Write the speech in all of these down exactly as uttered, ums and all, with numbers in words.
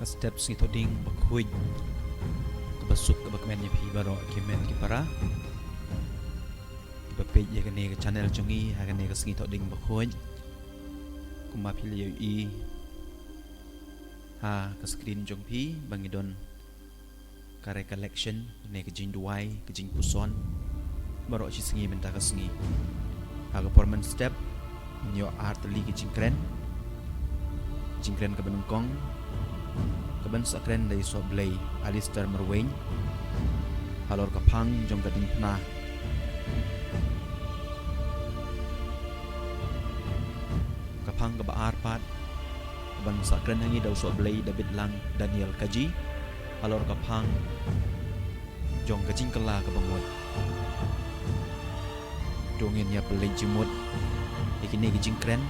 Step Sngi Thohding Bakhuid. Kaba suk kaba kmen ïa phi baroh ki met ki para kiba peit ïa kane ka channel jong ngi ha kane ka Sngi Thohding Bakhuid. Kumba phi la ïohi ha ka screen jong phi ba ngi don ka recollection ne ka jingduwai, ka jingpuson baroh shi sngi mynta ka sngi. Ha ka por mynstep ngin ïoh ar tylli ka jingkren. Jingkren kaba nyngkong kaban sa kren da i Sohblei Alistair Marwein halor ka phang jong ka diengphna. Ka phang kaba ar pat kaban sa kren ha ngi da u Sohblei David Lang Daniel Kaji halor ka phang jong ka jingkylla kaba mut. To ngin ïa pynleit jingmut ïa kine ki jingkren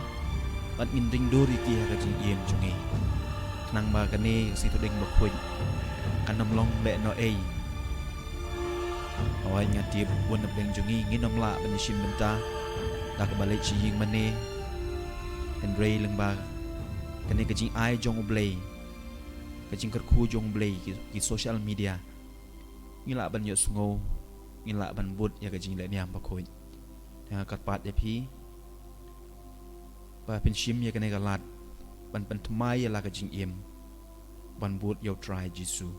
bad ngin ring dur ïa ki ha ka jingim jong ngi. Khnang ba kane ka Sngi Thohding Bakhuid kan ym long lehnohei. Hawai, nga tip bun na pdeng jong ngi ngin ym lah ban ïashim bynta da kaba leit sha ïing mane. Hynrei lyngba kane ka jingai jong U Blei, ka jingkyrkhu jong U Blei, ki, ki social media, ngi lah ban ïohsngew, ngi lah ban bud ïa ka jinglehniam bakhuid. Te nga kyrpad ïa phi ba phin shim ïa kane ka lad ban pynthymmai ïa la ka jingim ban bud ïa U Trai Jisu.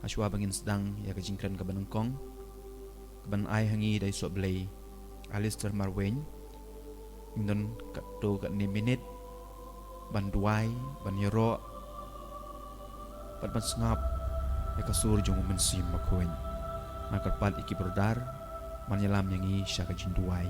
Hashwa ba ngin sdang ïa ka jingkren kaba nyngkong kaban ai ha ngi da i Sohblei Alistair Marwein, ngin don katto katne minit ban duwai, ban ïaroh bad ban sngap ïa ka sur jong U Mynsiem Bakhuid. Nga kyrpad ïa ki brother ban ïalam ïa ngi sha ka jingduwai.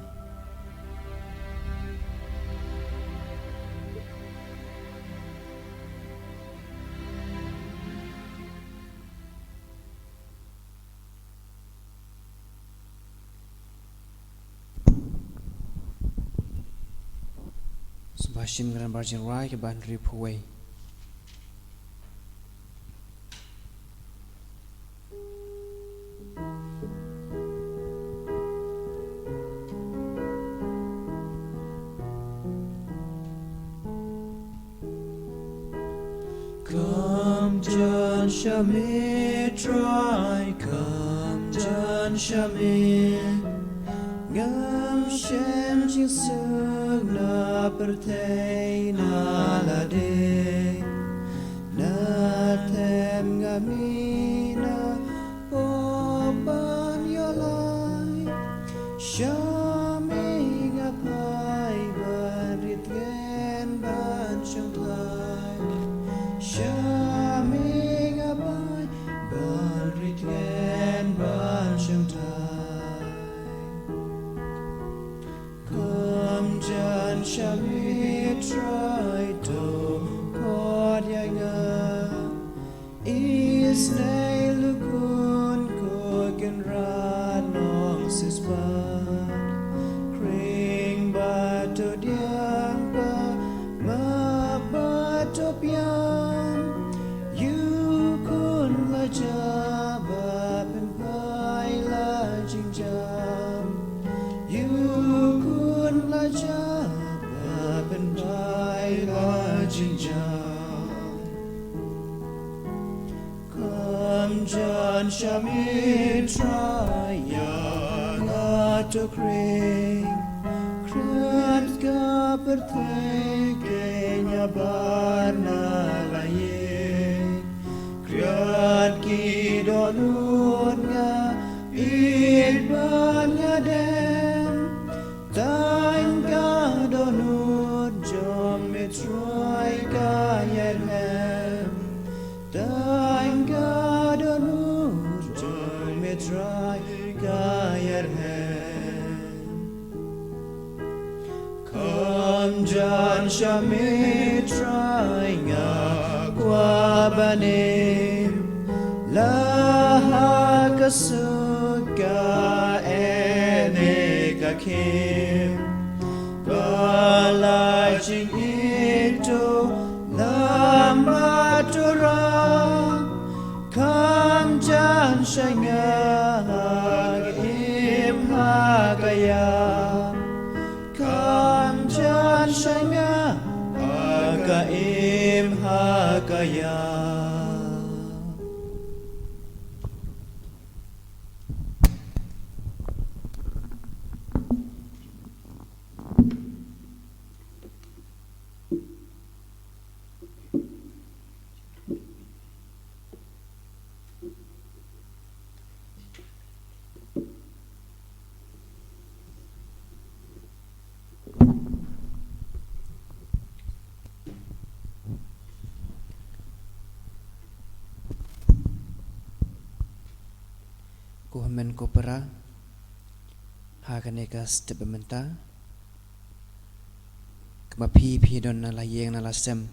Sngewbha shim ka nambar jingrwai kaba hynriewphew wei. Come jan sha me Trai, come jan sha me. Ngam shym jingsuk na pyrthei na lade. Na them nga mih na pop ban ïoh lai. Sha me nga phai ban rit ngen ban shongthait. Sha me nga phai ban rit ngen ban shongthait. Come jan sha me Trai, to khot ïa nga. Isynei lukun ko Kynrad Nongsiewspah. Khring bad to diang, pap map bad to biang. Ïoh khun la jia ba pynphai la jingjam. Ïoh khun la jia ba pynphai la jingjam. Come jan sha me Trai, ïa nga to khring. Khriat ka pyrthei keiñ ïa bar na la ïing. Khriat ki dohnud nga ïeit bad nga dem. Tang ka dohnud jong me Trai ka ïairhem. Tang ka dohnud jong me Trai ka ïairhem. Come jan sha me Trai, nga kwah ban im. La ha ka suk ka eh ne ka khim, ka la jingïeit to la mad to rah. Come jan sha nga ha ka im ha ka ïap. Come jan sha nga ha ka im ha ka ïap. Ko hynmen ko para, ha kane ka step ba mynta, kaba phi phi don na la ïing na la sem,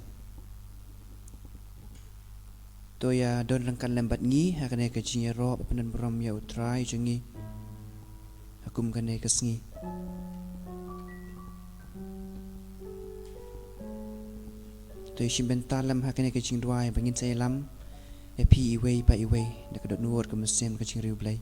to ïa don ryngkat lem bad ngi ha kane ka jingïaroh ba pyndon burom ïa U Trai jong ngi ha kum kane ka sngi. To ïa shim bynta lem ha kane ka jingduwai ba ngin sa ïalam ïa phi iwei pa iwei da ka dohnud ka mynsiem ka jingriewblei.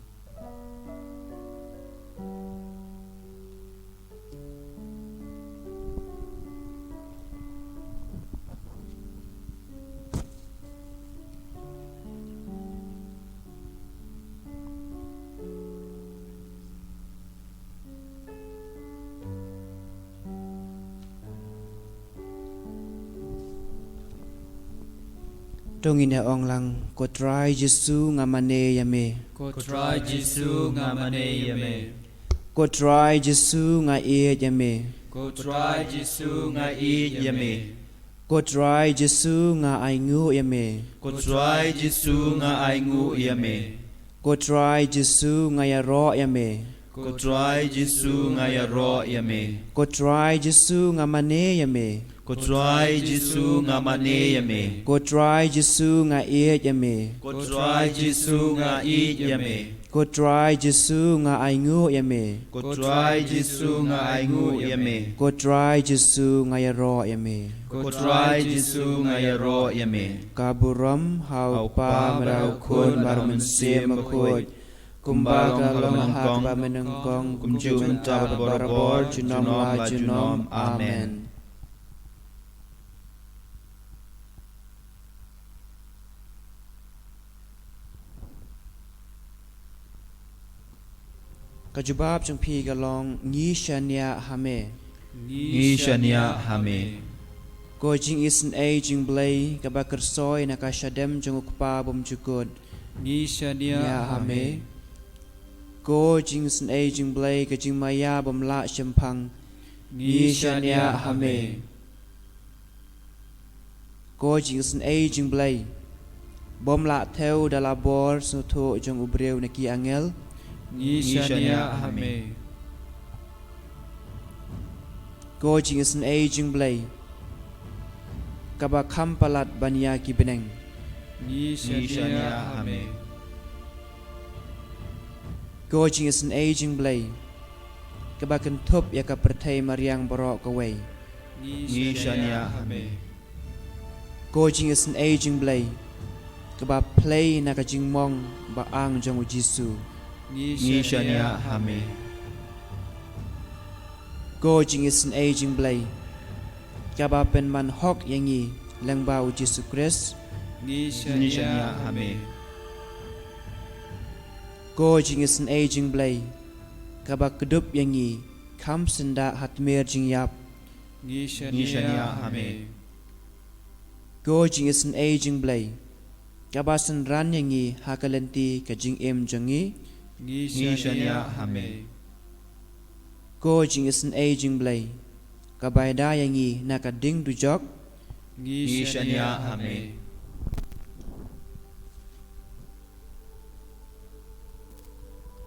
To ngin ïa ong lang, Ko Trai Jisu nga mane ïa me. Ko Trai Jisu nga mane ïa me. Ko Trai Jisu nga ïeit ïa me. Ko Trai Jisu nga ïeit ïa me. Ko Trai Jisu nga ainguh ïa me. Ko Trai Jisu nga ainguh ïa me. Ko Trai Jisu nga ïaroh ïa me. Ko Trai Jisu nga ïaroh ïa me. Ko Trai Jisu nga mane ïa me. Ko Trai Jisu nga mane ïa me. Ko Trai Jisu nga ïeit ïa me. Ko Trai Jisu nga ïeit ïa me. Ko Trai Jisu nga ainguh ïa me. Ko Trai Jisu nga ainguh ïa me. Ko Trai Jisu nga ïaroh ïa me. Ko Trai Jisu nga ïaroh ïa me. Ka burom ha U Kpa bad ha U Khun bad ha U Mynsiem Bakhuid, kumba ka la long ha kaba mynnyngkong, kumjuh mynta bad barabor, junom la junom. Amen. Ka jubab jong phi ka long, ngi shaniah ha me. Ngi shaniah ha me. Ko jingisynei jingblei kaba kyrsoi na ka shadem jong U Kpa bymjukut. Ngi shaniah ha me. Ko jingisynei jingblei ka jingmaïa bym lah shemphang. Ngi shaniah ha me. Ko jingisynei jingblei bym lah thew da la bor sngewthuh jong u briew na ki angel. Ngi shaniah ha me. Ko jingisynei jingblei kaba kham palat ban ïa ki bneng. Ngi shaniah ha me. Ko jingisynei jingblei kaba kynthup ïa ka pyrthei mariang baroh kawei. Ngi shaniah ha me. Ko jingisynei jingblei kaba phlei na ka jingmong ba-ang jong U Jisu. Ngi shaniah ha me. Ko jingisynei jingblei kaba pynman hok ïa ngi lyngba U Jisu Khrist. Ngi shaniah ha me. Ko jingisynei jingblei kaba kdup ïa ngi kham syndah ha tmier jingïap. Ngi shaniah ha me. Ko jingisynei jingblei kaba synran ïa ngi ha ka lynti ka jingim jong ngi. Ngi shaniah ha me. Ko jingisynei jingblei kaba ïada ïa ngi na ka ding dujok. Ngi shaniah ha me.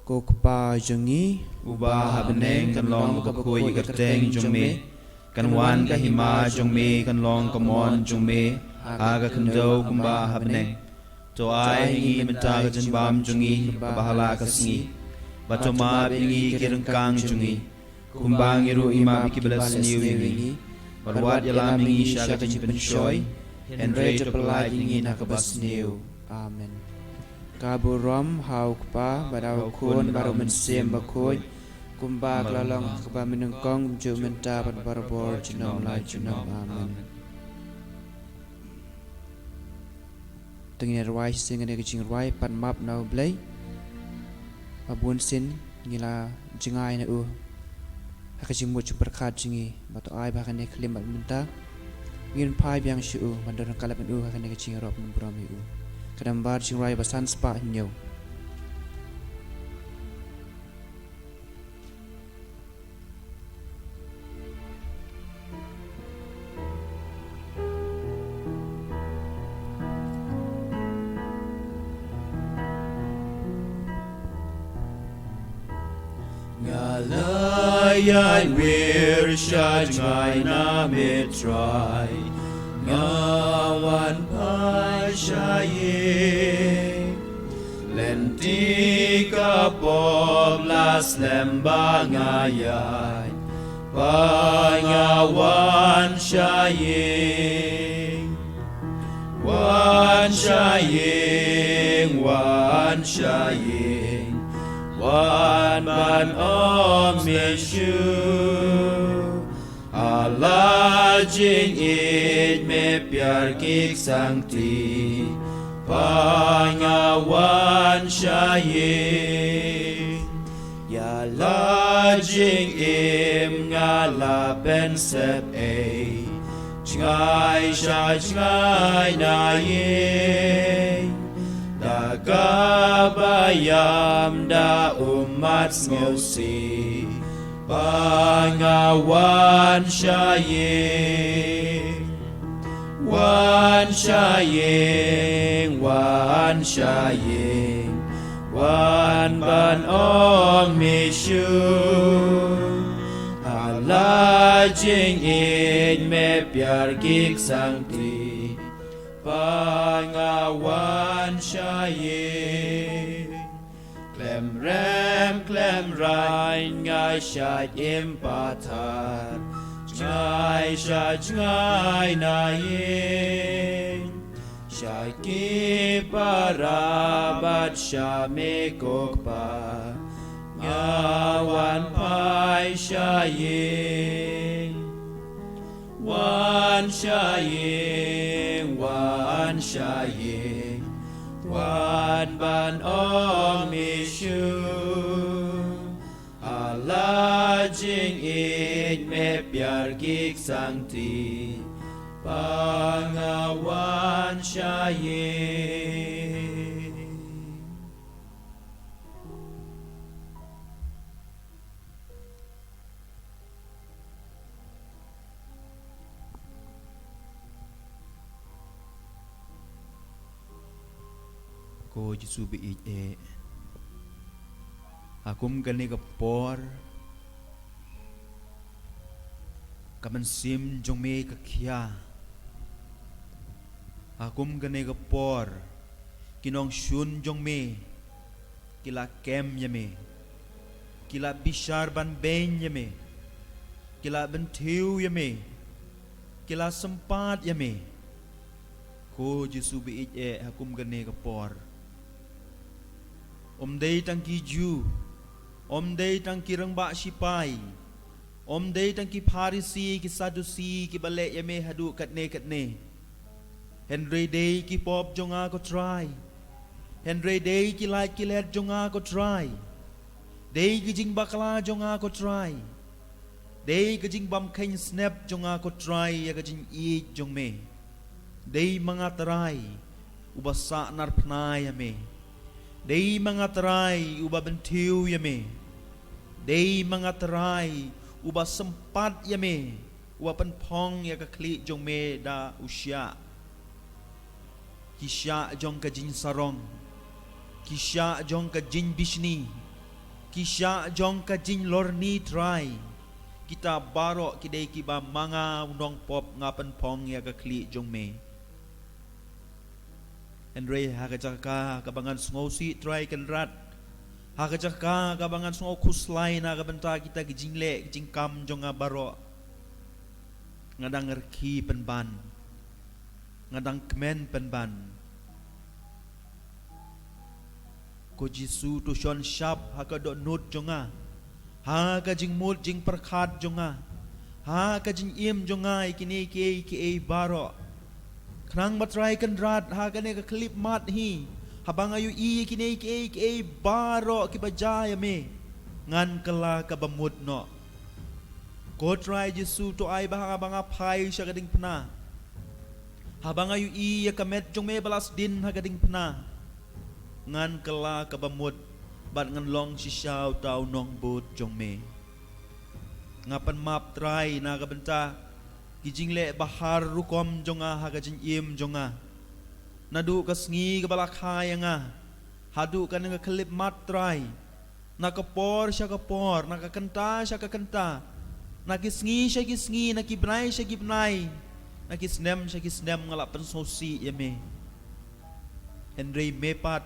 Ko Kpa jong ngi uba ha bneng, kan long ba khuid ïa ka kyrteng jong me, kan wan ka hima jong me, kan long ka mon jong me ha ka khyndew kumba ha bneng. To ai ha ngi mynta ka jingbam jong ngi kaba ha la ka sngi, bad to map ïa ngi ki ryngkang jong ngi, kumba ngi ruh ngi map ïa kiba la sniew ïa ngi. Bad wat ïalam ïa ngi sha ka jingpynshoi, hynrei to pyllait ïa ngi na kaba sniew. Amen. Ka burom ha U Kpa bad ha U Khun bad ha U Mynsiem Bakhuid, kumba ka la long ha kaba mynnyngkong, kumjuh mynta bad barabor, junom la junom. Amen. To ngin ïa rwai shisien kane ka jingrwai Pan Map na U Blei. Ba bun sien ngi la jngai na U ha ka jingmut jingpyrkhat jong ngi, bad to ai ba ha kane ka khyllipmat mynta ngin phai biang sha U ban don ryngkat bad U ha kane ka jingïaroh pynburom ïa U. Ka nambar jingrwai ba san spah hynñiew. La ïaid wir sha jngai na me Trai, nga wan phai sha ïing. Lynti ka pop la slem ba nga ïaid, ba nga wan sha ïing. Wan sha ïing, wan sha ïing, wan ban ong me shuh. Ha la jingïeit me Piar Gik Sangti, ba nga wan sha ïing. Ïa la jingim nga la pynsep ei, jngai sha jngai na ïing. Da kaba ïam da ummat sngewsih, ba nga wan sha ïing. Wan sha ïing, wan sha ïing, wan ban ong me shuh. Ha la jingïeit me Piar Gik Sangti, ba nga wan sha ïing. Khlem rem khlem raiñ nga shait im pathar, jngai sha jngai na ïing. Sha ki para bad sha me ko Kpa, nga wan phai sha ïing. Wan sha ïing, wan sha ïing, wan ban ong me shuh. Ha la jingïeit me Piar Gik Sangti, ba nga wan sha ïing. Ko Jisu ba ïeit eh, ha kum kane ka por, ka mynsiem jong me ka khia. Ha kum kane ka por, ki nongshun jong me ki la kem ïa me, ki la bishar ban beiñ ïa me, ki la bynthiew ïa me, ki la sympat ïa me. Ko Jisu ba ïeit eh, ha kum kane ka por, ym dei tang ki Jiw, ym dei tang ki rangbah shipai, ym dei tang ki Pharisi ki Sadusi kiba leh ïa me haduh katne katne. Hynrei dei ki pop jong nga ko Trai. Hynrei dei ki lait ki let jong nga ko Trai. Dei ki jingbakla jong nga ko Trai. Dei ka jingbam kheiñ snep jong nga ko Trai ïa ka jingïeit jong me. Dei ma nga Trai uba sahnarphna ïa me. Dei ma nga Trai uba bynthiew ïa me. Dei ma nga Trai uba sympat ïa me, uba pynphong ïa ka khlieh jong me da u shiah. Ki shiah jong ka jingsarong, ki shiah jong ka jingbishni, ki shiah jong ka jinglorni Trai. Kita baroh ki dei kiba ma nga u nongpop nga pynphong ïa ka khlieh jong me. Hynrei ha ka jaka kaba ngan sngewsih Trai Kynrad, ha ka jaka kaba ngan sngew khuslai na ka bynta kita ki jingleh ki jingkam jong nga baroh, nga dang rkhie pynban, nga dang kmen pynban. Ko Jisu, to shon shap ha ka dohnud jong nga, ha ka jingmut jingpyrkhat jong nga, ha ka jingim jong nga ïa kine kiei kiei baroh. Khnang ba Trai Kynrad, ha kane ka khyllipmat hi, haba nga ïohi ïa kine kiei kiei baroh kiba jia ïa me, ngan kylla kaba mut noh. Ko Trai Jisu, to ai ba haba nga phai sha ka diengphna, haba nga ïohi ïa ka met jong me ba la sdien ha ka diengphna, ngan kylla kaba mut bad ngan long shisha uta u nongbud jong me. Nga pynmap Trai na ka bynta ki jingleh bahar rukom jong nga ha ka jingim jong nga. Naduh ka sngi kaba la kha ïa nga haduh kane ka khyllipmat Trai, Na ka por sha ka por, na ka kynta sha ka kynta, na ki sngi sha ki sngi, na ki bnai sha ki bnai, na ki snem sha ki snem, nga la pynsngewsih ïa me. Hynrei me pat,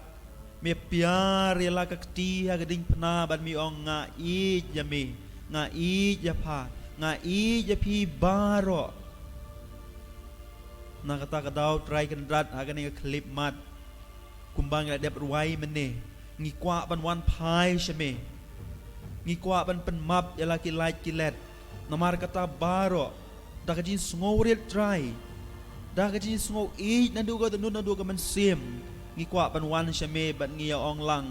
me piar ïa la ka kti ha ka diengphna bad me ong, nga ïeit ïa me, nga ïeit ïa pha, nga ïeit ïa phi baroh. Na kata ka daw Trai Kynrad, ha kane ka khyllipmat, kumba ngi la dep rwai mynne, ngi kwah ban wan phai sha me. Ngi kwah ban pynmap ïa la ki lait ki let. Namar kata baroh, da ka jingsngewrit Trai, da ka jingsngew ïeit naduh ka tnun naduh ka mynsiem, ngi kwah ban wan sha me bad ngi ïa ong lang,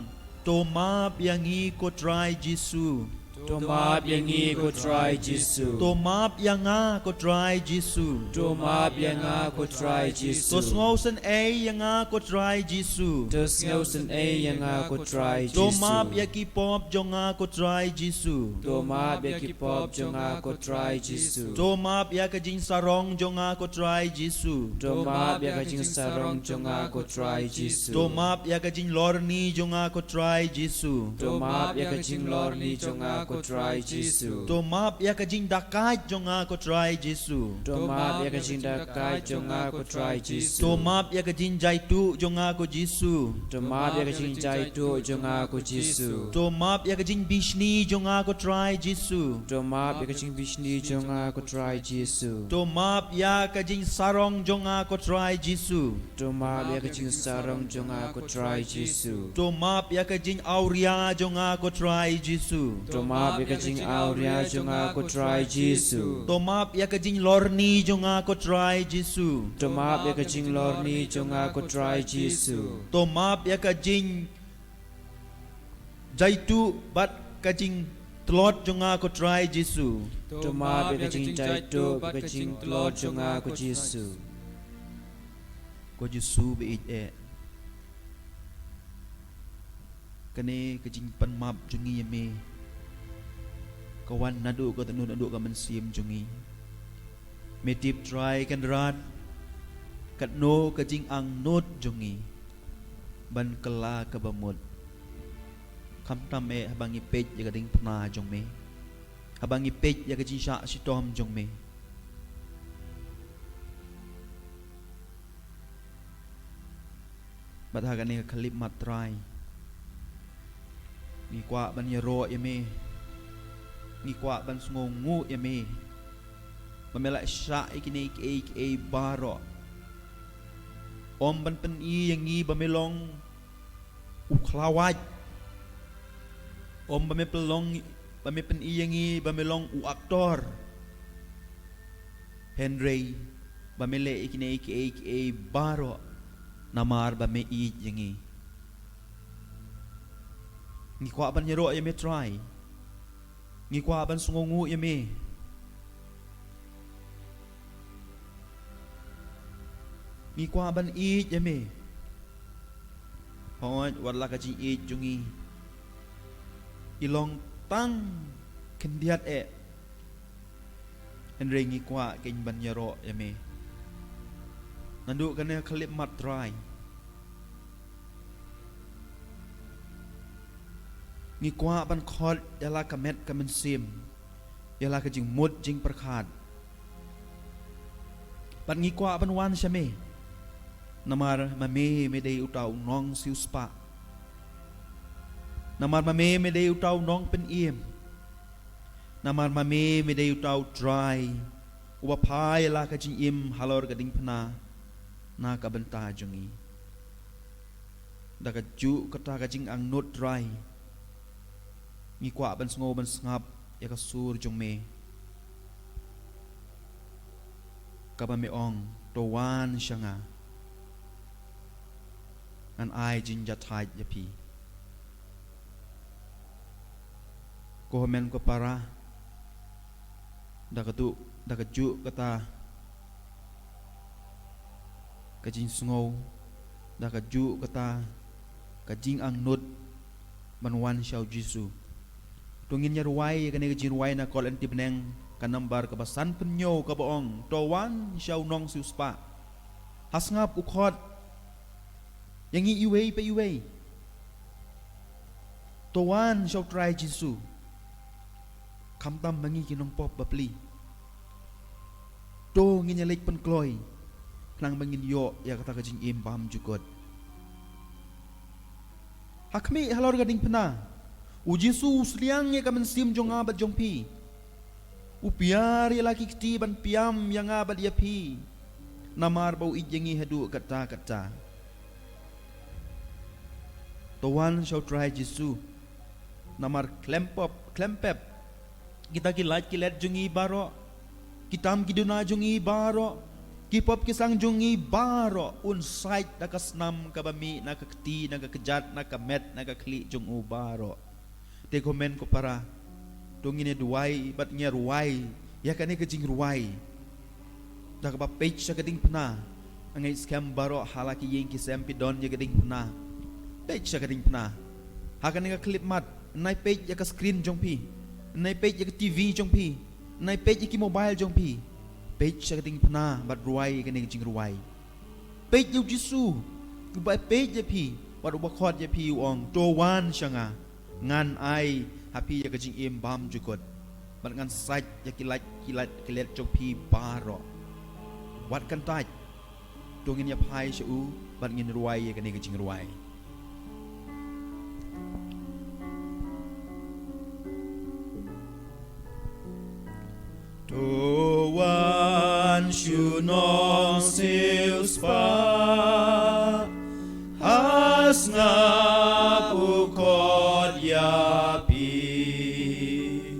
to map ïa ngi ko Trai Jisu. To map ïa ngi ko Trai Jisu. To map ïa nga ko Trai Jisu. To map ïa nga ko Trai Jisu. To sngewsynei ïa nga ko Trai Jisu. To sngewsynei ïa nga ko Trai Jisu. To map ïa ki pop jong nga ko Trai Jisu. To map ïa ki pop jong nga ko Trai Jisu. To map ïa ka jingsarong jong nga ko Trai Jisu. To map ïa ka jingsarong jong nga ko Trai Jisu. To map ïa ka jinglorni jong nga ko Trai Jisu. To map ïa ka jinglorni jong nga ko Trai Jisu. To map ïa ka jingdakaid jong nga ko Trai Jisu. To map ïa ka jingdakaid jong nga ko Trai Jisu. To map ïa ka jingjaituh jong nga ko Jisu. To map ïa ka jingjaituh jong nga ko Jisu. To map ïa ka jingbishni jong nga ko Trai Jisu. To map ïa ka jingbishni jong nga ko Trai Jisu. To map ïa ka jingsarong jong nga ko Trai Jisu. To map ïa ka jingsarong jong nga ko Trai Jisu. To map ïa ka jingawria jong nga ko Trai Jisu. To map ïa ka jingawria jong nga ko Trai Jisu. To map ïa ka jinglorni jong nga ko Trai Jisu. To map ïa ka jinglorni jong nga ko Trai Jisu. To map ïa ka jing jaituh bad ka jingtlot jong nga ko Trai Jisu. To map ïa ka jingjaituh bad ka jingtlot jong nga ko Jisu. Ko Jisu ba ïeit eh, kane ka jingpynmap jong ngi ïa me ka wan naduh ka tnun naduh ka mynsiem jong ngi. Me tip Trai Kynrad, katno ka jingangnud jong ngi ban kylla kaba mut. Khamtam eh haba ngi peit ïa ka diengphna jong me, haba ngi peit ïa ka jingshah shitom jong me. Bad ha kane ka khyllipmat Trai, ngi kwah ban ïaroh ïa me, ngi kwah ban sngewnguh ïa me, ba me la shah ïa kine kiei kiei baroh. Ym ban pyni ïa ngi ba me long u khlawait, ym ba me pynlong, ba me pyni ïa ngi ba me long u aktor. Hynrei ba me leh ïa kine kiei kiei baroh namar ba me ïeit ïa ngi. Ngi kwah ban ïaroh ïa me Trai. Ngi kwah ban sngewnguh ïa me. Ngi kwah ban ïeit ïa me. Hooid, wat la ka jingïeit jong ngi i long tang khyndiat eh, hynrei ngi kwah keiñ ban ïaroh ïa me. Naduh kane ka khyllipmat Trai, ngi kwah ban khot ïa la ka met ka mynsiem, ïa la ka jingmut jingpyrkhat. Bad ngi kwah ban wan sha me. Namar ma me me dei uta u nongsiewspah. Namar ma me me dei uta u nongpynim. Namar ma me me dei uta u Trai uba phai ïa la ka jingim halor ka diengphna na ka bynta jong ngi. Da kajuh kata ka jingangnud Trai, ngi kwah ban sngew ban sngap ïa ka sur jong me, kaba me ong, to wan sha nga, ngan ai jingjahthait ïa phi. Ko hynmen ko para, da kajuh, da kajuh kata ka jingsngew, da kajuh kata ka jingangnud ban wan sha u Jisu. To ngin ïa rwai kane ka jingrwai na Korinthi bneng ka nambar kaba sanphew hynñiew kaba ong, to wan sha u nongsiewspah. Ha sngap u khot ïa ngi iwei pa iwei. To wan sha u Trai Jisu. Khamtam ma ngi ki nongpop bapli. To ngin ïa leit pynkloi. Khnang ba ngin ïoh ïa kata ka jingim bymjukut. Ha khmih halor ka diengphna. U Jisu u sliang ïa ka mynsiem jong nga bad jong phi. U piar ïa la ki kti ban piam ïa nga bad ïa phi. Namar ba u ïeit ïa ngi haduh katta katta. To wan sha u Trai Jisu. Namar khlem pop, khlem pep. Kita ki lait ki let jong ngi baroh. Ki tam ki duna jong ngi baroh. Ki pop ki sang jong ngi baroh. Un sait da ka snam kaba mih na ka kti, na ka kjat, na ka met, na ka khlieh jong u baroh. Te ko hynmen ko para. To ngin ïa duwai, bad ngin ïa rwai. Ïa kane ka jingrwai. Da kaba peit sha ka diengphna. Nga ngeit skhem baroh ha la ki ïing ki sem phi don ïa ka diengphna. Peit sha ka diengphna. Ha kane ka khyllipmat. Nai peit ïa ka screen jong phi. Nai peit ïa ka T V jong phi. Nai peit ïa ki mobile jong phi. Peit sha ka diengphna bad rwai ïa kane ka jingrwai. Peit ïa u Jisu. Uba peit ïa phi. Bad uba khot ïa phi u ong. To wan sha nga. Ngan ai ha phi ïa ka jingim bymjukut. Bad ngan sait ïa ki lait, ki lait, ki let jong phi baroh. Wat kyntait. To ngin ïa phai sha u, bad ngin rwai ïa kane ka jingrwai. To wan shu nong siewspah, ha sngap u khot ïa phi.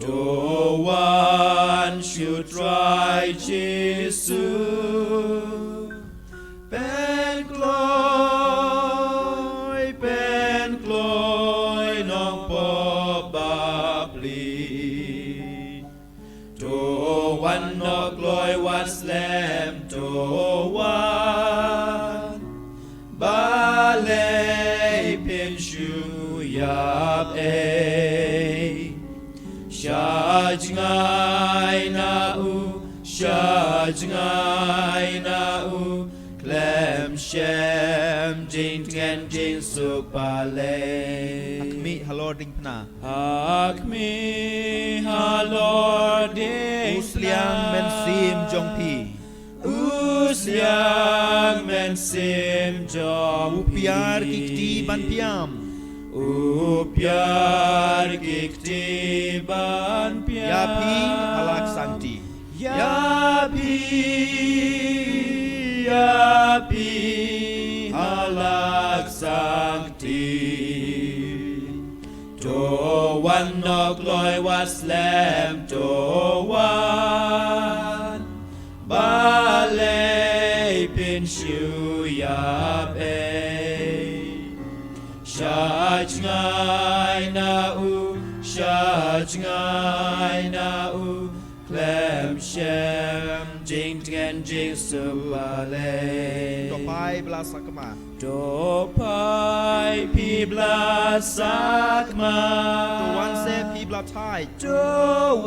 To wan shu Trai Jisu. Pynkloi, pynkloi nongpop bapli. To wan noh kloi wat slem to wan. Balei phin shu ïap ei. Sha jngai na u, sha jngai na u. Khlem shem jingtngen jingsuk balei. Ha khmih halor diengphna. Ha khmih halor diengphna. U sliang mynsiem jong phi. U sliang mynsiem jong phi. U piar ki kti ban piam. U piar ki kti ban piam. Ïa phi ha la ka sangti. Ïa phi, ïa phi ha la ka sangti. To wan noh kloi wat slem to wan. Balei phin shu ïap ei. Sha jngai na u, sha jngai na u. Khlem shem jingtngen jingsuk balei. To phai bla sakma. To phai phi bla sakma. To wan se phi bla thait. To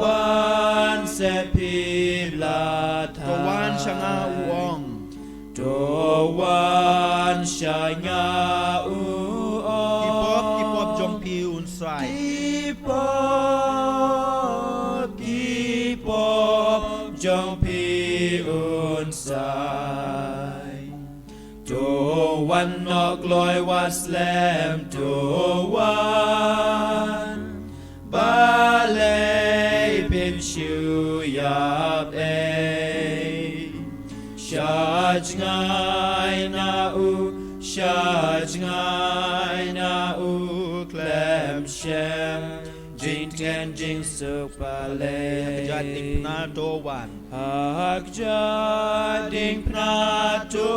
wan se phi bla thait. To wan sha nga u ong. To wan sha nga u ong. Ki pop, ki pop jong phi un sait. Ki pop, ki pop jong phi un sait. To wan noh kloi wat slem to wan. Balei phin shu ïap ei. Sha jngai na u, sha jngai na u. Khlem shem jingtngen jingsuk balei. Kjat diengphna to wan. Ha kjat diengphna to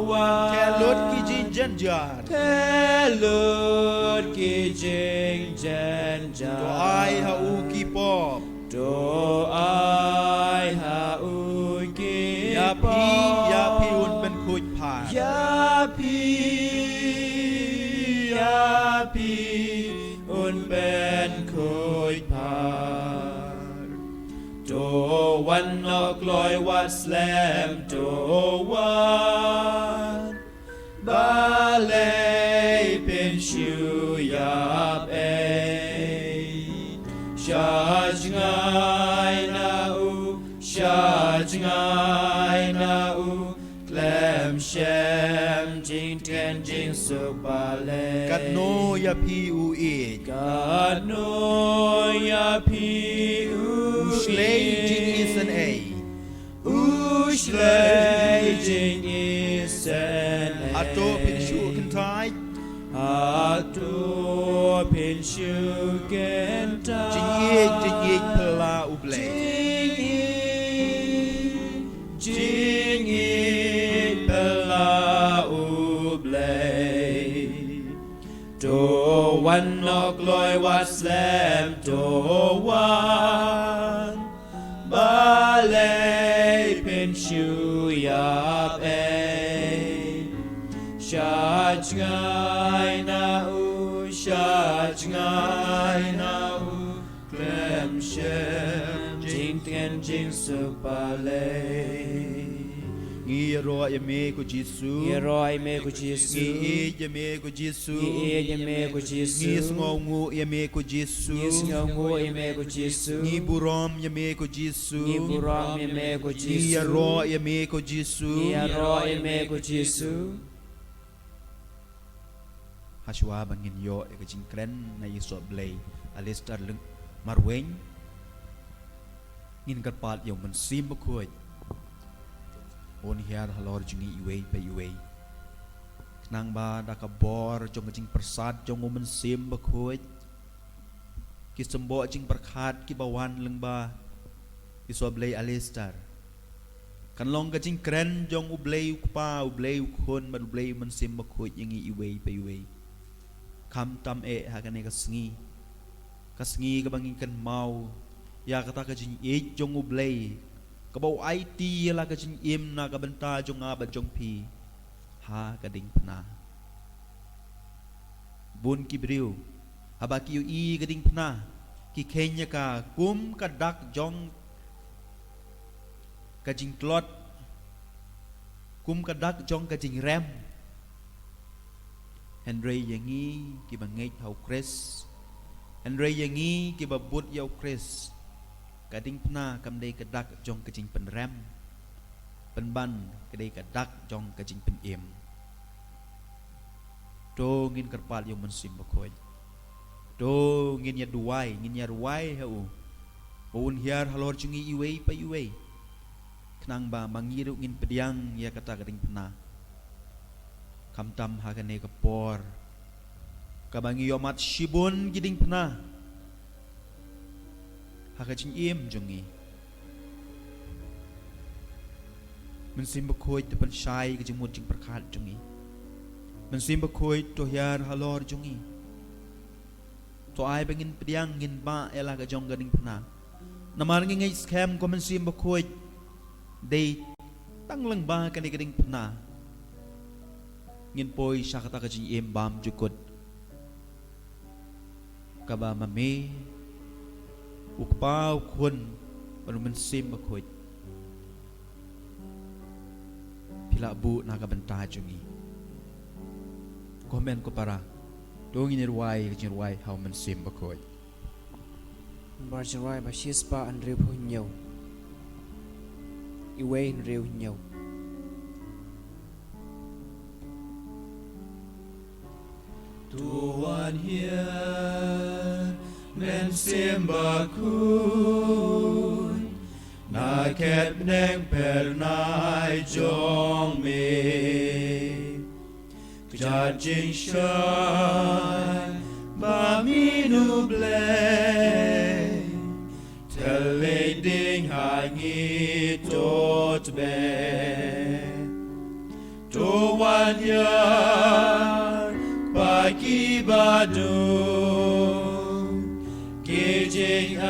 wan. Khlem lut ki jingjynjar. Khlem lut ki jingjynjar. To ai ha u ki pop. To ai ha u ki pop. Ïa phi, ïa phi un pynkhuid phar. Ïa phi, ïa phi un pynkhuid phar. To wan noh kloi wat slem to wan. Balei phin shu ïap ei. Sha jngai na u, sha jngai na u, khlem shem jingtngen jingsuk balei. Katno ïa phi u ïeit. Katno ïa phi u ïeit. U shlei jingïeit ei. U shlei jingïeit ei. Hato phin shu kyntait. Hato phin shu kyntait. Jingïeit, jingïeit phylla u Blei. Jingïeit, jingïeit phylla u Blei. To wan noh kloi wat slem, to wan. Balei phin shu ïap ei. Sha jngai na u, sha jngai na u, khlem shem jingtngen jingsuk balei. Ngi ïaroh ïa me ko Jisu. Ngi ïaroh ïa me ko Jisu. Ngi ïeit ïa me ko Jisu. Ngi ïeit ïa me ko Jisu. Ngi sngewnguh ïa me ko Jisu. Ngi sngewnguh ïa me ko Jisu. Ngi burom ïa me ko Jisu. Ngi burom ïa me ko Jisu. Ngi ïaroh ïa me ko Jisu. Ngi ïaroh ïa me ko Jisu. Hashwa ba ngin ïoh ïa ka jingkren na i sohblei Alistair Lyng-, Marwein, ngin kyrpad ïa u Mynsiem Bakhuid un hiar halor jong ngi iwei pa iwei. Khnang ba da ka bor jong ka jingpyrsad jong u Mynsiem Bakhuid, ki symboh jingpyrkhat kiba wan lyngba i sohblei Alistair kan long ka jingkren jong u Blei u Kpa, u Blei u Khun bad u Blei u Mynsiem Bakhuid ïa ngi iwei pa iwei. Khamtam eh ha kane ka sngi, ka sngi kaba ngi kynmaw ïa kata ka jingïeit jong u Blei kaba u aiti ïa la ka jingim na ka bynta jong nga bad jong phi ha ka diengphna. Bun ki briew haba ki ïohi ka diengphna ki kheiñ ïa ka kum ka dak jong ka jingtlot, kum ka dak jong ka jingrem. Hynrei ïa ngi kiba ngeit ha u Khrist, hynrei ïa ngi kiba bud ïa u Khrist, ka diengphna kam dei ka dak jong ka jingpynrem, pynban ka dei ka dak jong ka jingpynim. To ngin kyrpad ïa u Mynsiem Bakhuid. To ngin ïa duwai, ngin ïa rwai ha u ba un hiar halor jong ngi iwei pa iwei. Khnang ba ma ngi ruh ngin pdiang ïa kata ka diengphna. Khamtam ha kane ka por kaba ngi ïohmad shibun ki diengphna ha ka jingim jong ngi. Mynsiem Bakhuid to pynshai ka jingmut jingpyrkhat jong ngi. Mynsiem Bakhuid to hiar halor jong ngi. To ai ba ngin pdiang, ngin bah ïa la ka jong ka diengphna. Namar ngi ngeit skhem ko Mynsiem Bakhuid, dei tang lyngba kane ka diengphna ngin poi sha kata ka jingim bam jukut kaba ma me, u Kpa, u Khun bad u Mynsiem Bakhuid phi la buh na ka bynta jong ngi. Ko hynmen ko para, to ngin ïa rwai ka jingrwai ha u Mynsiem Bakhuid. Bar jingrwai ba shispah hynriewphew hynñiew. Iwei hynriew hynñiew. To wan hiar Mynsiem Bakhuid na ka bneng phyrnai jong me. Kjat jingshai ba mi nu Blei, thylliej ding ha ngi to tbit. To wan hiar ba ki ba duk ki jingai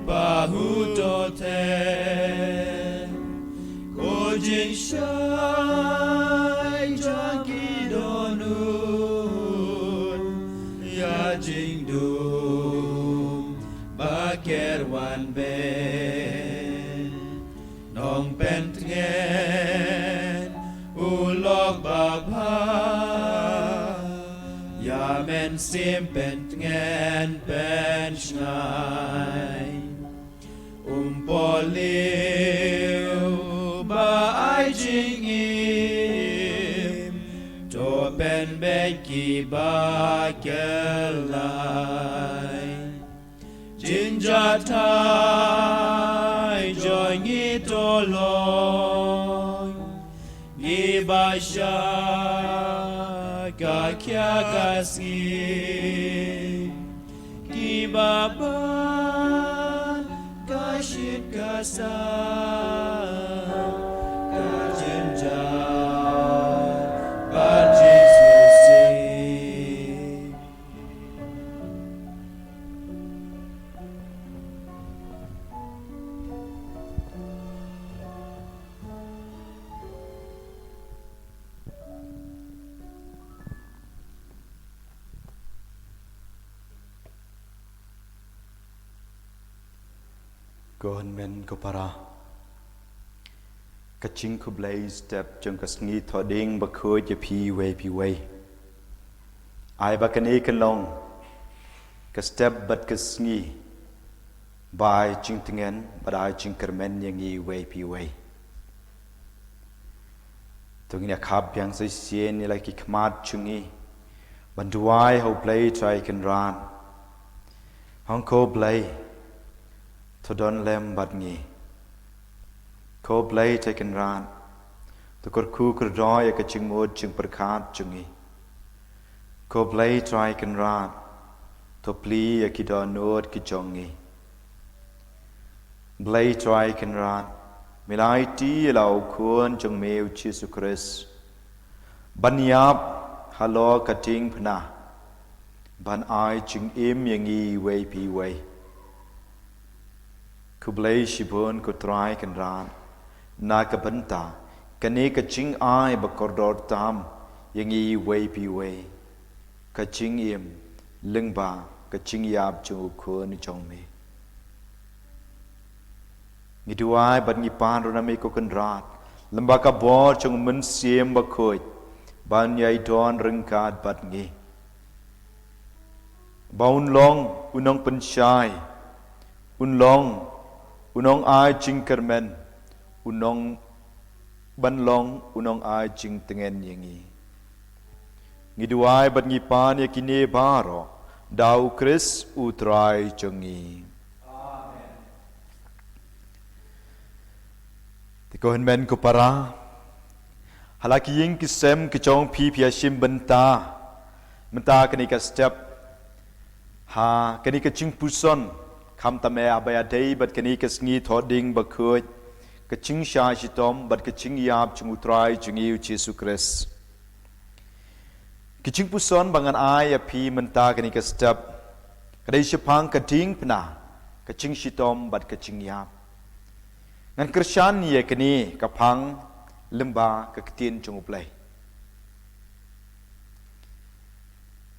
ba hu to the. Ko jingshai jong ki dohnud ïa jingdum ba ker wan beit. Nongpyntngen u lok babha Mynsiem pyntngen pynshngaiñ. Um poi lieh ba ai jingim, to pynbeit kiba kyllaiñ. Jynjatai jong ngi to long, ngi ba shah ka khia ka sngi, kiba ban ka shit ka sah, ka jynjar bad Jisu sih. Ko hynmen ko para, ka jingkhublei step jong ka sngi Thohdieng Bakhuid ïa phi iwei pa iwei. Ai ba kane kan long ka step bad ka sngi ba ai jingtngen bad ai jingkyrmen ïa ngi iwei pa iwei. To ngin ïa khap biang sa shisien ïa la ki khmat jong ngi ban duwai ha U Blei Trai Kynrad. Hong ko Blei, to don lem bad ngi. Ko Blei Trai Kynrad, to kyrkhu kyrdoh ïa ka jingmut jingpyrkhat jong ngi. Ko Blei Trai Kynrad, to plie ïa ki dohnud ki jong ngi. Blei Trai Kynrad, me la aiti ïa la U Khun jong me U Jisu Khrist ban ïap halor ka diengphna ban ai jingim ïa ngi iwei pa iwei. Khublei shibun ko Trai Kynrad na ka bynta kane ka jingai ba kordor tam ïa ngi iwei pa iwei, ka jingim lyngba ka jingïap jong U Khun jong me. Ngi duwai bad ngi pan ruh na me ko Kynrad lyngba ka bor jong U Mynsiem Bakhuid ban ïai don ryngkat bad ngi, ba un long u nongpynshai, un long u nongai jingkyrmen, u nong ban long u nongai jingtngen ïa ngi. Ngi duwai bad ngi pan ïa kine baroh da U Khrist U Trai jong ngi. Te ko hynmen ko para, ha la ki ïing ki sem ki jong phi, phi ïa shim bynta mynta kane ka step ha kane ka jingpuson, khamtam eh haba ïadei bad kane ka sngi Thohdieng Bakhuid, ka jingshah shitom bad ka jingïap jong U Trai jong ngi U Jisu Khrist. Ka jingpuson ba ngan ai ïa phi mynta kane ka step ka dei shaphang ka diengphna, ka jingshitom bad ka jingïap. Ngan kyrshan ïa kane ka phang lyngba ka Ktien jong U Blei.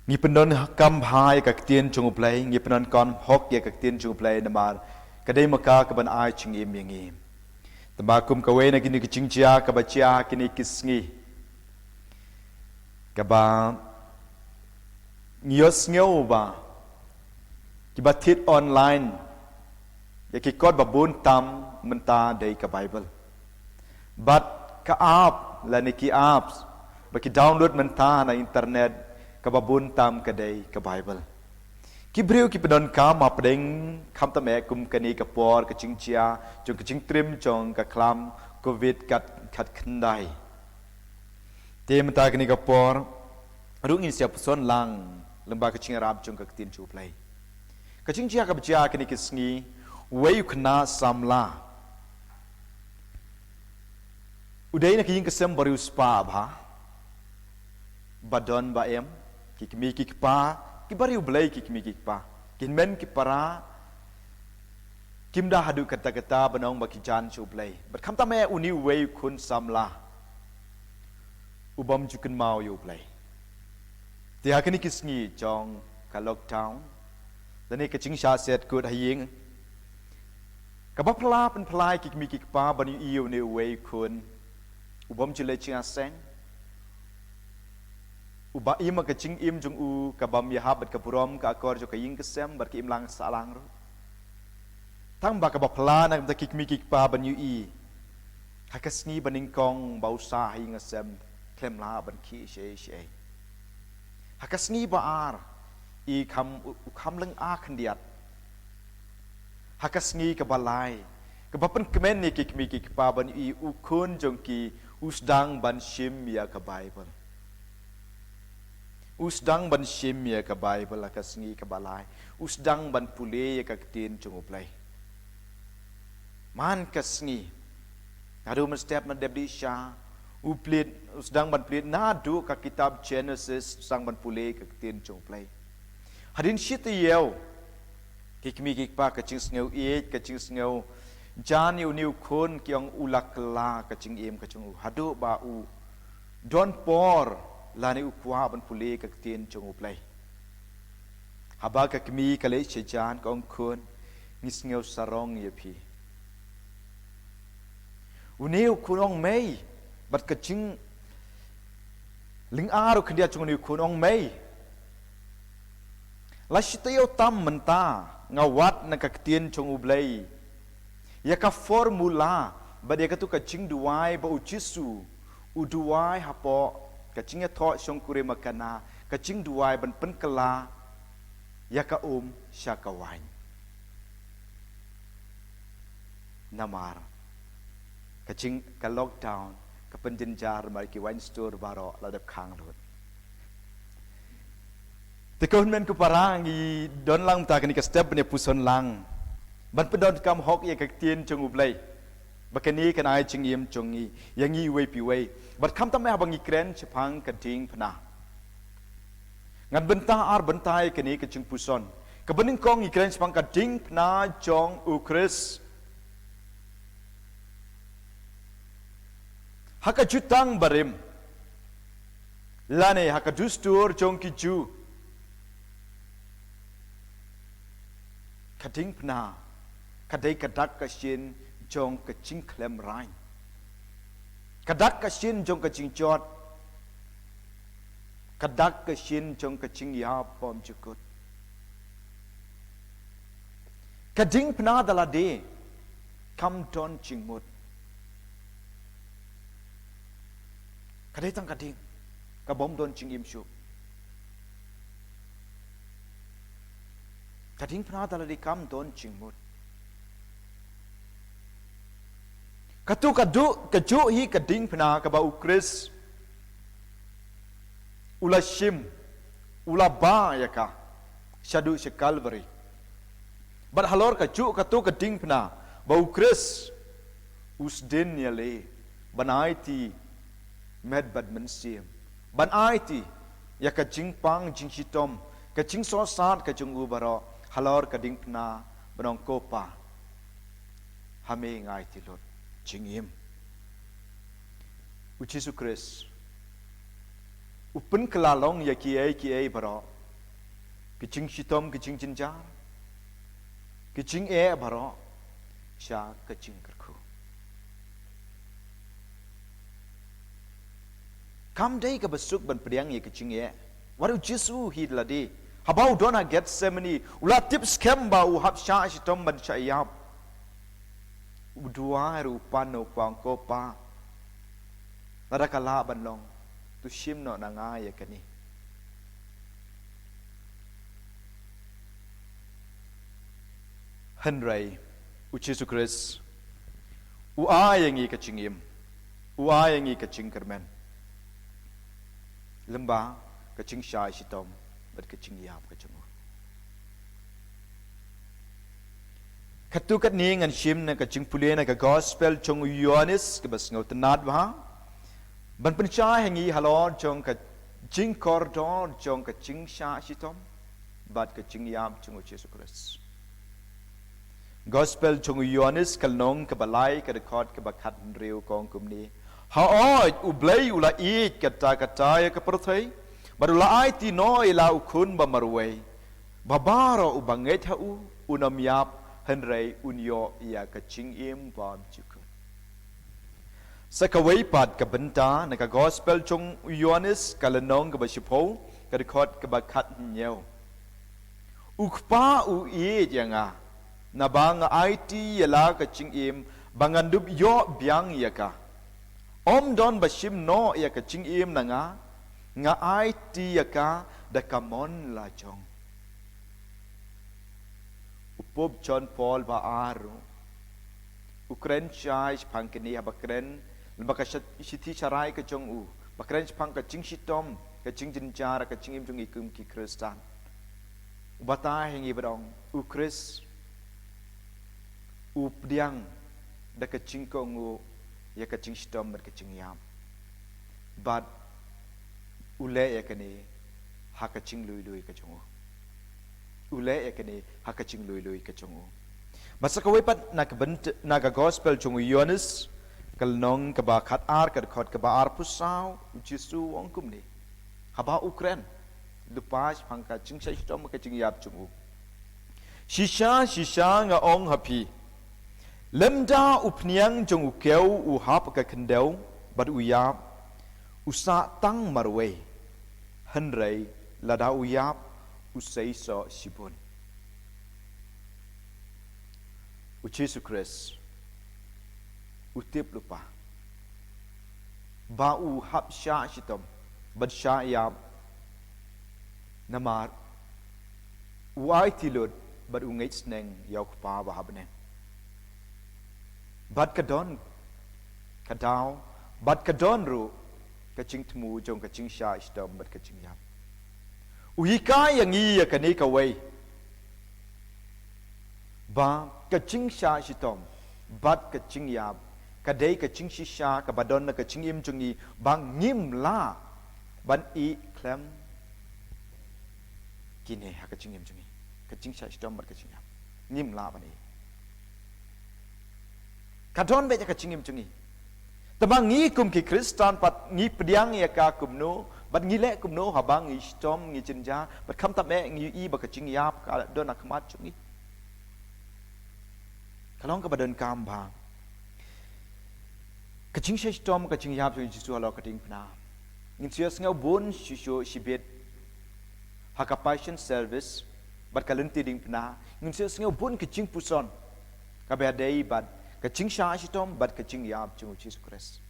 Ngi pyndonkam bha ïa ka Ktien jong U Blei, ngi pyndonkam hok ïa ka Ktien jong U Blei namar ka dei ma ka kaban ai jingim ïa ngi. Te ba kum kawei na kine ki jingjia kaba jia ha kine ki sngi, kaba ngi ïohsngew ba kiba thied online ïa ki kot ba bun tam mynta dei ka Baibl. Bad ka app lane ki apps ba ki download mynta na internet, kaba bun tam ka dei ka Baibl. Ki briew ki pyndonkam hapdeng, khamtam eh kum kane ka por ka jingjia jong ka jingtriem jong ka khlam Covid khat, khatkhyndai. Te mynta kane ka por ruh ngin sa ïa puson lang lyngba ka jingïarap jong ka Ktien jong U Blei. Ka jingjia kaba jia kine ki sngi, uwei u khynnah samla u dei na ka ïing ka sem ba riewspah bha, ba don ba em, ki kmie ki kpa kiba riewblei, ki kmie ki kpa, ki hynmen ki para, kim da haduh katta katta ban ong ba ki jan sha U Blei. Bad khamtam eh une uwei u khun samla u bym ju kynmaw ïa U Blei. Te ha kine ki sngi jong ka lockdown lane ka jingshah siat kut ha ïing, kaba phylla pynphylla ïa ki kmie ki kpa ban ïohi ïa une uwei u khun u bym ju leit sha ïing sha sem, Uba im ha ka jingim jong u, ka bym ïahap bad ka burom, ka akor jong ka ïing ka sem bad ka imlang sahlang ruh. Tang ba kaba phylla na ka bynta ki kmie ki kpa ban ïohi ha ka sngi ba nyngkong ba u sah ha ïing ha sem khlem lah ban khie shaei shaei. Ha ka sngi ba ar i kham, u kham lynga khyndiat. Ha ka sngi kaba lai, kaba pynkmen ïa ki kmie ki kpa ban ïohi, u khun jong ki u sdang ban shim ïa ka Baibl. U sdang ban shim ïa ka Baibl ha ka sngi kaba lai. U sdang ban pule ïa ka ktien jong U Blei. Man ka sngi, naduh mynstep na dep dih sha, u plie, u sdang ban plie naduh ka kitab Genesis, u sdang ban pule ka ktien jong U Blei. Hadien shi taïew, ki kmie ki kpa, ka jingsngew ïeit, ka jingsngew jan ïa une u khun, ki ong u la kylla ka jingim ka jong u haduh ba u don por lane u kwah ban pule ka ktien jong U Blei. Haba ka kmie ka leit sha jan, ka ong, khun, ngi sngew sarong ïa phi. Une u khun ong, mei, bad ka jinglynga ruh khyndiat jong une u khun, ong, mei, la shi taïew tam mynta nga wad na ka ktien jong U Blei ïa ka formula bad ïa katu ka jingduwai ba U Jisu u duwai hapoh ka jingïathoh shongkurim ha Kana, ka jingduwai ban pynkylla ïa ka um sha ka waiñ. Namar ka jing, ka lockdown ka pynjynjar, namar ki wine store baroh la dep khang lut. Te ko hynmen ko para, ngi don lang mynta kane ka step ban ïa puson lang ban pyndonkam hok ïa ka ktien jong U Blei, ba kane kan ai jingim jong ngi ïa ngi iwei pa iwei. Bad khamtam eh haba ngi kren shaphang ka diengphna, ngan bynta ar bynta ïa kane ka jingpuson. Kaba nyngkong, ngi kren shaphang ka diengphna jong U Khrist. Ha ka Jutang Barim lane ha ka dustur jong ki Jiw, ka diengphna ka dei ka dak ka shin jong ka jingkhlem raiñ, ka dak ka shin jong ka jingjot, ka dak ka shin jong ka jingïap bymjukut. Ka diengphna da lade kam don jingmut. Ka dei tang ka dieng, ka bym don jingim shuh. Ka diengphna da lade kam don jingmut. Katu ka duh, ka juh hi ka diengphna kaba U Khrist u la shim, u la bah ïa ka shaduh sha Kalbari. Bad halor ka juh katu ka diengphna ba U Khrist u sdien ïaleh ban aiti met bad mynsiem, ban aiti ïa ka jingpang jingshitom, ka jingsngewsih ka jong u baroh halor ka diengphna, ban ong, ko Pa, ha me nga aiti lut jingim. U Jisu Khrist u pynkylla long ïa kiei kiei baroh, ki jingshitom, ki jingjynjar, ki jingeh baroh sha ka jingkyrkhu. Kam dei kaba suk ban pdiang ïa ka jingeh. Wat U Jisu hi da lade, haba u don ha Gethsemane, u la tip skhem ba u hap shah shitom ban shah ïap. U duwai ruh u pan, u ong, ko Pa, lada ka lah ban long, to shim noh na nga ïa kane. Hynrei U Jisu Khrist u ai ïa ngi ka jingim, u ai ïa ngi ka jingkyrmen lyngba ka jingshah shitom bad ka jingïap ka jong u. Katto katne ngan shim na ka jingpule na ka Gospel jong u Ïoannis kaba sngewtynnad bha, ban pynshai ha ngi halor jong ka jingkordor jong ka jingshah shitom bad ka jingïap jong u Jisu Khrist. Gospel jong u Ïoannis ka lynnong kaba lai, ka dkhot kaba khathynriew, ka ong kumne: Hooid, U Blei u la ïeit katta katta ïa ka pyrthei, bad u la aiti noh ïa la u Khun ba marwei, ba baroh uba ngeit ha u un ym ïap, hynrei un ïoh ïa ka jingim bymjukut. Sa kawei pat ka bynta, na ka gospel jong u Ïoannis, ka lynnong kaba shiphew, ka dkhot kaba khathynñiew. U Kpa u ïeit ïa nga, naba nga aiti ïa la ka jingim, ba ngan dup ïoh biang ïa ka. Ym don ba shim noh ïa ka jingim na nga, nga aiti ïa ka da ka mon lajong. U Pope John Paul ba ar ruh u kren shai shaphang kane, haba kren lyngba ka sha-, shithi sharai ka jong u, ba kren shaphang ka jingshitom, ka jingjynjar, ka jingim jong ngi kum ki Khristan. U batai ha ngi ba dang u Khrist u pdiang da ka jingkohnguh ïa ka jingshitom bad ka jingïap. Bad u leh ïa kane ha ka jinglui lui ka jong u. U leh ïa kane ha ka jinglui lui ka jong u. Bad sa kawei pat na ka bynta, na ka gospel jong u Ïoannis, ka lynnong kaba khatar, ka dkhot kaba arphew saw, u Jisu u ong kumne. Haba u kren lypa shaphang ka jingshah shitom ka jingïap jong u. Shisha, shisha nga ong ha phi, lymda u phniang jong u kew u hap ka khyndew bad u ïap, u sah tang marwei. Hynrei lada u ïap, u seisoh shibun. U Jisu Khrist u tip lypa ba u hap shah shitom bad shah ïap, namar u aiti lut bad u ngeit sneng ïa u Kpa ba ha bneng. Bad ka don ka daw, bad ka don ruh ka jingthmu jong ka jingshah shitom bad ka jingïap. U hikai ïa ngi ïa kane kawei, ba ka jingshah shitom bad ka jingïap ka dei ka jingshisha kaba don na ka jingim jong ngi, ba ngim lah ban ïeh khlem kine ha ka jingim jong ngi. Ka jingshah shitom bad ka jingïap ngim lah ban ïeh. Ka don beit ha ka jingim jong ngi. Te ba ngi kum ki Khristan pat ngi pdiang ïa ka kumno, bad ngi leh kumno haba ngi shitom, ngi jynjar, bad khamtam eh ngi ïohi ba ka jingïap ka don ha khmat jong ngi. Ka long kaba donkam ba ka jingshah shitom, ka jingïap jong u Jisu halor ka diengphna. Ngin sa ïohsngew bun shuh shuh shibit ha ka Passion Service bad ka lynti diengphna. Ngin sa ïohsngew bun ki jingpuson kaba ïadei bad ka jingshah shitom bad ka jingïap jong u Jisu Khrist.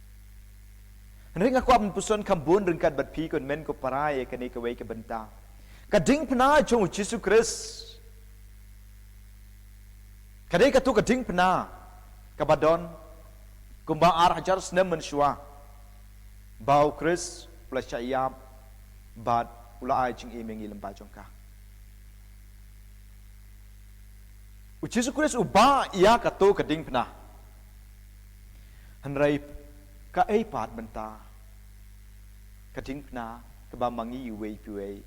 Hynrei nga kwah ban puson kham bun ryngkat bad phi, ko hynmen ko para, ïa kane kawei ka bynta. Ka diengphna jong u Jisu Khrist ka dei kato ka diengphna kaba don kumba ar hajar snem mynshuwa, ba u Khrist u la shah ïap bad u la ai jingim ïa ngi lyngba jong ka. U Jisu Khrist u bah ïa kato ka diengphna. Hynrei kaei pat mynta ka diengphna kaba ma ngi uwei pa uwei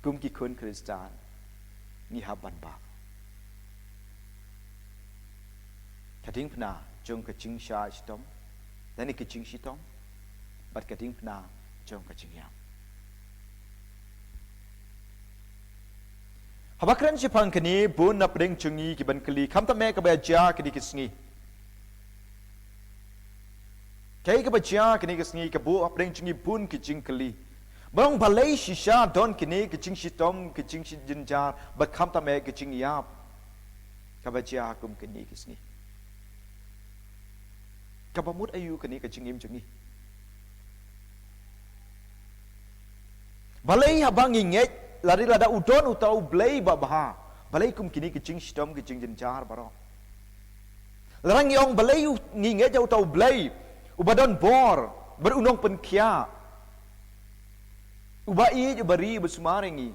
kum ki khun Khristan ngi hap ban bah? Ka diengphna jong ka jingshah shitom, lane ka jingshitom, bad ka diengphna jong ka jingïap. Haba kren shaphang kine, bun na pdeng jong ngi ki ban kylli, khamtam eh kaba jia kine ki sngi. Kaei kaba jia kine ki sngi, ka buh ha pdeng jong ngi bun ki jingkylli. Ba long balei shisha don kine ki jingshitom, ki jingshah jynjar, bad khamtam eh ki jingïap kaba jia kum kine ki sngi. Kaba mut aïu kane ka jingim jong ngi? Balei haba ngi ngeit, lada, lada u don uta u Blei babha, balei kum kine ki jingshitom, ki jingjynjar baroh? Lada ngi ong balei u, ngi ngeit ïa uta u Blei uba don bor bad u nongpynkhiah, uba ïeit, uba ri, uba sumar ïa ngi,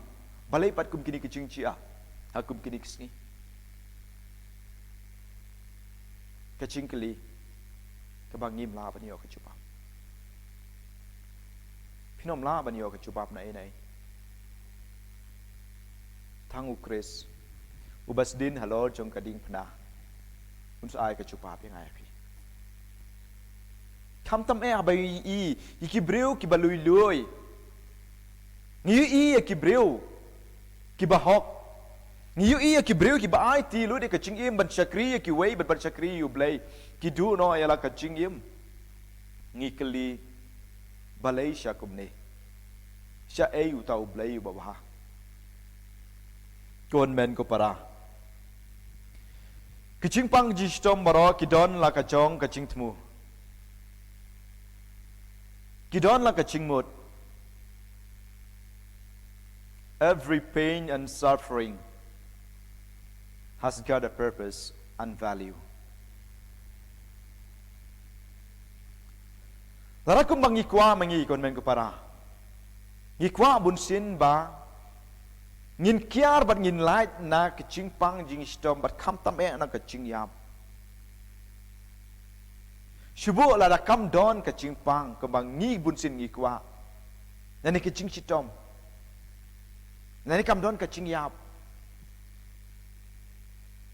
balei pat kum kine ki jingjia ha kum kine ki sngi? Ka jingkylli kaba ngim lah ban ïoh ka jubab. Phin ym lah ban ïoh ka jubab naei naei. Tang u Khrist uba sdien halor jong ka diengphna un sa ai ka jubab ïa nga ïa phi. Khamtam eh haba ngi ïohi ïa ki briew kiba lui lui. Ngi ïohi ïa ki briew kiba hok. Ngi ïohi ïa ki briew kiba aiti lut ïa ka jingim ban shakri ïa kiwei bad ban shakri ïa u Blei. Ki duh noh ïa la ka jingim. Ngi kylli balei sha kumne. Sha ei uta U Blei uba bha. Ko hynmen ko para. Ki jingpang jingshitom baroh ki don la ka jong ka jingthmu. Ki don la ka jingmut. Every pain and suffering has got a purpose and value. Lada kumba ngi kwah ma ngi ko hynmen ko para. Ngi kwah bunsien ba ngin kiar bad ngin lait na ka jingpang jingshitom bad khamtam eh na ka jingïap. Shu buh lada kam don ka jingpang kumba ngi bunsien ngi kwah. Lane ka jingshitom. Lane kam don ka jingïap.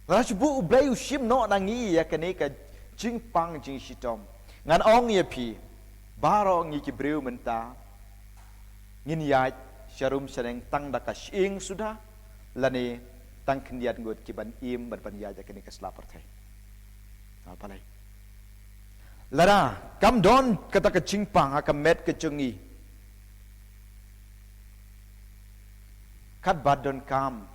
Lada shu buh U Blei u shim noh na ngi ïa kane ka jingpang jingshitom. Ngan ong ïa phi. Baroh ngi ki briew mynta. Ngin ïaid sharum shaneng tang da ka shyieng suda. Lane tang khyndiat ngut ki ban im bad ban ïaid ïa kane ka sla pyrthei. Namar balei? Lada kam don kata ka jingpang ha ka met ka jong ngi. Katba donkam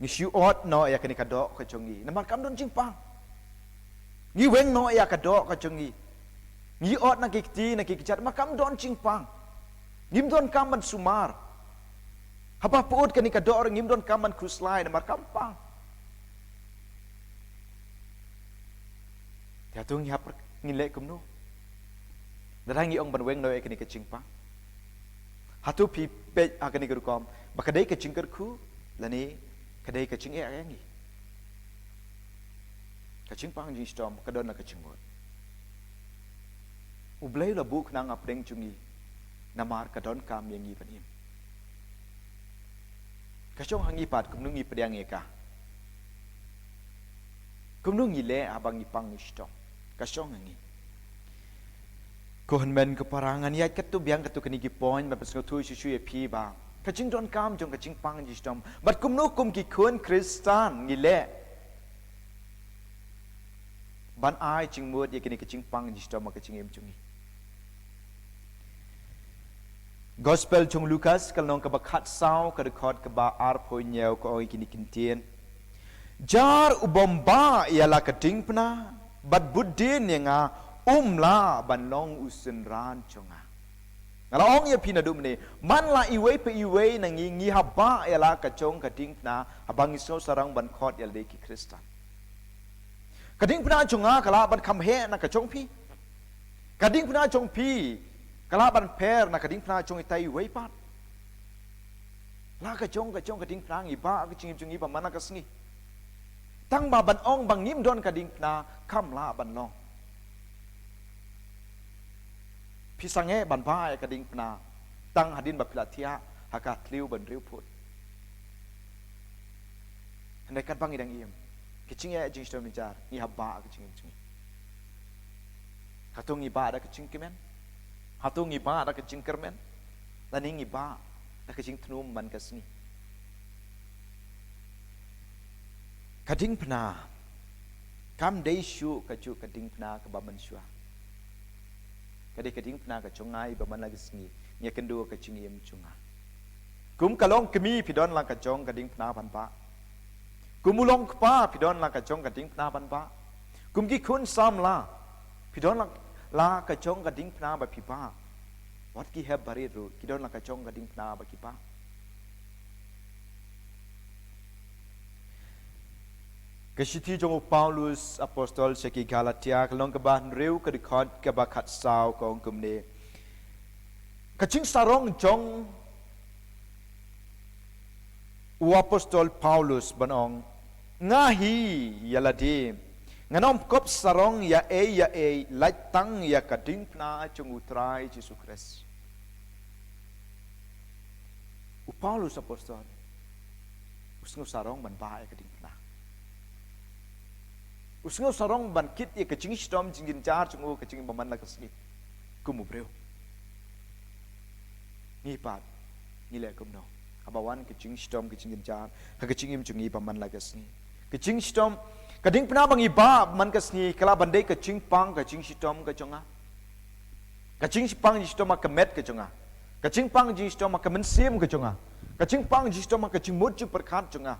ngi shu ot noh ïa kane ka doh ka jong ngi. Namar kam don jingpang. Ngi weng noh ïa ka doh ka jong ngi. Ngi ot na ki kti na ki kjat namar kam don jingpang. Ngim donkam ban sumar. Haba pyut kane ka doh ruh ngim donkam ban khuslai namar kam pang. Te hato ngi hap ngin leh kumno? Lada ngi ong ban weng noh ïa kane ka jingpang. Hato phi peit ha kane ka rukom ba ka dei ka jingkyrkhu lane ka dei ka jingeh ïa ngi. Ka jingpang jingshitom ka don la ka jingmut. U Blei u la buh khnang hapdeng jong ngi namar ka donkam ïa ngi ban im. Ka shong ha ngi pat kumno ngi pdiang ïa ka. Kumno ngi leh haba ngi pang ngi shitom. Ka shong ha ngi. Ko hynmen ko para ngan ïaid katto biang katto kine ki point ban pynsngewthuh shuh shuh ïa phi ba ka jingdonkam jong ka jingpang jingshitom. Bad kumno kum ki khun Khristan ngi leh ban ai jingmut ïa kine ka jingpang jingshitom ha ka jingim jong ngi. Gospel jong u Lukas ka lynnong kaba khatsaw ka dkhot kaba arphew hynñiew ka ong ïa kine ki ktien. Jar u bym bah ïa la ka diengphna bad bud dien ïa nga um lah ban long u synran jong nga. Nga la ong ïa phi naduh mynne man la iwei pa iwei na ngi ngi hap bah ïa la ka jong ka diengphna haba ngi sngewsarong ban khot ïa lade ki Khristan. Ka diengphna jong nga ka lah ban kham heh na ka jong phi. Ka diengphna jong phi ka lah ban pher na ka diengphna jong itai iwei pat. La ka jong ka jong ka diengphna ngi bah ka jingim jong ngi ba man la ka sngi. Tang ba ban ong ba ngim don ka diengphna kam lah ban long. Phi sangeh ban bah ïa ka diengphna tang hadien ba phi la thiah ha ka thliew ban riewphut. Hynrei katba ngi dang im ki jingeh jingshitom jynjar ngi hap bah ka jingim jong ngi. Hato ngi bah da ka jingkmen? Hato ngi bah da ka jingkyrmen? Lane ngi bah da ka jingthmu man ka sngi. Ka diengphna kam dei shuh ka juh ka diengphna kaba mynshuwa. Ka dei ka diengphna ka jong nga iba man la ka sngi ngi ïakynduh ka jingim jong nga. Kum ka long kmie phi don la ka jong ka diengphna ban bah. Kum u long kpa phi don la ka jong ka diengphna ban bah. Kum ki khun samla phi don la, la ka jong ka diengphna ba phi bah. Wat ki hep barit ruh ki don la ka jong ka diengphna ba ki bah. Ka shithi jong u Paulus apostol sha ki Galatia ka lynnong kaba hynriew ka dkhot kaba khatsaw ka ong kumne. Ka jingsarong jong u apostol Paulus ban ong nga hi ïa lade ngan ym kop sarong ïa ei ïa ei lait tang ïa ka diengphna jong u Trai Jisu Khrist. U Paulus apostol u sngew sarong ban bah ïa ka diengphna. U sngew sarong ban kit ïa ka jingshitom jingjynjar jong u ka jingim ba man la ka sngi. Kum u briew. Ngi pat ngi leh kumno haba wan ka jingshitom ka jingjynjar ha ka jingim jong ngi ba man la ka sngi. Ka jingshitom Ka diengphna ba ngi bah man ka sngi ka lah ban dei ka jingpang ka jingshitom ka jong nga. Ka jingpang jingshitom ha ka met ka jong nga. Ka jingpang jingshitom ha ka mynsiem ka jong nga. Ka jingpang jingshitom ha ka jingmut jingpyrkhat jong nga.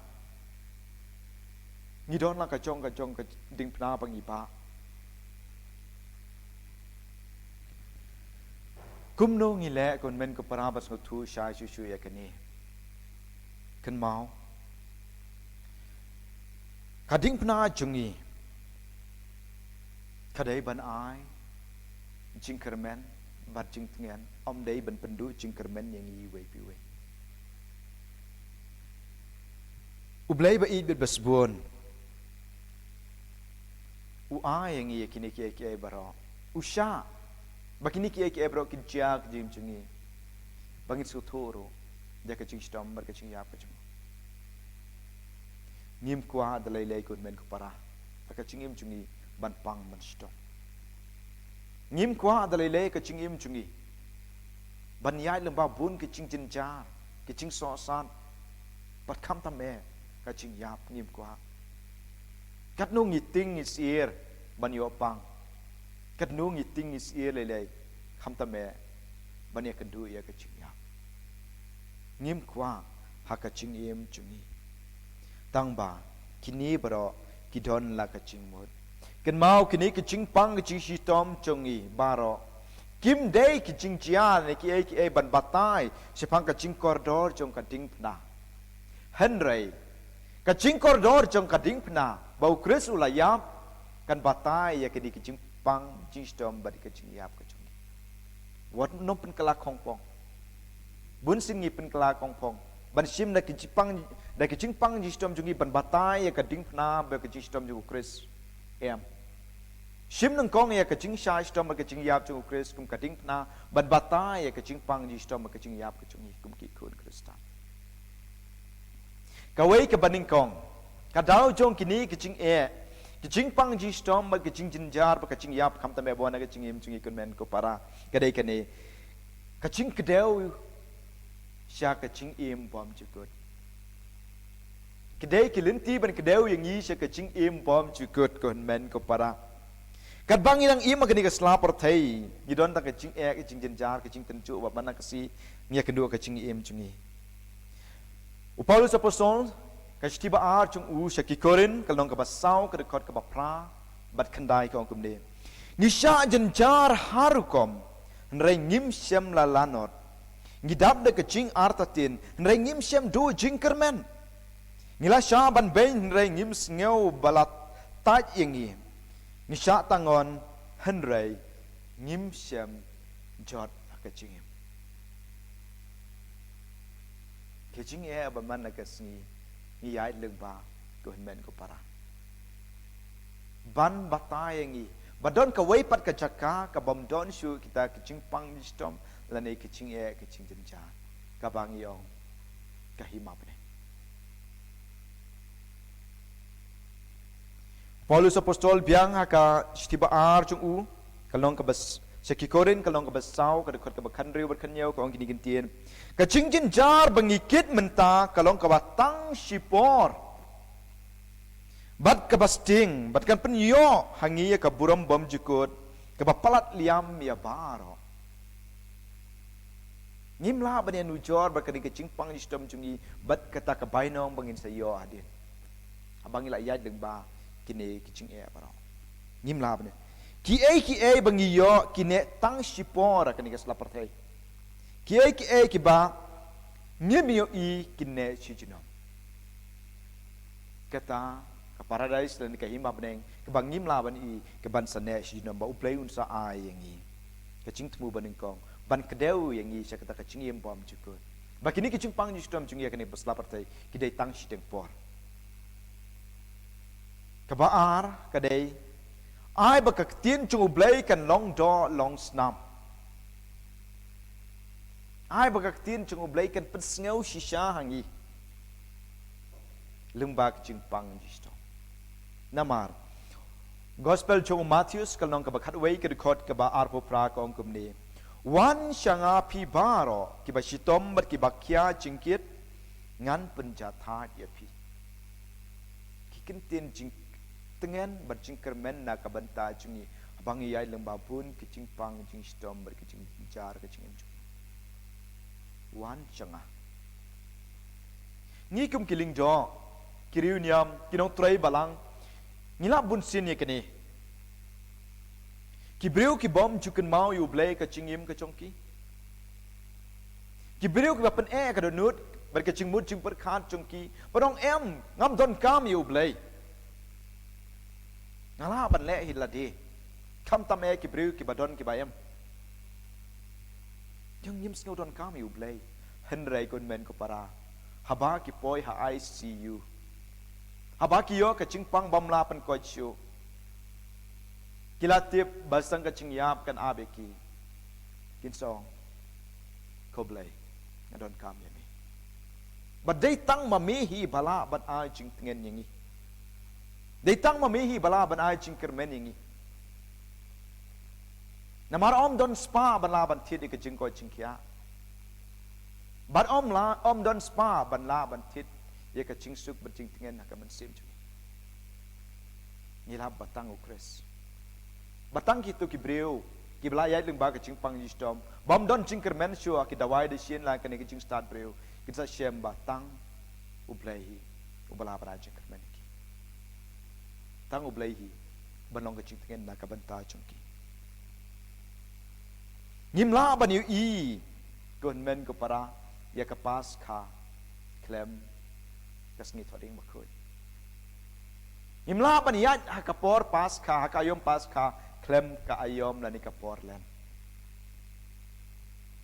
Ngi don la ka jong ka jong ka diengphna ba ngi bah. Kumno ngi leh ko hynmen ko para ban sngewthuh shai shuh shuh ïa kane? Kynmaw, ka diengphna jong ngi ka dei ban ai jingkyrmen bad jingtngen, ym dei ban pynduh jingkyrmen ïa ngi iwei pa iwei. U Blei ba ïeit bad ba sbun u ai ïa ngi ïa kine kiei kiei baroh. U shah ba kine kiei kiei baroh kin jia ha ka jingim jong ngi, ba ngin sngewthuh ruh ïa ka jingshitom bad ka jingïap ka jong ngi. Ngim kwah da lei lei ko hynmen ko para ha ka jingim jong ngi ban pang ban shitom. Ngim kwah da lei lei ha ka jingim jong ngi ban ïaid lyngba bun ka jingjynjar, ka jingsohsat, bad khamtam eh ka jingïap. Ngim kwah. Katno ngi tieng ngi syier ban ïoh pang, katno ngi tieng ngi syier lei lei, khamtam eh ban ïakynduh ïa ka jingïap. Ngim kwah ha ka jingim jong ngi. Tang ba kine baroh ki don la ka jingmut. Kynmaw, kine ki jingpang ki jingshitom jong ngi baroh kim dei ki jingjia ne kiei kiei ban batai shaphang ka jingkordor jong ka diengphna. Hynrei ka jingkordor jong ka diengphna ba U Khrist u la ïap kan batai ïa kine ki jingpang jingshitom bad ka jingïap ka jong ngi. Wat nym pynkylla khongpong. Bun sien ngi pynkylla khongpong ban shim da ki jingpang, da ki jingpang jingshitom jong ngi ban batai ïa ka diengphna bad ka jingshitom jong U Khrist. Em. Shim nyngkong ïa ka jingshah shitom bad ka jingïap jong U Khrist kum ka diengphna ban batai ïa ka jingpang jingshitom bad ka jingïap ka jong ngi kum ki khun Khristan. Kawei kaba nyngkong, ka daw jong kine ki jingeh, ki jingpang jingshitom bad ki jingjynjar bad ka jingïap khamtam eh bun ha ka jingim jong ngi ko hynmen ko para, ka dei kane: ka jingkdew sha ka jingim bymjukut. Ki dei ki lynti ban kdew ïa ngi sha ka jingim bymjukut ko hynmen ko para. Katba ngi dang im ha kane ka sla pyrthei, ngi don tang ka jingeh, ka jingjynjar, ka jingtynjuh, bad man la ka sngi ngi ïakynduh ka jingim jong ngi. U Paulus Apostol, ka shithi ba ar jong u sha ki Korinth, ka lynnong kaba saw, ka dkhot kaba phra bad khyndai, ka ong kumne: Ngi shah jynjar har rukom, hynrei ngim shym la lanot. Ngi dap da ka jingartatien, hynrei ngim shym duh jingkyrmen. Ngi la shah ban beiñ, hynrei ngim sngew ba la tait ïa ngi. Ngi shah tang on, hynrei ngim shym jot ha ka jingim. Ka jingeh ba man la ka sngi ngi ïaid lyngba ko hynmen ko para, ban batai ïa ngi ba don kawei pat ka jaka kabym don shuh kita ki jingpang jingshitom lane ki jingeh, ki jingjynjar, kaba ngi ong ka hima bneng. Paulus Apostol biang ha ka shithi ba ar jong u, ka lynnong kaba s-, sha ki Korinth, ka lynnong kaba saw, ka dkhot kaba khathynriew bad khathynñiew, ka ong kine ki ktien: Ka jingjynjar ba ngi kit mynta ka long kaba tang shipor bad kaba sting, bad kan pynïoh ha ngi ïa ka burom bymjukut kaba palat liam ïa baroh. Ngim lah ban ïanujor bad kane ka jingpang jingshitom jong ngi bad kata ka bainong ba ngin sa ïoh hadien, haba ngi la ïaid lyngba kine ki jingeh baroh. Ngim lah ban ïa, kiei kiei ba ngi ïoh ki neh tang shipor ha kane ka sla pyrthei. Kiei kiei kiba ngim ïohi ki neh shi junom. Kata ka paradais lane ka hima bneng kaba ngim lah ban i, kaban sa neh shi junom, ba U Blei un sa ai ïa ngi ka jingthmu banyngkong ban kdew ïa ngi sha kata ka jingim bymjukut. Ba kine ki jingpang jingshitom jong ngi ha kane ka sla pyrthei ki dei tang shiteng por. Kaba ar ka dei, ai ba ka ktien jong U Blei kan long doh long snam. Ai ba ka ktien jong U Blei kan pynsngew shisha ha ngi lyngba ka jingpang jingshitom. Namar Gospel jong u Mathaios, ka lynnong kaba khatwei, ka dkhot kaba arphew phra, ka ong kumne: Wan sha nga phi baroh kiba shitom bad kiba khia jingkit, ngan pynjahthait ïa phi. Ki kyntien jing, tngen bad jingkyrmen na ka bynta jong ngi, haba ngi ïaid lyngba bun ki jingpang jingshitom bad ki jingjynjar ka jingim jong ngi. Wan sha nga. Ngi kum ki lyngdoh, ki riewniam, ki nongtrei balang, ngi lap bunsien ïa kane. Ki briew ki bym ju kynmaw ïa U Blei ka jingim ka jong ki. Ki briew kiba pyneh ka dohnud bad ka jingmut jingpyrkhat jong ki, ba ong, em, ngam donkam ïa U Blei. Nga lah ban leh hi lade. Khamtam eh ki briew kiba don kiba em. Ïa ngim sngew donkam ïa U Blei. Hynrei ko hynmen ko para, haba ki poi ha I C U, haba ki ïoh ka jingpang bym lah pynkoit shuh, ki la tip ba tang ka jingïap kan ap ïa ki. Kin sa ong, ko Blei, nga donkam ïa me. Bad dei tang ma me hi ba lah ban ai jingtngen ïa ngi. Dei tang ma me hi ba lah ban ai jingkyrmen ïa ngi. Namar ym don spah ban lah ban thied ïa ka jingkoit jingkhiah. Bad ym lah, ym don spah ban lah ban thied ïa ka jingsuk bad jingtngen ha ka mynsiem jong ngi. Ngi lap ba tang U Khrist, ba tang kito ki briew kiba la ïaid lyngba ka jingpang jingshitom, bym don jingkyrmen shuh ha ki dawai dashin lane kane ka jingstad briew, kin sa shem ba tang U Blei hi uba lah ban ai jingkyrmen ïa ki. Tang U Blei hi ban long ka jingtngen na ka bynta jong ki. Ngim lah ban ïohi, ko hynmen ko para, ïa ka Paskha khlem ka Sngi Thohdieng Bakhuid. Ngim lah ban ïaid ha ka por Paskha, ha ka aïom Paskha khlem ka aïom lane ka por Lent.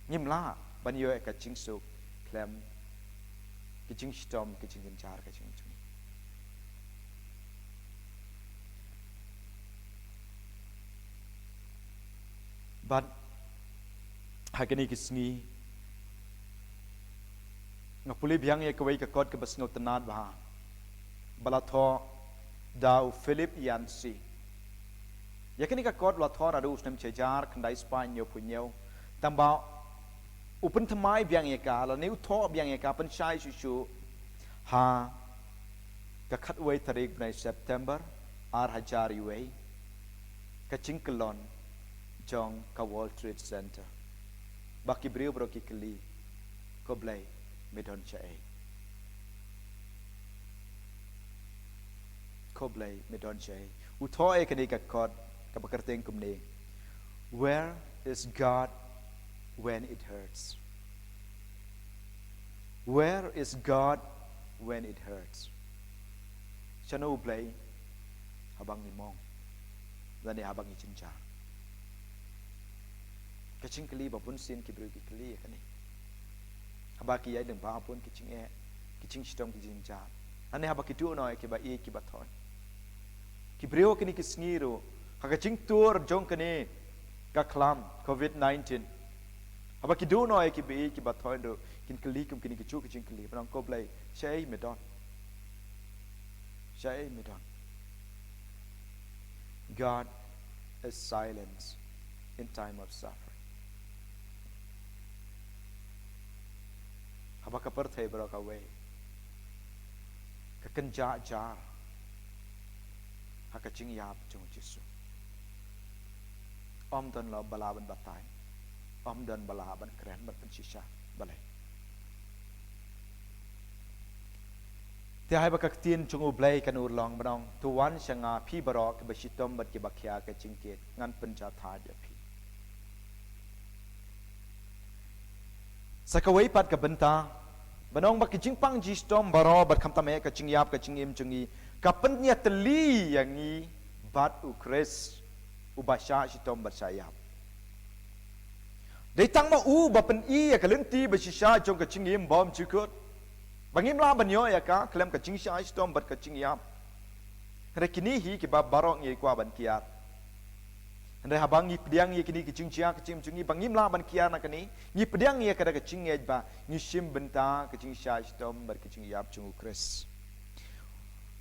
Ngim lah ban ïoh ïa ka jingsuk khlem ka jingshitom, ka jingjynjar, ka jingim jong ngi. Bad ha kine ki sngi nga pule biang ïa kawei ka kot kaba sngewtynnat bha, ba la thoh da u Philip Yancey. Ïa kane ka kot la thoh naduh u snem shihajar khyndai spah hynñiewphew hynñiew. Tangba u pynthymmai biang ïa ka, lane u thoh biang ïa ka, pynshai shuh shuh ha ka khatwei tarik bnai September ar hajar wei, ka jingkyllon jong ka World Trade Center, ba ki briew baroh ki kylli, ko Blei, me don shaei? Ko Blei, me don shaei? U thoh ïa kane ka kot kaba kyrteng kumne: Where is God when it hurts? Where is God when it hurts? Shano U Blei haba ngi mong lane haba ngi jynjar? Ka jingkylli ba bunsien ki briew ki kylli ïa kane haba ki ïaid lyngba bun ki jingeh, ki jingshitom, ki jingjynjar, lane haba ki duh noh ïa kiba ïeit kiba thoh. Ki briew kine ki sngi ruh, ha ka jingtur jong kane ka khlam covid nineteen, haba ki duh noh ïa kiba ïeit kiba thoh ruh, kin kylli kum kine kijuh ki jingkylli, ban ong, ko Blei, shaei me don? Shaei me don? God is silence in time of suffering. Haba ka pyrthei baroh kawei ka kynjah jar ha ka jingïap jong u Jisu, ym don la ba lah ban batai, ym don ba lah ban kren, ban pynshisha. Balei? Te haba ka ktien jong U Blei kan urlong, ban ong, to wan sha nga phi baroh kiba shitom bad kiba khia ka jingkit, ngan pynjah thait ïa phi. Sa kawei pat ka bynta, ban ong ba ki jingpang jingshitom baroh bad khamtam eh ka jingïap ka jingim jong ngi, ka pynïatylli ïa ngi bad U Khrist uba shah shitom bad shah ïap. Dei tang ma u ba pyni ïa ka lynti ba shisha jong ka jingim bymjukut, ba ngim lah ban ïoh ïa ka khlem ka jingshah shitom bad ka jingïap. Hynrei kine hi kiba baroh ngi kwah ban kiar. Hynrei haba ngi pdiang ïa kine ki jingjia ka jingim jong ngi ba ngim lah ban kiar na kane, ngi pdiang ïa ka da ka jingngeit ba ngi shim bynta ka jingshah shitom bad ka jingïap jong U Khrist.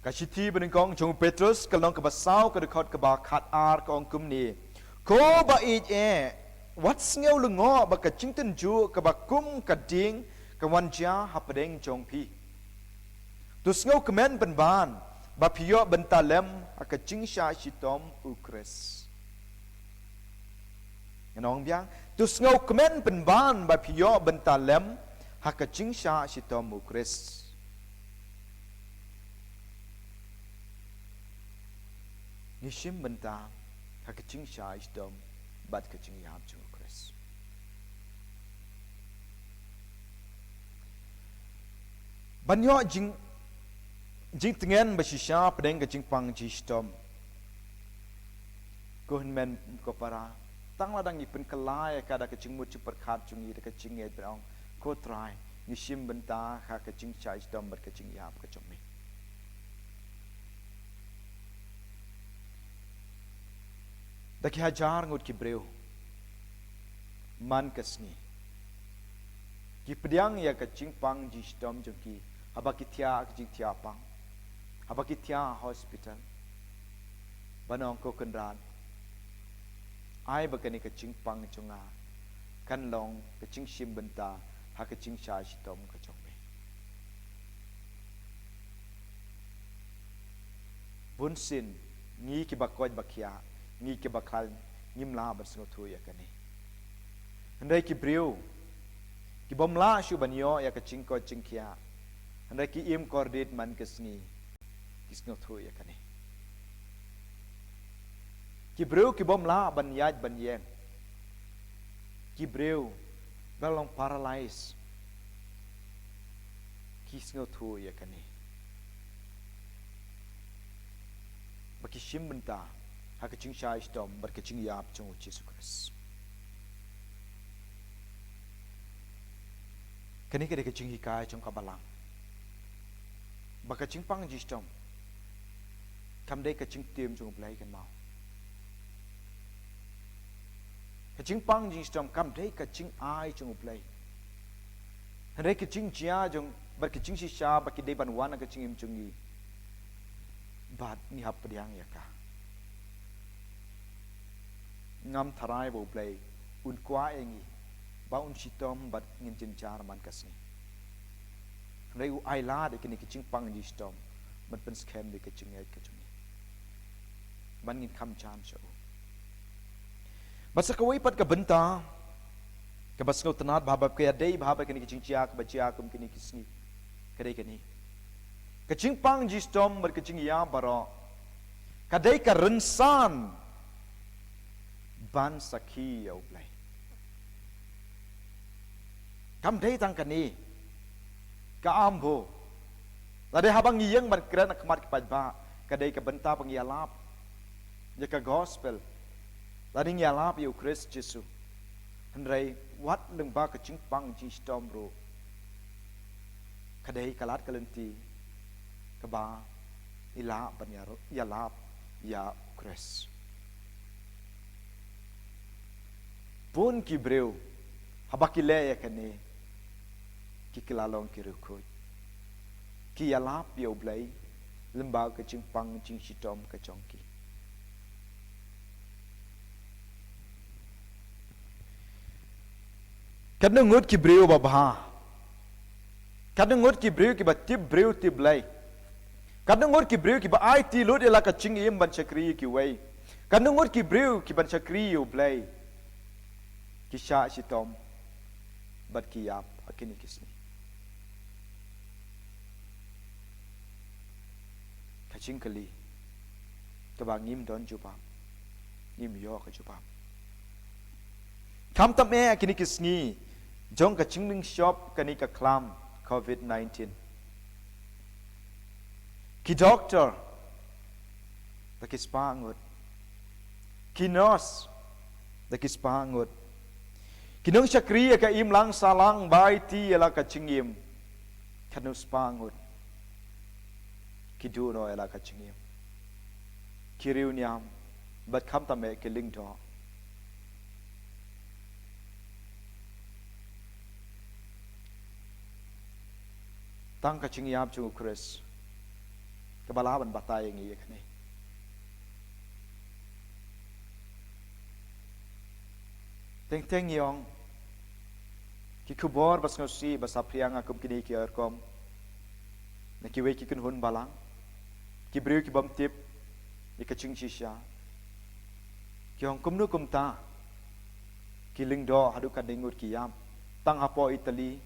Ka shithi banyngkong jong u Petros, ka lynnong kaba saw, ka dkhot kaba khatar, ka ong kumne: Ko ba ïeit eh, wat sngew lyngngoh ba ka jingtynjuh kaba kum ka ding ka wan jia hapdeng jong phi. To sngewkmen pynban ba phi ïoh bynta lem ha ka jingshah shitom u Khrist. Ngan ong biang, to sngewkmen pynban ba phi ïoh bynta lem ha ka jingshah shitom u Khrist. Ngi shim bynta ha ka jingshah shitom bad ka jingïap jong u Khrist. Ban ïoh jing, jingtngen ba shisha pdeng ka jingpang jingshitom. Ko hynmen ko para, tang lada ngi pynkylla ïa ka da ka jingmut jingpyrkhat jong ngi, da ka jingngeit, ban ong, ko Trai, ngi shim bynta ha ka jingshah shitom bad ka jingïap ka jong me. Da ki hajar ngut ki briew man ka sngi ki pdiang ïa ka jingpang jingshitom jong ki, haba ki thiah ka jingthiah pang, haba ki thiah hospital. Ban ong, ko Kynrad, ai ba kane ka jingpang jong nga kan long ka jingshim bynta ha ka jingshah shitom ka jong me. Bunsien ngi kiba koit ba khiah, ngi kiba khlaiñ, ngim lah ban sngewthuh ïa kane. Hynrei ki briew kibym lah shuh ban ïoh ïa ka jingkoit jingkhiah, hynrei ki im kordit man ka sngi, ki sngewthuh ïa kane. Ki briew kibym lah ban ïaid ban ïeng, ki briew ba long paralyze, ki sngewthuh ïa kane, ba ki shim bynta ha ka jingshah shitom bad ka jingïap jong u Jisu Khrist. Kane ka dei ka jinghikai jong ka Balang, ba ka jingpang jingshitom kam dei ka jingtim jong u Blei, kynmaw. Ka jingpang jingshitom kam dei ka jingai jong u Blei, hynrei ka jingjia jong, bad ka jingshisha ba ki dei ban wan ha ka jingim jong ngi, bad ngi hap pdiang ïa ka. Ngam tharai ba u Blei un kwah ïa ngi ba un shitom bad ngin jynjar man ka sngi. Hynrei u ailad ïa kine ki jingpang jingshitom ban pynskhem ïa ka jingngeit ka jong ngi, ban ngin kham jan sha u. Bad sa kawei pat ka bynta kaba sngewtynnat bha, ba ka ïadei bha bad kine ki jingjia kiba jia kum kine ki sngi, ka dei kane: ka jingpang jingshitom bad ka jingïap baroh ka dei ka rynsan ban sakhi ïa u Blei. Kam dei tang kane, ka ambo, lada haba ngi ïeng ban kren ha khmat ki paidbah, ka dei ka bynta ba ngi ïalap ïa ka gospel, lada ngi ïalap ïa u Khrist Jisu. Hynrei wat lyngba ka jingpang jingshitom ruh, ka dei ka lad ka lynti kaba ngi lah ban ïa, ïalap ïa u Khrist. Bun ki briew haba ki leh ïa kane, ki kylla long ki riewkhuid, ki ïalap ïa u Blei lyngba ka jingpang jingshitom ka jong ki. Katno ngut ki briew ba bha, katno ngut ki briew kiba tip briew tip Blei, katno ngut ki briew kiba aiti lut ïa la ka jingim ban shakri ïa kiwei, katno ngut ki briew kiban shakri ïa u Blei, ki shah shitom bad ki ïap ha kine ki sngi. Ka jingkylli kaba ngim don jubab, ngim ïoh ka jubab. Khamtam eh ha kine ki sngi jong ka jingmihshop kane ka khlam covid nineteen, ki doktor da ki spah ngut, ki nurse da ki spah ngut, ki nongshakri ïa ka imlang sahlang ba aiti ïa la ka jingim, katno spah ngut ki duh noh ïa la ka jingim, ki riewniam, bad khamtam eh ki lyngdoh. Tang ka jingïap jong u Khrist kaba lah ban batai ïa ngi ïa kane. Teng teng ngi ong, ki khubor ba sngewsih ba saphriang ha kum kine ki rukom na kiwei ki kynhun balang, Ki briew ki bym tip ïa ka jingshisha ki ong kumno kumta ki lyngdoh haduh katne ngut ki ïap, tang hapoh Italy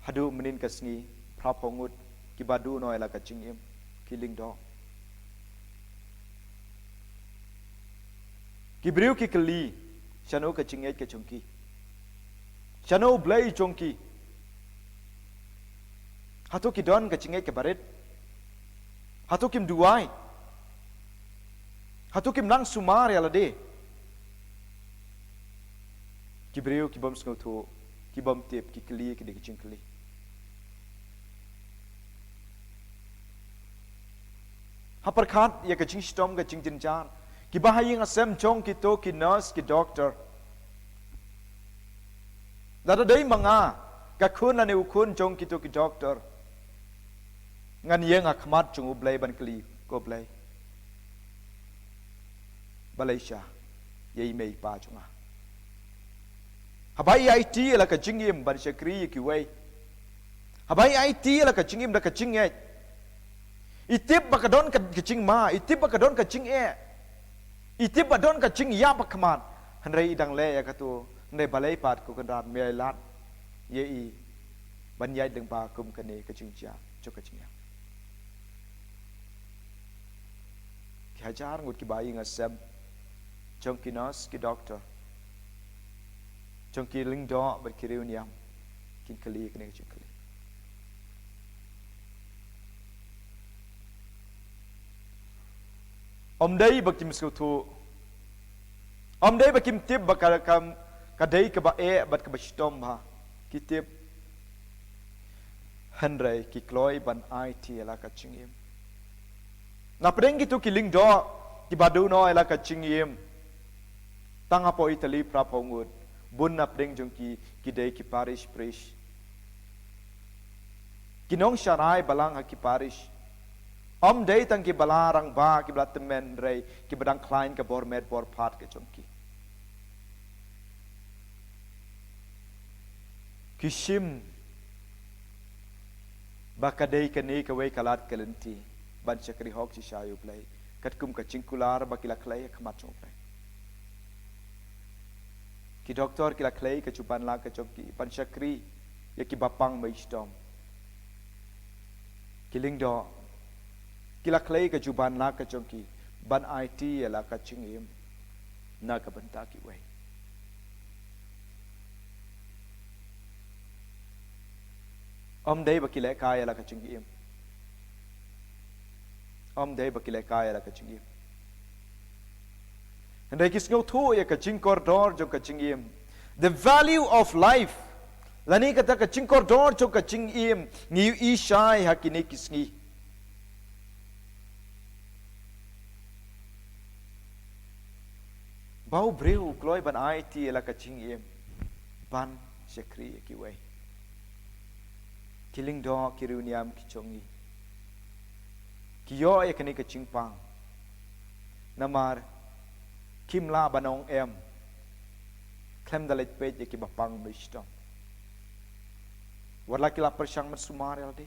haduh mynnin ka sngi phra phew ngut kiba duh noh ïa la ka jingim ki lyngdoh. Ki briew ki kylli, shano ka jingngeit ka jong ki? Shano U Blei jong ki? Hato ki don ka jingngeit kaba rit? Hato kim duwai? Hato kim nang sumar ïa lade? Ki briew ki bym sngewthuh, ki bym tip, ki kylli kine ki jingkylli. Ha pyrkhat ïa ka jingshitom ka jingjynjar kiba ha ïing ha sem jong kito ki nurse, ki doktor. Lada dei ma nga, ka khun lane u khun jong kito ki doktor, ngan ïeng ha khmat jong U Blei ban kylli, ko Blei, balei sha ïa i mei i pa jong nga? Haba i aiti ïa la ka jingim ban shakri ïa kiwei, haba i aiti ïa la ka jingim da ka jingngeit, i tip ba ka don ka, ka jingma, i tip ba ka don ka jingeh, i tip ba don ka jingïap ha khmat, hynrei i dang leh ïa kato, hynrei balei pat, ko Kynrad, me ïailad ïa i ban ïaid lyngba kum kane ka jingjia jong ka jingïap? Ki hajar ngut kiba ha ïing ha sem jong ki nurse, ki doktor, jong ki lyngdoh bad ki riewniam, kin kylli kane ka jingkylli. Ym dei ba kim sngewthuh, ym dei ba kim tip ba ka, ka, ka dei kaba eh bad kaba shitom bha, ki tip. Hynrei ki kloi ban aiti ïa la ka jingim. Na pdeng kito ki lyngdoh kiba duh noh ïa la ka jingim, tang hapoh Italy phra phew ngut, bun na pdeng jong ki ki dei ki parish priest, ki nongsharai balang ha ki parish. Ym dei tang kiba la rangbah, kiba la tymmen, hynrei kiba dang khlaiñ ka bor met bor phad ka jong ki. Ki shim ba ka dei kane kawei ka lad ka lynti ban shakri hok shisha ïa U Blei, katkum ka jingkular ba ki la khlei ha khmat jong U Blei. Ki doktor ki la khlei ka juban lad ka jong ki ban shakri ïa kiba pang mei shitom. Ki lyngdoh ki la khlei ka juban lad ka jong ki ban aiti ïa la ka jingim na ka bynta kiwei. Ym dei ba ki lehkai ïa la ka jingim, ym dei ba ki lehkai ïa la ka jingim, hynrei ki sngewthuh ïa ka jingkordor jong ka jingim, the value of life. Lane kata ka jingkordor jong ka jingim ngi ïohi shai ha kine ki sngi, ba u briew u kloi ban aiti ïa la ka jingim ban shakri ïa kiwei. Ki lyngdoh, ki riewniam ki jong ngi, ki ïoh ïa kane ka jingpang namar kim lah ban ong em khlem da leit peit ïa kiba pang mei shitom. Wat la ki la pyrshang ban sumar ïa lade,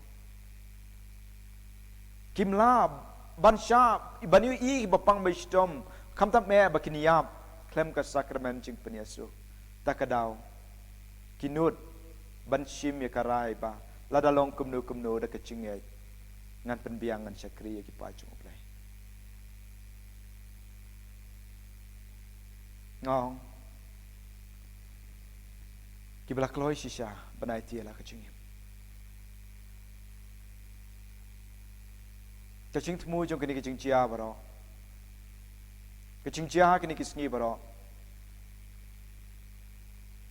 kim lah ban shah ban ïohi ïa kiba pang mei shitom, khamtam eh ba kin ïap khlem ka sakramen jingpynïasoh. Ta ka daw ki nud ban shim ïa ka rai ba lada long kumno kumno, da ka jingngeit ngan pynbiang, ngan shakri ïa ki paid jong U Blei. Nga ong, kiba la kloi shisha ban aiti ïa la ka jingim. Ka jingthmu jong kine ki jingjia baroh, ka jingjia kine ki sngi baroh,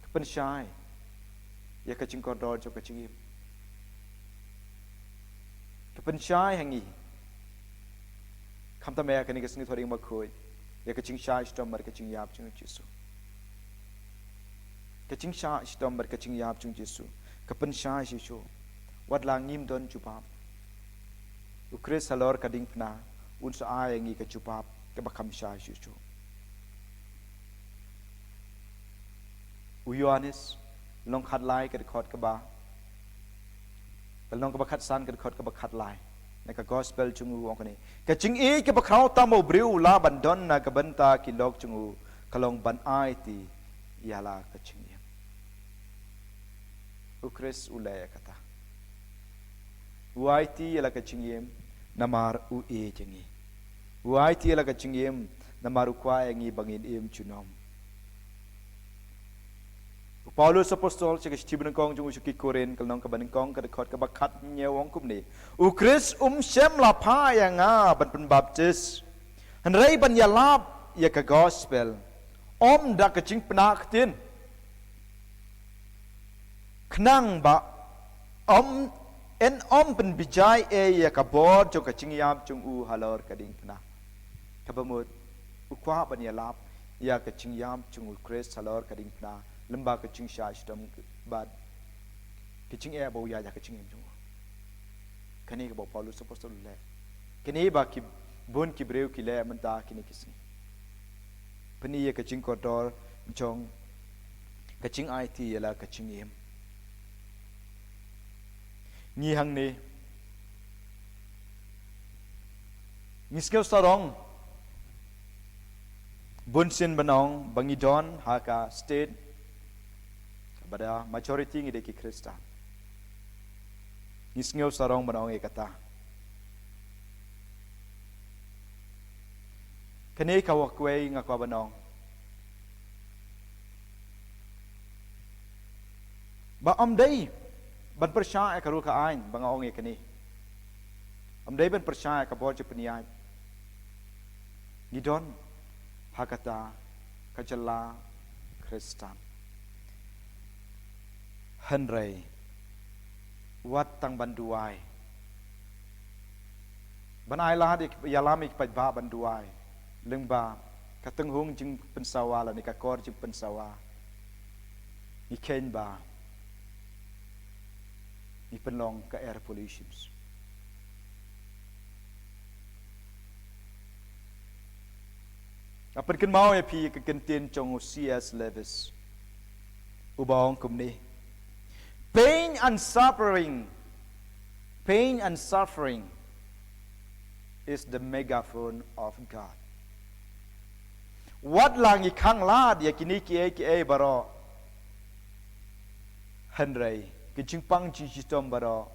ka pynshai ïa ka jingkordor jong ka jingim. Ka pynshai ha ngi, khamtam eh kane ka Sngi Thohdieng Bakhuid, ïa ka jingshah shitom bad ka jingïap jong U Jisu. Ka jingshah shitom bad ka jingïap jong U Jisu ka pynshai shisha. Wat la ngim don jubab, U Khrist halor ka diengphna un sa ai ïa ngi ka jubab kaba kham shai shisha. U Ïoannis lynnong khatlai ka dkhot kaba, lynnong kaba khatsan ka dkhot kaba khatlai. Na ka gospel jong u ong kane, ka jingïeit kaba khraw tam ba u briew u lah ban don na ka bynta ki lok jong u ka long ban aiti ïa la ka jingim. U Khrist u leh ïa kata. U aiti ïa la ka jingim namar u ïeit ïa ngi. U aiti ïa la ka jingim namar u kwah ïa ngi ba ngin im junom. U Paulus apostol sha ka shithi banyngkong jong u sha ki Korinth, ka lynnong kaba nyngkong, ka dkhot kaba khathynñiew, u ong kumne: U Khrist um shym la phah ïa nga ban pynbaptis, hynrei ban ïalap ïa ka gospel, ym da ka jingpynah ktien, khnang ba ym, yn ym pynbijai ei ïa ka bor jong ka jingïap jong u halor ka diengphna. Kaba mut u kwah ban ïalap ïa ka jingïap jong u Khrist halor ka diengphna, lyngba ka jingshah shitom bad ka jingeh ba u ïaid ha ka jingim jong u. Kane kaba u Paulus apostol u leh. Kane ba ki bun ki briew ki leh mynta kine ki sngi. Pyni ïa ka jingkordor jong ka jingaiti ïa la ka jingim. Ngi hangne ngi sngew sarong bunsien ban ong ba ngi don ha ka state kaba da majority ngi dei ki Khristan. Ngi sngew sarong ban ong ïa kata. Kane ka wa kawei nga kwah ban ong ba ym dei ban pyrshah ïa ka rul ka aiñ ba nga ong ïa kane. Ym dei ban pyrshah ïa ka bor jingpynïaid. Ngi don ha kata ka jylla Khristan. Hynrei wat tang ban duwai, ban ai lad ïa, ïalam ïa ki paidbah ban duwai lyngba ka tynghung jingpynsawa lane ka kor jingpynsawa. Ngi kheiñ ba ngi pynlong ka air pollutions. Nga pynkynmaw ïa phi ka kyntien jong u C S Lewis, uba ong kumne: Pain and suffering, pain and suffering is the megaphone of God. Wat la ngi khanglad ïa kine kiei kiei baroh, hynrei ki jingpang jingshitom baroh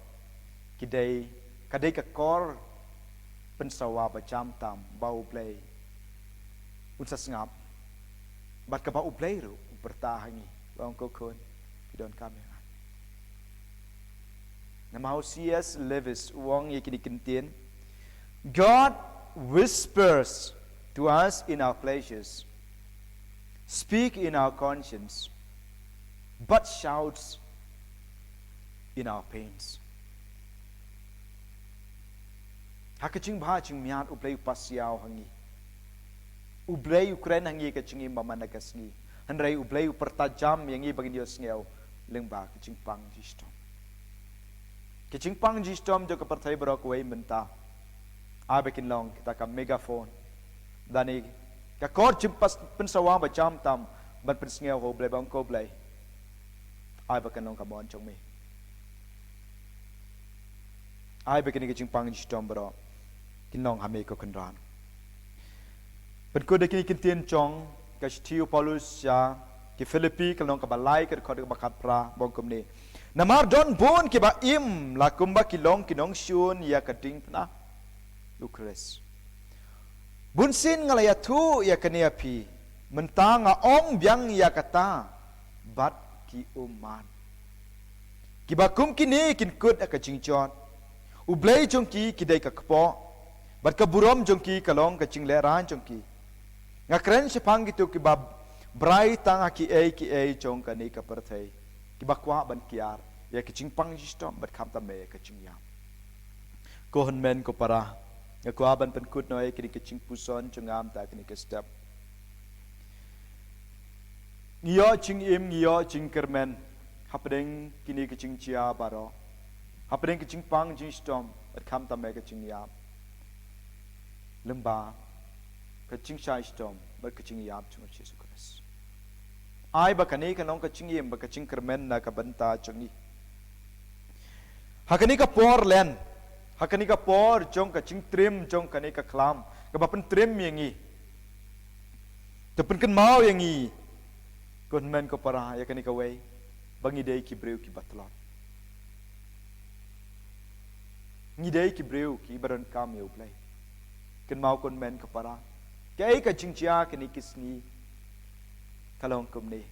ki dei, ka dei ka kor pynsawa ba jam tam ba U Blei un sa sngap, bad kaba U Blei ruh u pyrta ha ngi, ba ong, ko khun, phi donkam ïa nga. Namar u C S Lewis u ong ïa kine ki kyntien: God whispers to us in our pleasures, speak in our conscience, but shouts in our pains. Ha ka jingbha jingmiat U Blei u pasiaw ha ngi. U Blei u kren ha ngi ka jingim ba man la ka sngi. Hynrei U Blei u pyrta jam ïa ngi ba ngin ïohsngew lyngba ka jingpang jingshitom. Ka jingpang jingshitom jong ka pyrthei baroh kawei mynta, ai ba kin long kita ka megaphone, lane ka kor jingpynsawa ba jam tam ban pynsngew ha U Blei, ba ong, ko Blei, ai ba kan long ka mon jong me. Ai ba kine ki jingpang jingshitom baroh kin long ha me, ko Kynrad. Pynkut da kine ki kyntien jong ka shithi u Paulus sha ki Philippi, ka lynnong kaba lai, ka dkhot kaba khatphra, ba ong kumne: Namar don bun kiba im la kumba ki long ki nongshun ïa ka diengphna U Khrist. Bunsien nga la ïathuh ïa kane ha phi, mynta nga ong biang ïa kata bad ki ummat. Kiba kum kine kin kut ha ka jingjot. U Blei jong ki, ki dei ka kpoh, bad ka burom jong ki ka long ka jinglehrain jong ki. Nga kren shaphang kito kiba brai tang ha kiei kiei jong kane ka pyrthei, kiba kwah ban kiar ïa ka jingpang jingshitom bad khamtam ïa ka jingïap. Ko hynmen ko para, nga kwah ban pynkut noh ïa kine ki jingpuson jong nga mynta kine ki step. Ngi ïoh jingim, ngi ïoh jingkyrmen hapdeng kine ki jingjia baroh, hapdeng ki jingpang jingshitom bad khamtam ïa ka jingïap, lyngba ka jingshah shitom bad ka jingïap jong U Jisu Khrist. Ai ba kane kan long ka jingim bad ka jingkyrmen na ka bynta jong ngi. Ha kane ka por len, Ha kane ka por jong ka jingtrim jong kane ka khlam kaba pyntrim ïa ngi, te pynkynmaw ïa ngi, ko hynmen ko para, ïa kane kawei, ba ngi dei ki briew kiba tlot. Ngi dei ki briew kiba donkam ïa U Blei. Kynmaw ko hynmen ko para, kaei ka jingjia kine ki sngi ka long kumne.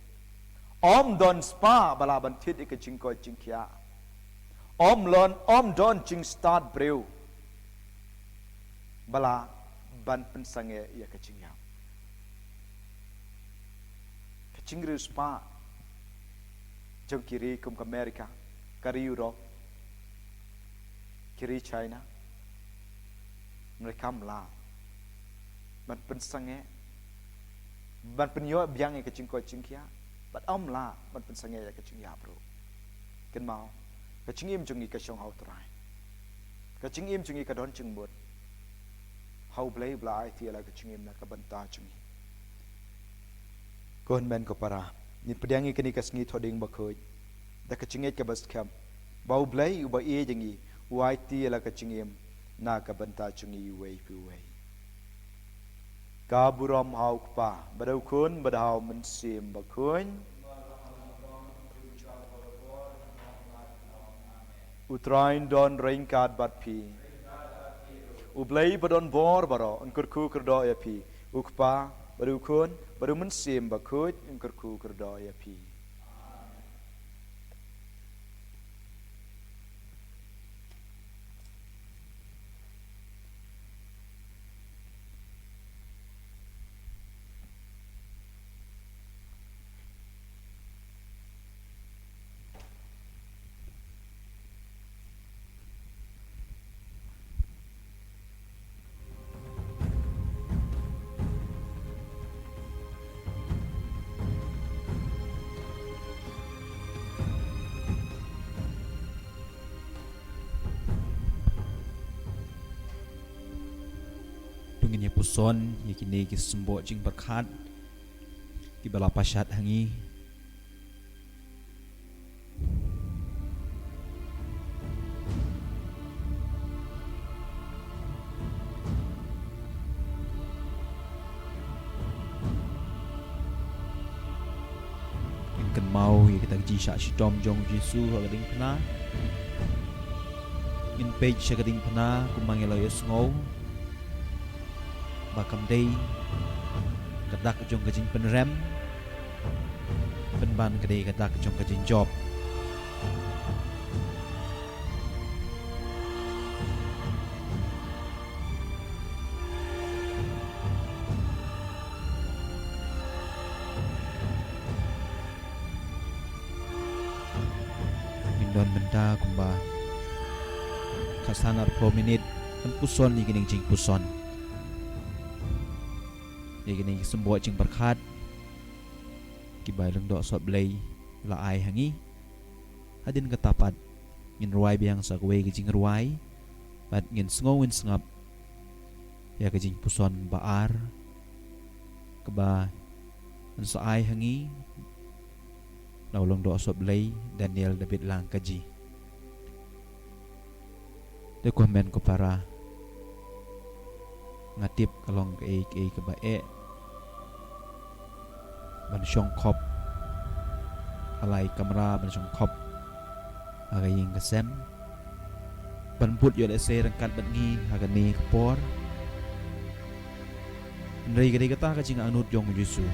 Ym don spah ba lah ban thied ïa ka jingkoit jingkhiah. Ym lon, ym don jingstad briew ba lah ban pynsangeh ïa ka jingïap. Ka jingriewspah jong ki ri kum ka America, ka ri Europe, ki ri China, America ym lah ban pynsangeh, ban pynïoh biang ïa ka jingkoit jingkhiah, bad ym lah ban pynsangeh ïa ka jingïap ruh. Kynmaw, ka jingim jong ngi ka shong ha U Trai. Ka jingim jong ngi ka don jingmut ha U Blei uba la aiti ïa la ka jingim na ka bynta jong ngi. Ko hynmen ko para, ngin pdiang ïa kane ka sngi Thohdieng Bakhuid da ka jingngeit kaba skhem ba U Blei uba ïeit ïa ngi u aiti ïa la ka jingim na ka bynta jong ngi uwei pa uwei. Ka burom ha U Kpa, bad ha U Khun, bad ha U Mynsiem Bakhuid. U Trai un don ryngkat bad phi. U Blei ba don bor baroh un kyrkhu kyrdoh ïa phi. U Kpa, bad U Khun, bad U Mynsiem Bakhuid un kyrkhu kyrdoh ïa phi. To ngin ïa puson ïa kine ki symboh jingpyrkhat kiba la pashat ha ngi. Ngin kynmaw ïa kita ki jingshah shitom jong U Jisu ha ka diengphna. Ngin peit sha ka diengphna kumba ngi la ïohsngew ba kam dei ka dak jong ka jingpynrem, pynban ka dei ka dak jong ka jingjop. Ngin don mynta kumba khatsan arphew minit ban puson ïa kine ki jingpuson, ïa kine ki symboh jingpyrkhat kiba i Lyngdoh Sohblei la ai ha ngi. Hadien kata pat ngin rwai biang sa kawei ka jingrwai bad ngin sngew, ngin sngap ïa ka jingpuson ba ar kaba yn sa ai ha ngi na u Lyngdoh Sohblei Daniel David Langkaji. Te ko hynmen ko para, nga tip ka long kaei kaei kaba eh ban shong khop ha la i kamra, ban shong khop ha ka ïing ka sem, ban bud ïoh lehse ryngkat bad ngi ha kane ka por. Hynrei ka dei kata ka jingangnud jong U Jisu.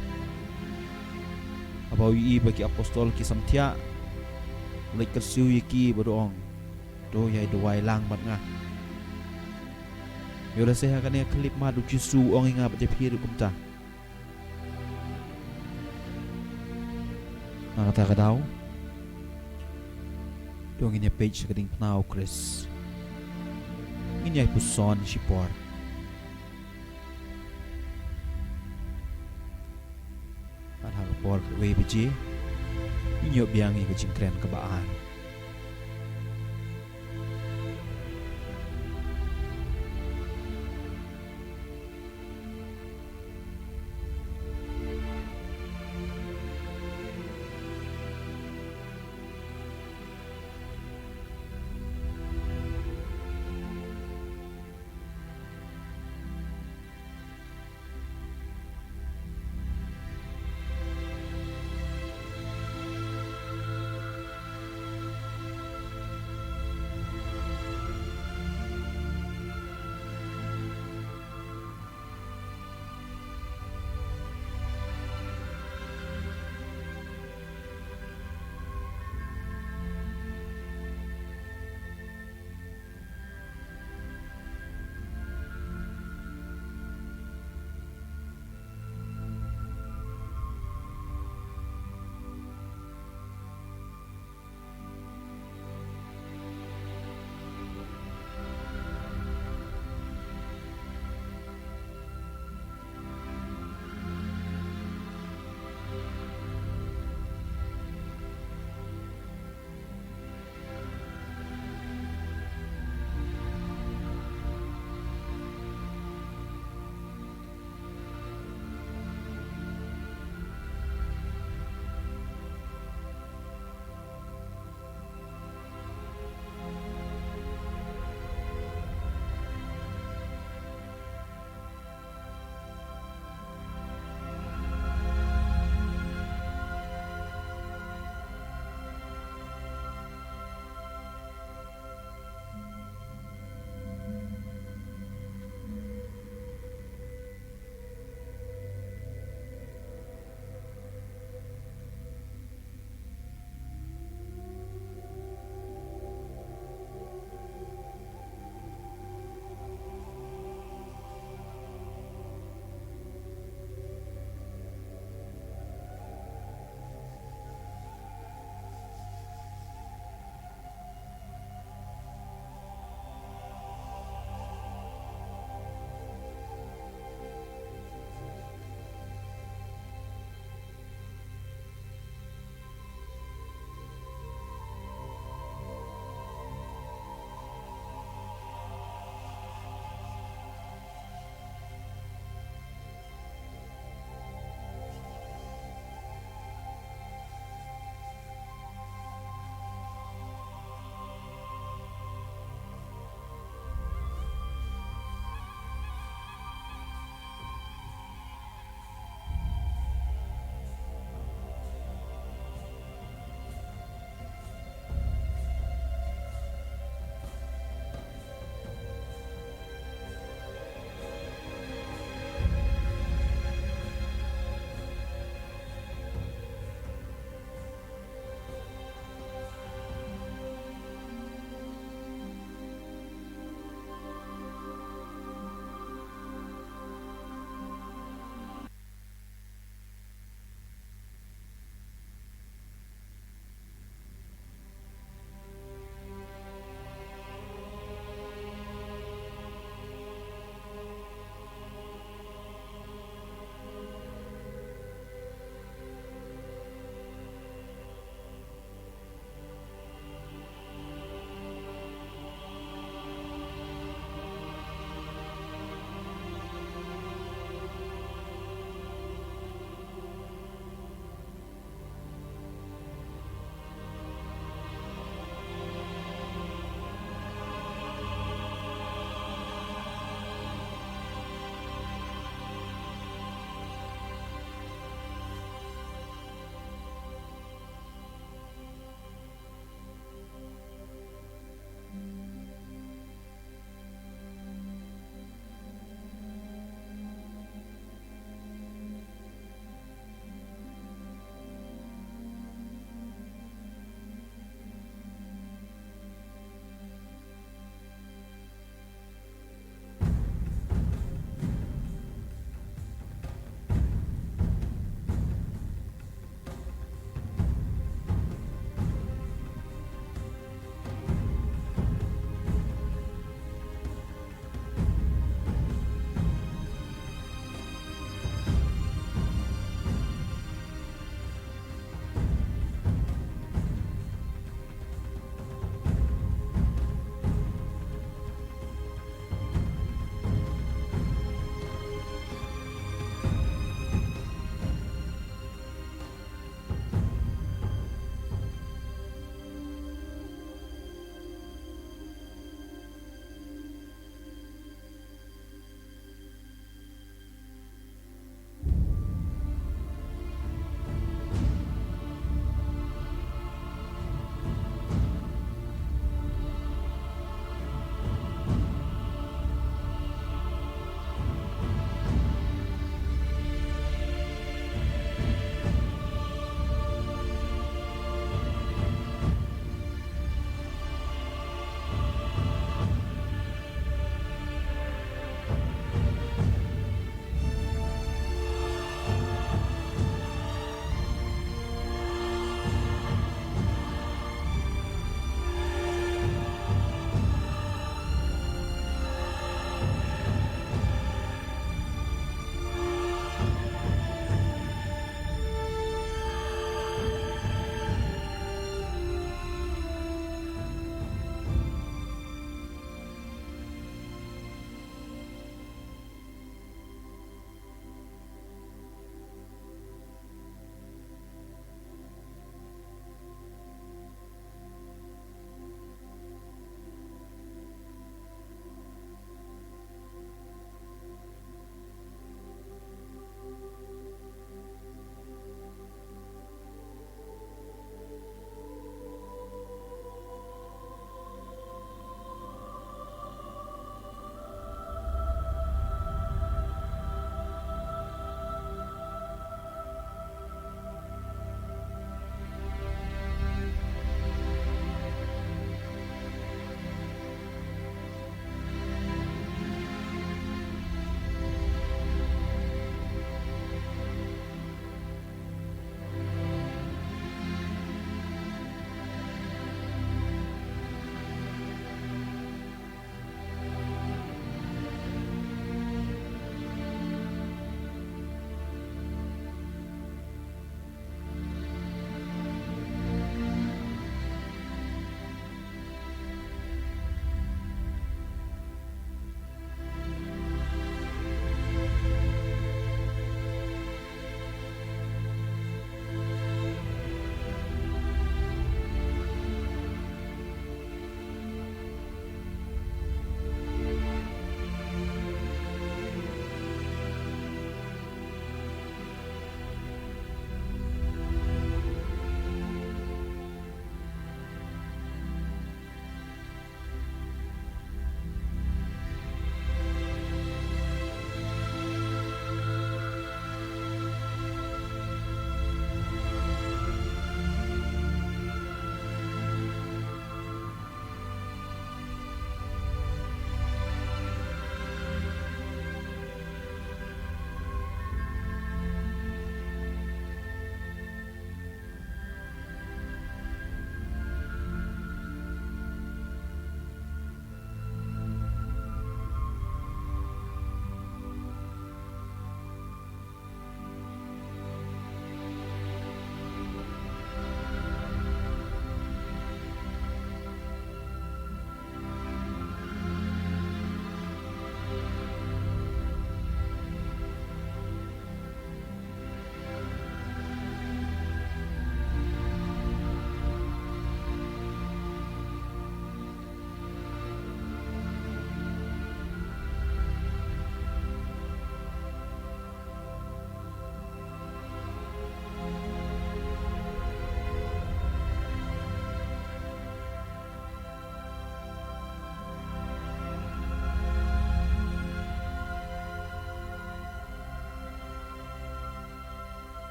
Haba u ïohi ba ki apostol ki samthiah, u leit kyrsiew ïa ki bad u ong, to ïai duwai lang bad nga. Ïoh lehse ha kane ka khyllipmat U Jisu u ong ïa nga bad ïa phi ruh kumta. Na kata ka daw, to ngin ïa peit sha ka diengphna U Khrist. Ngin ïai puson shipor. Bad ha ka por khatwei baje ngin ïoh biang ïa ka jingkren kaba ar.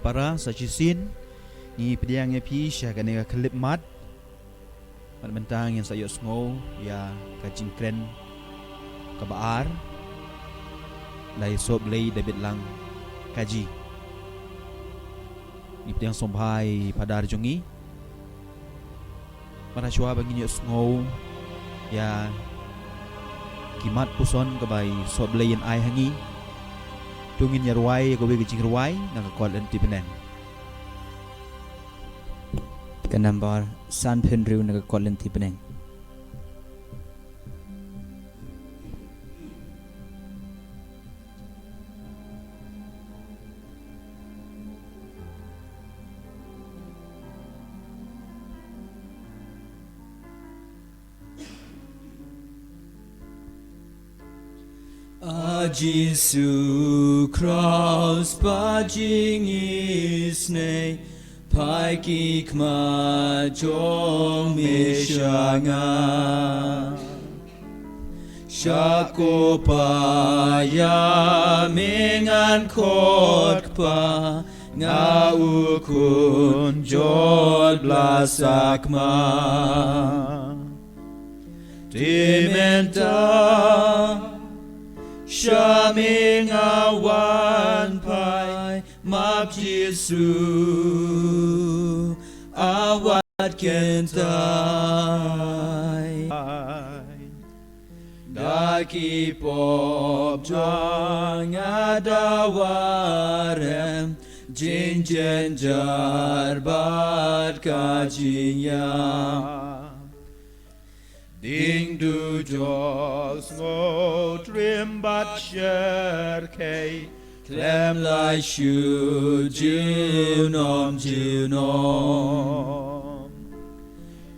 Para sa shisien ngi pdiang ïa phi sha kane ka khyllipmat. Bad mynta ngin sa ïohsngew ïa ka jingkren kaba ar. Lai sohblei David Lang Kaji. Ngi pdiang sngewbha ïa i Phadar jong ngi. Bad hashwa ba ngin ïohsngew ïa ki mat puson kaba i sohblei in ai ha ngi, to ngin ïa rwai ïa kawei ka jingrwai na ka kot lynti bneng. Ka nambar san phew hynriew na ka kot lynti bneng. A Jisu Khrist, ba jingisynei, phai ki khmat jong me sha nga. Sha ko Pa ïa me ngan khot Kpa, nga u khun jot bla sakma. Te mynta sha me nga wan phai, map Jisu, a wat kyntait. Da ki pop jong nga da warem, jingjynjar bad ka jingïap. Ding dujok, sngewtriem bad shyrkhei, khlem lait shuh junom junom.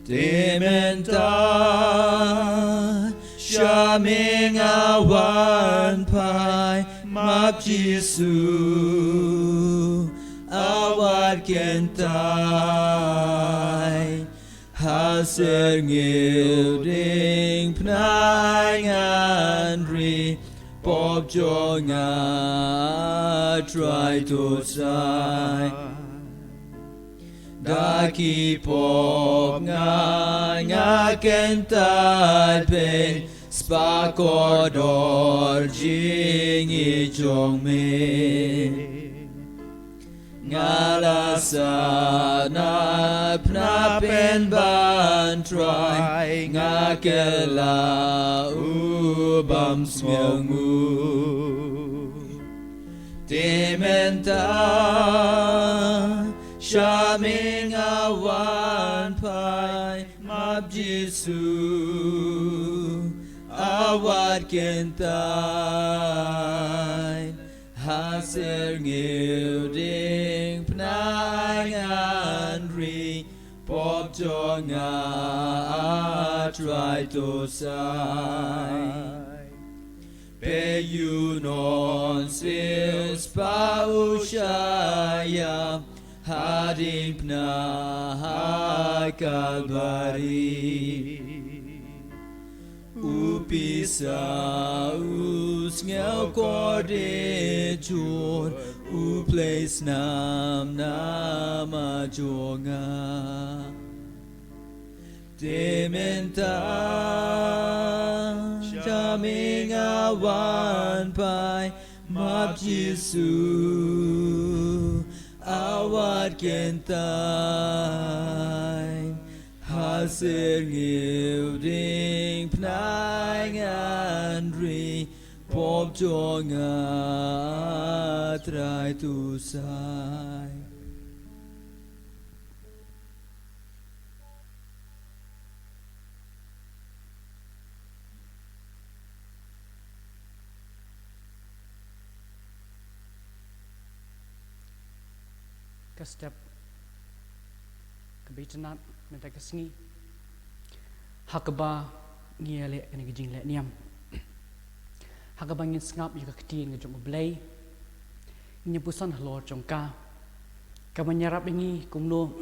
Te mynta sha me nga wan phai, map Jisu, a wat kyntait. Ha syrngiew diengphna ngan ri, pop jong nga Trai to sai. Da ki pop nga nga kyntait pyn, spah kordor jingïeit jong me. Nga la sahnarphna pynban Trai, nga kylla u bym sngewnguh. Te mynta sha me nga wan phai, map Jisu, a wat kyntait. Ha syrngiew diengphna ngan ri, pop jong nga Trai to sai. Peit ïa u nongsiewspah u shah ïap ha diengphna ha Kalbari. U pisa u sngew kordit jur, u plie snam namar jong nga. Te mynta sha me nga wan phai, map Jisu, a wat kyntait. Ha syrngiew diengphna ngan ri, pop jong nga Trai to sai. Ka step kaba itynnad mynta ka sngi, ha kaba ngi ïaleh kane ka jingleh niam, ha kaba ngin sngap ïa ka ktien ka jong U Blei, ngin ïa puson halor jong ka, kaban ïarap ïa ngi kumno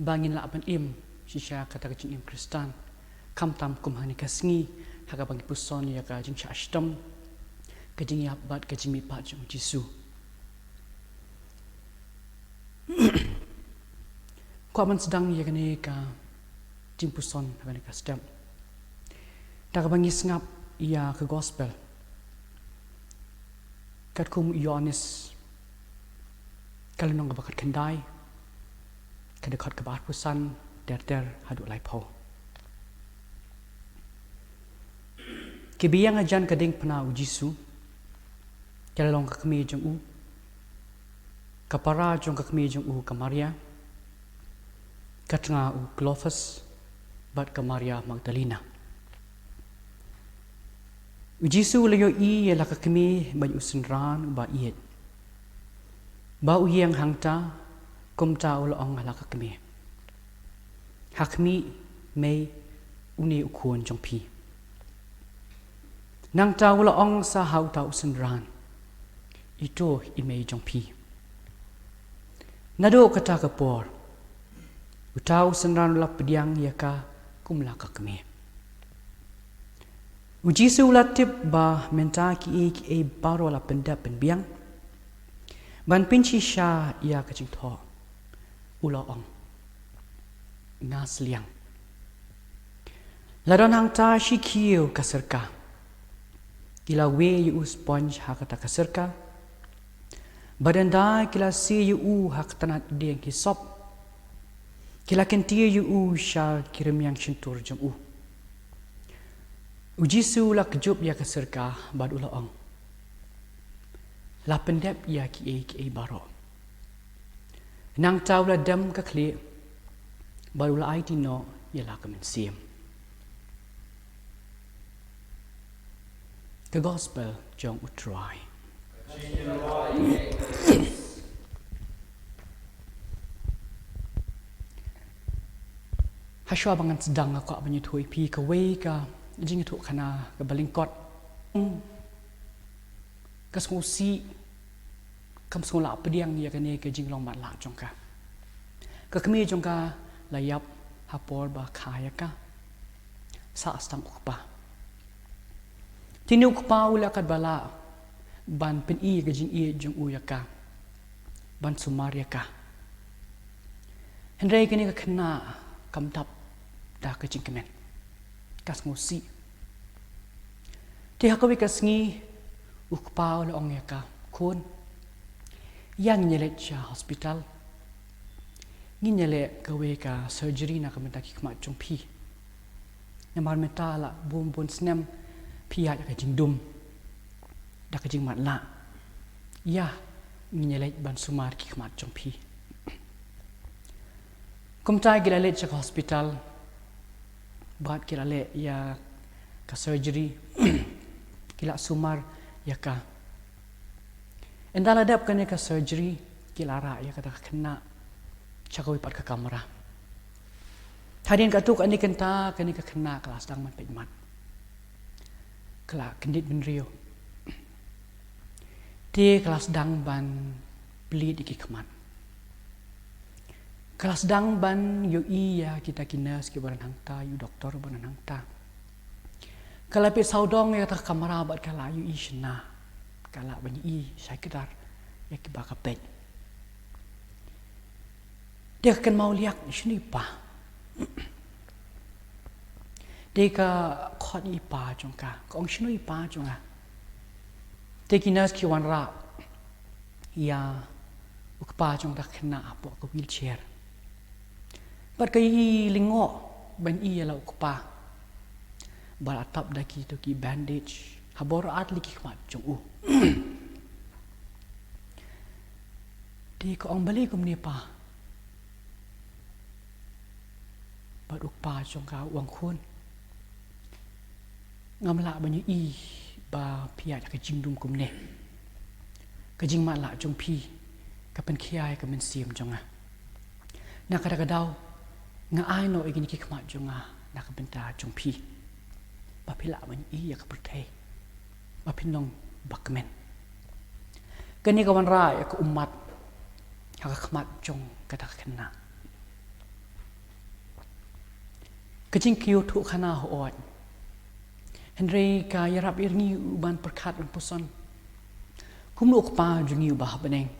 ba ngin lah ban im shisha kata ka jingim Khristan, khamtam kum ha kane ka sngi, ha kaba ngi puson ïa ka jingshah shitom, ka jingïap bad ka jingmihpat jong U Jisu. Kwah ban sdang ïa kane ka jingpuson ha kane ka step da kaba ngi sngap ïa ka gospel katkum u Ïoannis, ka lynnong kaba khatkhyndai, ka dkhot kaba arphew san ter ter haduh laiphew. Ki biang hajan ka diengphna u Jisu, ki la long ka kmie jong u, ka para jong ka kmie jong u ka Maria, ka tnga u Klopas, bad ka Maria Magdalena. U Jisu u la ïohi ïa la ka kmie bad u synran uba ïeit, ba u ïeng hangta, kumta u la ong ha la ka kmie, ha khmih, mei, une u khun jong phi. Nangta u la ong sa ha uta u synran, ito i mei jong phi. Naduh kata ka por, uta u synran u la pdiang ïa ka kum la ka kmie. U Jisu u la tip ba mynta kiei kiei baroh la pyndep pynbiang. Ban pynshisha ïa ka jingthoh, u la ong, nga sliang. La don hangta shi kiew ka syrka. Ki la weh ïa u sponge ha kata ka syrka. Bad ynda ki la sie ïa u ha ka tnat dieng hisop, ki la kyntiew ïa u sha ki rmiang shyntur jong u. U Jisu u la kjop ïa ka syrka bad u la ong, la pyndep ïa kiei kiei baroh. Nangta u la dem ka khlieh bad u la aiti noh ïa la ka mynsiem. Ka gospel jong u Trai. Hashwa ba ngan sdang, nga kwah ban ïathuh ïa phi kawei ka jingïathuhkhana kaba lyngkot. Hmm. Ka sngewsih, kam sngewlah pdiang ïa kane ka jinglong matlah jong ka. Ka kmie jong ka la ïap ha por ba kha ïa ka. Sah sdang u kpa. Te une u kpa u la kat ba lah ban pyni ïa ka jingïeit jong u ïa ka, ban sumar ïa ka. Hynrei kane ka khynnah kam dap da ka jingkmen. Ka sngewsih. Te ha kawei ka sngi, u kpa u la ong ïa ka, khun, ïa ngin ïaleit sha hospital. Ngin ïaleh kawei ka surgery na ka bynta ki khmat jong phi. Namar mynta la bun bun snem phi ïaid ha ka jingdum da ka jingmatlah. Ïa, ngin ïaleit ban sumar ki khmat jong phi. Kumta ki la leit sha ka hospital bad ki la leh ïa ka surgery. Ki la sumar ïa ka. Ynda la dep kane ka surgery, ki la rah ïa kata ka khynnah sha kawei pat ka kamra. Hadien katto katne kynta, kane ka khynnah ka la sdang ban peit mat. Ka la kyndit bynriew. Te ka la sdang ban plie ïa ki khmat. Ka la sdang ban ïohi ïa kita ki nurse kiba don hangta, ïa u doktor uba don hangta. Ka la peit sawdong ïa kata ka kamra bad ka la ïohi shynna. Ka lah ban ïohi shai kdar ïa kiba ka peit. Te ka kynmaw liak, shano i pa? Te ka khot ïa i pa jong ka, ka ong, shano i pa jong nga? Te ki nurse ki wanrah ïa u kpa jong kata ka khynnah hapoh ka wheelchair. Bad ka ïalyngngoh ban ïohi ïa la u kpa. Bad la tap da kito ki bandage ha baroh artylli ki khmat jong u. Te ka ong, balei kumne pa? Bad u kpa jong ka u ong, khun, ngam lah ban ïohi ba phi ïaid ha ka jingdum kumne. Ka jingmatlah jong phi ka pynkhia ïa ka mynsiem jong nga. Na kata ka daw nga ai noh ïa kine ki khmat jong nga na ka bynta jong phi, ba phi lah ban ïohi ïa ka pyrthei, ba phin long ba kmen. Kane ka wanrah ïa ka ummat ha ka khmat jong kata ka khynnah. Ka jingkiew thuh khana hooid. Hynrei ka ïarap ïa ngi u ban pyrkhat ban puson, kumno u Kpa jong ngi uba ha bneng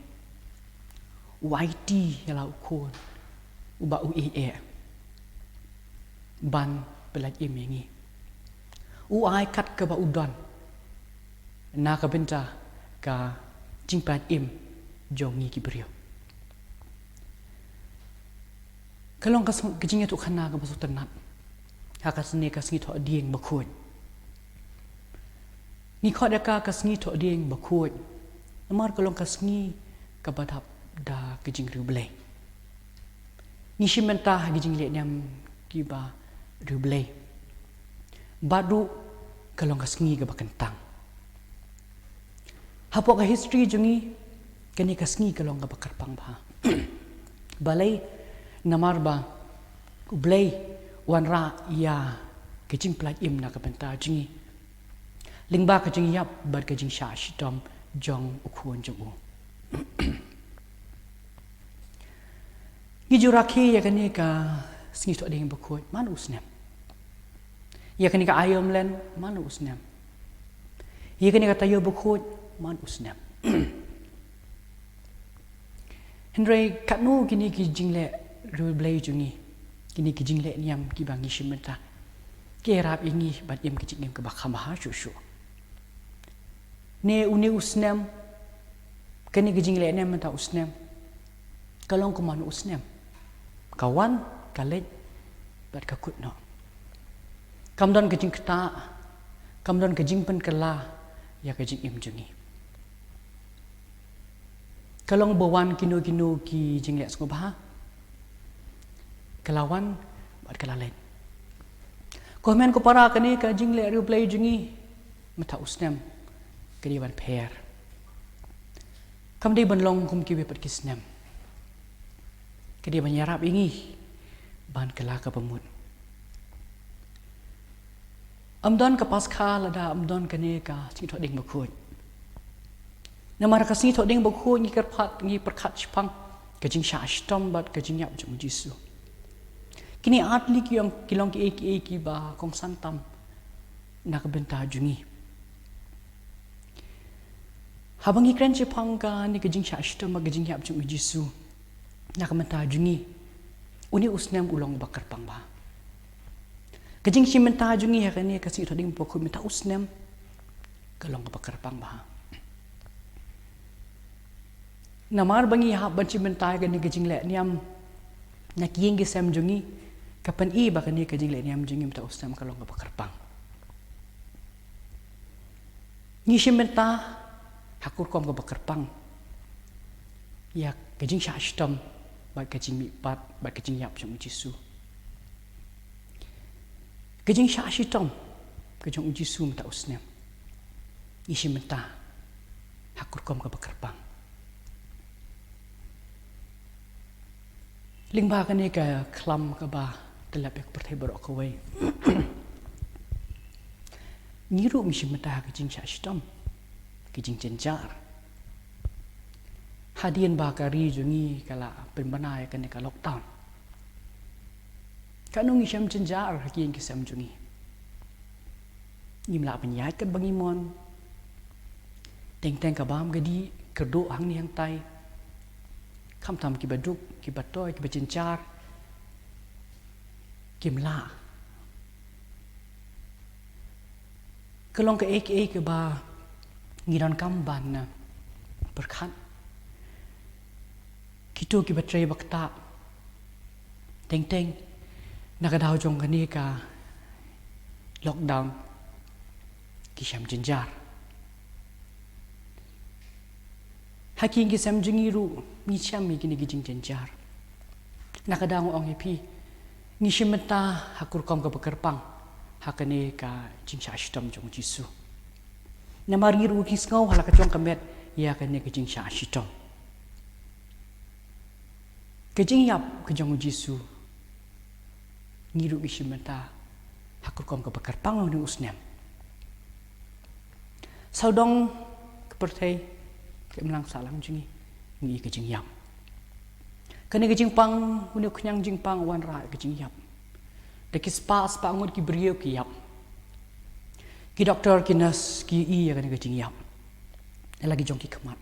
U aiti ïa la u khun uba u ïeit eh ban pyllait im ïa ngi. U ai kat kaba u don na ka bynta ka jingpyllait im jong ngi ki briew. Ka long ka sng-, ka jingïathuhkhana kaba sngewtynnat ha kane ka sngi Thohdieng Bakhuid. Ngi khot ïa ka ka sngi Thohdieng Bakhuid namar ka long ka sngi kaba dap da ka jingriewblei. Ngi shim bynta ha ki jingleh niam kiba riewblei. Bad ruh ka long ka sngi kaba kyntang. Hapoh ka history jong ngi, kane ka sngi ka long kaba kyrpang bha. Balei? Namar ba U Blei u wanrah ïa ka jingpyllait im na ka bynta jong ngi lyngba ka jingïap bad ka jingshah shitom jong u khun jong u. Ngi ju rakhe ïa kane ka sngi Thohdieng Bakhuid man u snem. Ïa kane ka aïom len man u snem. Ïa kane ka taïew bakhuid man u snem. Hynrei katno kine ki jingleh riewblei jong ngi, kine ki jingleh niam kiba ngi shim bynta, ki ïarap ïa ngi ban im ka jingim kaba kham bha shuh shuh. Ne une u snem, kane ka jingleh niam mynta u snem, ka long kum mano u snem. Ka wan, ka leit, bad ka kut noh. Kam don ka jingktah, kam don ka jingpynkylla ïa ka jingim jong ngi. Ka long ba wan kino kino ki jingleh sngewbha, ka la wan bad ka la leit. Ko hynmen ko para, kane ka jingleh riewblei jong ngi mynta u snem ka dei ban pher. Kam dei ban long kum kiwei pat ki snem. Ka dei ban ïarap ïa ngi ban kylla kaba mut. Ym don ka Paskha lada ym don kane ka sngi Thohdieng Bakhuid. Namar ka sngi Thohdieng Bakhuid ngi kyrpad, ngi pyrkhat shaphang ka jingshah shitom bad ka jingïap jong u Jisu. Kine ar tylli ki long, ki long kiei kiei kiba kongsan tam na ka bynta jong ngi. Haba ngi kren shaphang kane ka jingshah shitom bad ka jingïap jong u Jisu na ka bynta jong ngi, une u snem u long ba kyrpang bha. Ka jingshim bynta jong ngi ha kane ka sngi Thohdieng Bakhuid mynta u snem ka long kaba kyrpang bha. Namar ba ngi hap ban shim bynta ïa kane ka jingleh niam na ki ïing ki sem jong ngi, ka pyni ba kane ka jingleh niam jong ngi mynta u snem ka long kaba kyrpang. Ngi shim bynta ha ka rukom kaba kyrpang ïa ka jingshah shitom bad ka jingmihpat bad ka jingïap jong u Jisu. Ka jingshah shitom ka jong u Jisu mynta u snem, ngi shim bynta ha ka rukom kaba kyrpang. Lyngba kane ka khlam kaba tyllep ïa ka pyrthei baroh kawei, ngi ruh ngi shim bynta ha ka jingshah shitom, ka jingjynjar. Hadien ba ka ri jong ngi ka la pynbna ïa kane ka lockdown, katno ngi shem jynjar ha ki ïing ki sem jong ngi. Ngim lah ban ïaid katba ngi mon. Teng teng ka bam ka dih, kyrduh hangne hangtai. Khamtam kiba duk, kiba toi, kiba jynjar, kim lah. Ka long kaei kaei kaba ngi donkam ban, eh, pyrkhat. Kito kiba trei ba ktah, teng teng na ka daw jong kane ka lockdown ki shem jynjar. Ha ki ïing ki sem jong ngi ruh ngi shem ïa kine ki jingjynjar. Na ka daw nga ong ïa phi, ngi shim bynta ha ka rukom kaba kyrpang ha kane ka jingshah shitom jong u Jisu. Namar ngi ruh ngi sngew ha la ka jong ka met ïa kane ka jingshah shitom. Ka jingïap ka jong u Jisu, ngi ruh ngi shim bynta ha ka rukom kaba kyrpang ha une u snem. Sawdong ka pyrthei, ka imlang sahlang jong ngi, ngi ïohi ka jingïap. Kane ka jingpang, une u khñiang jingpang u wanrah ïa ka jingïap. Da ki spah spah ngut ki briew ki ïap. Ki doktor, ki nurse ki ïohi ïa kane ka jingïap. Ïa la ki jong ki khmat.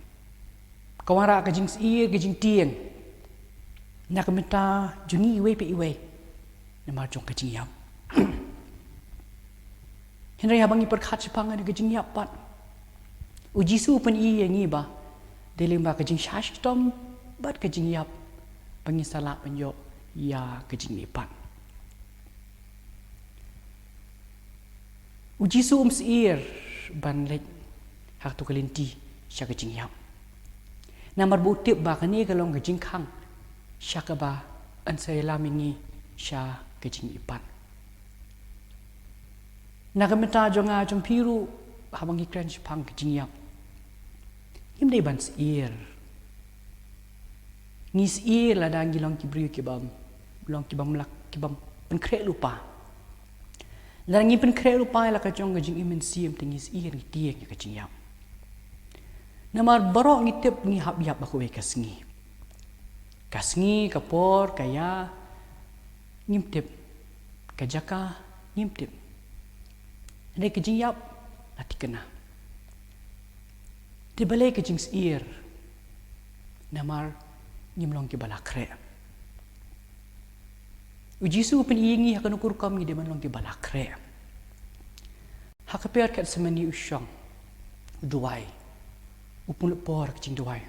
Ka wanrah ka jingsyier, ka jingtieng na ka bynta jong ngi iwei pa iwei namar jong ka jingïap. Hynrei haba ngi pyrkhat shaphang ka jingïap pat, u Jisu u pyni ïa ngi ba dei lyngba ka jingshah shitom bad ka jingïap ba ngin sa lah ban ïoh ïa ka jingmihpat. U Jisu um syier ban leit ha kato ka lynti sha ka jingïap. Namar ba u tip ba kane ka long ka jingkhang sha kaba yn sa ïalam ïa ngi sha ka jingmihpat. Na ka bynta jong nga jong phi ruh, haba ngi kren shaphang ka jingïap, ngim dei ban syier. Ngi syier lada ngi long ki briew ki bym, long ki bym lak, ki bym pynkhreh lypa. Lada ngi pynkhreh lypa ïa la ka jong ka jingim mynsiem, te ngi syier, ngi tieng ïa ka jingïap. Namar baroh ngi tip ngi hap ïap ha kawei ka sngi. Ka sngi, ka por, ka ïa, ngim tip. Ka jaka, ngim tip. Hynrei ka jingïap la thikna. Te balei ka jingsyier? Namar ngim long kiba la khreh. U Jisu u pyni ïa ngi ha kano ka rukom ngi dei ban long kiba la khreh. Ha ka pyrthei Gethsemane u shong, u duwai, u pynlut por ka jingduwai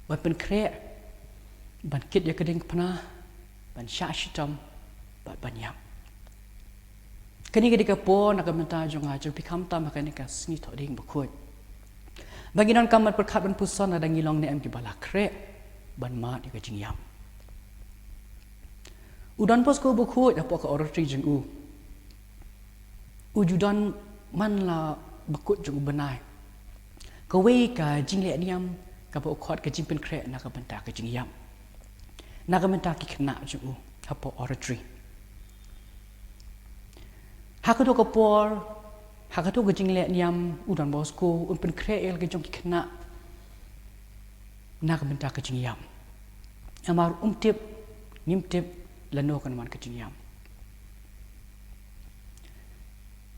ban pynkhreh, ban kit ïa ka diengphna, ban shah shitom bad ban ïap. Kane ka dei ka por na ka bynta jong nga jong phi khamtam ha kane ka sngi Thohdieng Bakhuid, ba ngin donkam ban pyrkhat ban puson lada ngi long ne em kiba la khreh ban mad ïa ka jingïap. U Don Bosco Bakhuid hapoh ka oratory jong u, u ju don man la bakut jong u bnai kawei ka jingleh niam kaba u khot ka jingpynkhreh na ka bynta ka jingïap, na ka bynta ki khynnah jong u hapoh oratory. Ha kato ka por, ha kato ka jingleh niam, u Don Bosco un pynkhreh ïa la ka jong ki khynnah na ka bynta ka jingïap. Namar um tip, ngim tip lano kan wan ka jingïap.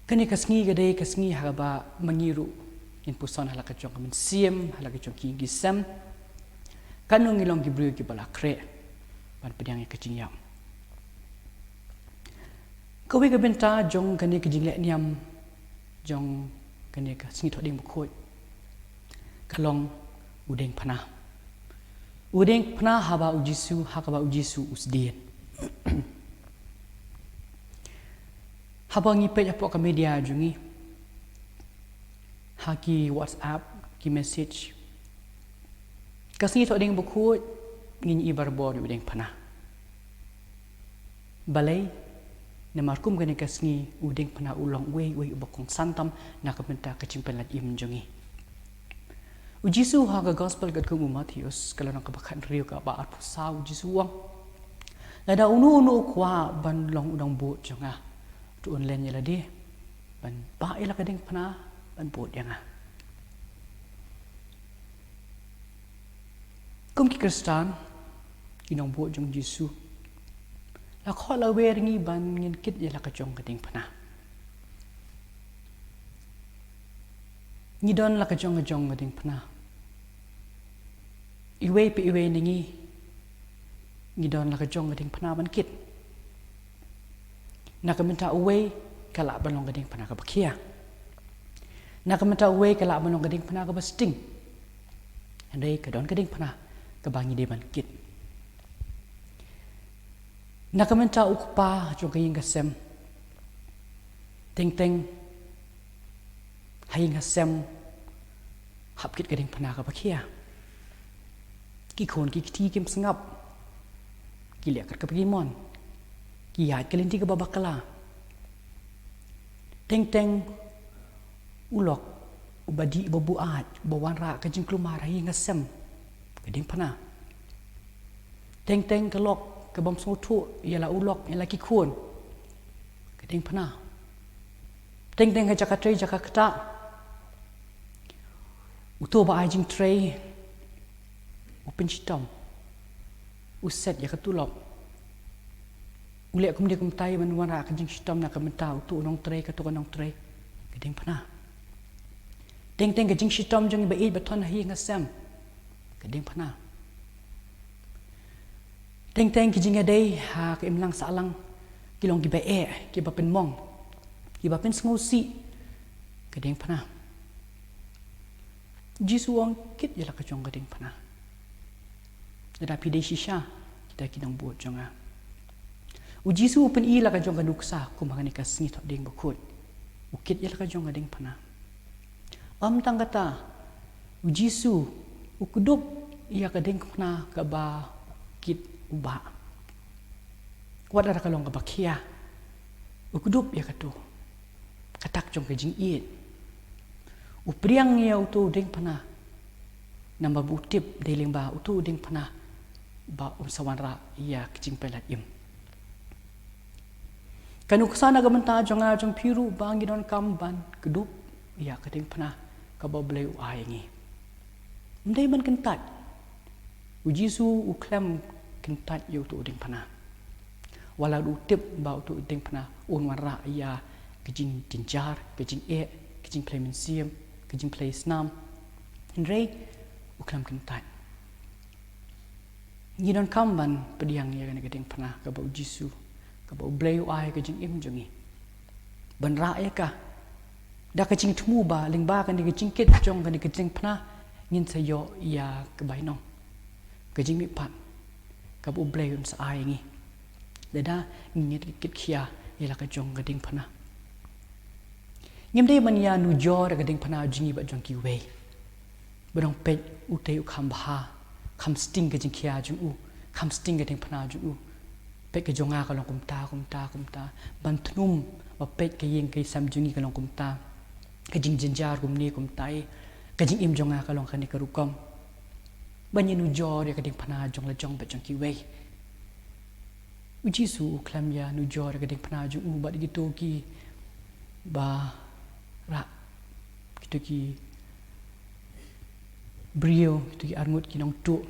Kane ka sngi ka dei ka sngi ha kaba ma ngi ruh ngin puson ha la ka jong ka mynsiem, ha la ka jong ki ïing ki sem, kano ngi long ki briew kiba la khreh ban pdiang ïa ka jingïap. Kawei ka bynta jong kane ka jingleh niam jong kane ka sngi Thohdieng Bakhuid ka long u diengphna. U diengphna haba u Jisu, ha kaba u Jisu u sdien. Haba ngi peit hapoh ka media jong ngi, ha ki WhatsApp, ki message, ka sngi Thohdieng Bakhuid ngin ïohi barabor ïa u diengphna. Balei? Namar kum kane ka sngi u diengphna u long uwei uwei uba kongsan tam na ka bynta ka jingpynlait im jong ngi. U Jisu ha ka gospel katkum u Mathaios, ka lynnong kaba khathynriew, kaba arphew saw, u Jisu u ong, lada uno uno u kwah ban long u nongbud jong nga, to un len ïa lade, ban bah ïa la ka diengphna, ban bud ïa nga. Kum ki Khristan, ki nongbud jong u Jisu, la khot la wer ïa ngi ban ngin kit ïa la ka jong ka diengphna. Ngi don la ka jong ka jong ka diengphna. Iwei pa iwei na ngi ngi don la ka jong ka diengphna ban kit. Na ka bynta uwei ka lah ban long ka diengphna kaba khia. Na ka bynta uwei ka lah ban long ka diengphna kaba sting. Hynrei ka don ka diengphna kaba ngi dei ban kit. Na ka bynta u kpa jong ka ïing ka sem, teng teng ha ïing ha sem hap kit ka diengphna kaba khia. Ki khun ki kti kim sngap, ki leh kat kaba ki mon, ki ïaid ka lynti kaba bakla. Teng teng u lok uba dih, uba buaid, uba wanrah ka jingkulmar ha ïing ha sem, ka diengphna. Teng teng ka lok ka bym sngewthuh ïa la u lok ïa la ki khun, ka diengphna. Teng teng ha jaka trei jaka ktah, uto uba ai jingtrei u pynshitom, u set ïa ka tulop, u leh kumne kumtai ban wanrah ka jingshitom na ka bynta uto u nongtrei, kato ka nongtrei, ka diengphna. Teng teng ka jingshitom jong i ba ïeit ba thon ha ïing ha sem, ka diengphna. Teng teng ki jingïadei ha ka imlang sahlang ki long kiba eh, kiba pynmong, kiba pynsngewsih ka diengphna. Jisu u ong, kit ïa la ka jong ka diengphna. Lada phi dei shisha kita ki nongbud jong nga. U Jisu u pyni la ka jong ka nuksa kum ha kane ka sngi Thohdieng Bakhuid. U kit ïa la ka jong ka diengphna. Ym tang kata, u Jisu u kdup ïa ka diengphna kaba u kit u bah. Wat lada ka long kaba khia, u kdup ïa kato. Ka tak jong ka jingïeit. U pdiang ïa uto u diengphna. Namar ba u tip dei lyngba uto u diengphna ba un sa wanrah ïa ka jingpyllait im. Ka nuksa na ka bynta jong nga jong phi ruh ba ngi donkam ban kdup ïa ka diengphna kaba U Blei u ai ïa ngi. Ym dei ban kyntait. U Jisu u khlem kyntait ïa uto u diengphna. Wat la u tip ba uto u diengphna un wanrah ïa ka jingjynjar, ka jingeh, ka jingphlei mynsiem, ka jingphlei snam. Hynrei u khlem kyntait. Ngi donkam ban pdiang ïa kane ka diengphna kaba u Jisu, kaba U Blei u ai ka jingim jong ngi. Ban rah ïa ka da ka jingthmu ba lyngba kane ka jingkit jong kane ka diengphna ngin sa ïoh ïa ka bainong, ka jingmihpat kaba U Blei un sa ai ïa ngi. Lada ngin ïa kit khia ïa la ka jong ka diengphna. Ngim dei ban ïa nujor ïa ka diengphna jong ngi bad jong kiwei. Ba dang peit utei u kham bha, kham sting ka jingkhia jong u, kham sting ka diengphna jong u. Peit ka jong nga ka long kumta, kumta, kumta. Ban thnum ba peit ka ïing ka sem jong ngi ka long kumta. Ka jingjynjar kumne kumta, eh. Ka jingim jong nga ka long kane ka rukom. Ban ïa nujor ïa ka diengphna jong la jong bad jong kiwei. U Jisu u khlem ïa nujor ïa ka diengphna jong u bad kito kiba rah, kito ki briew, kito ki arngut ki nongtuh,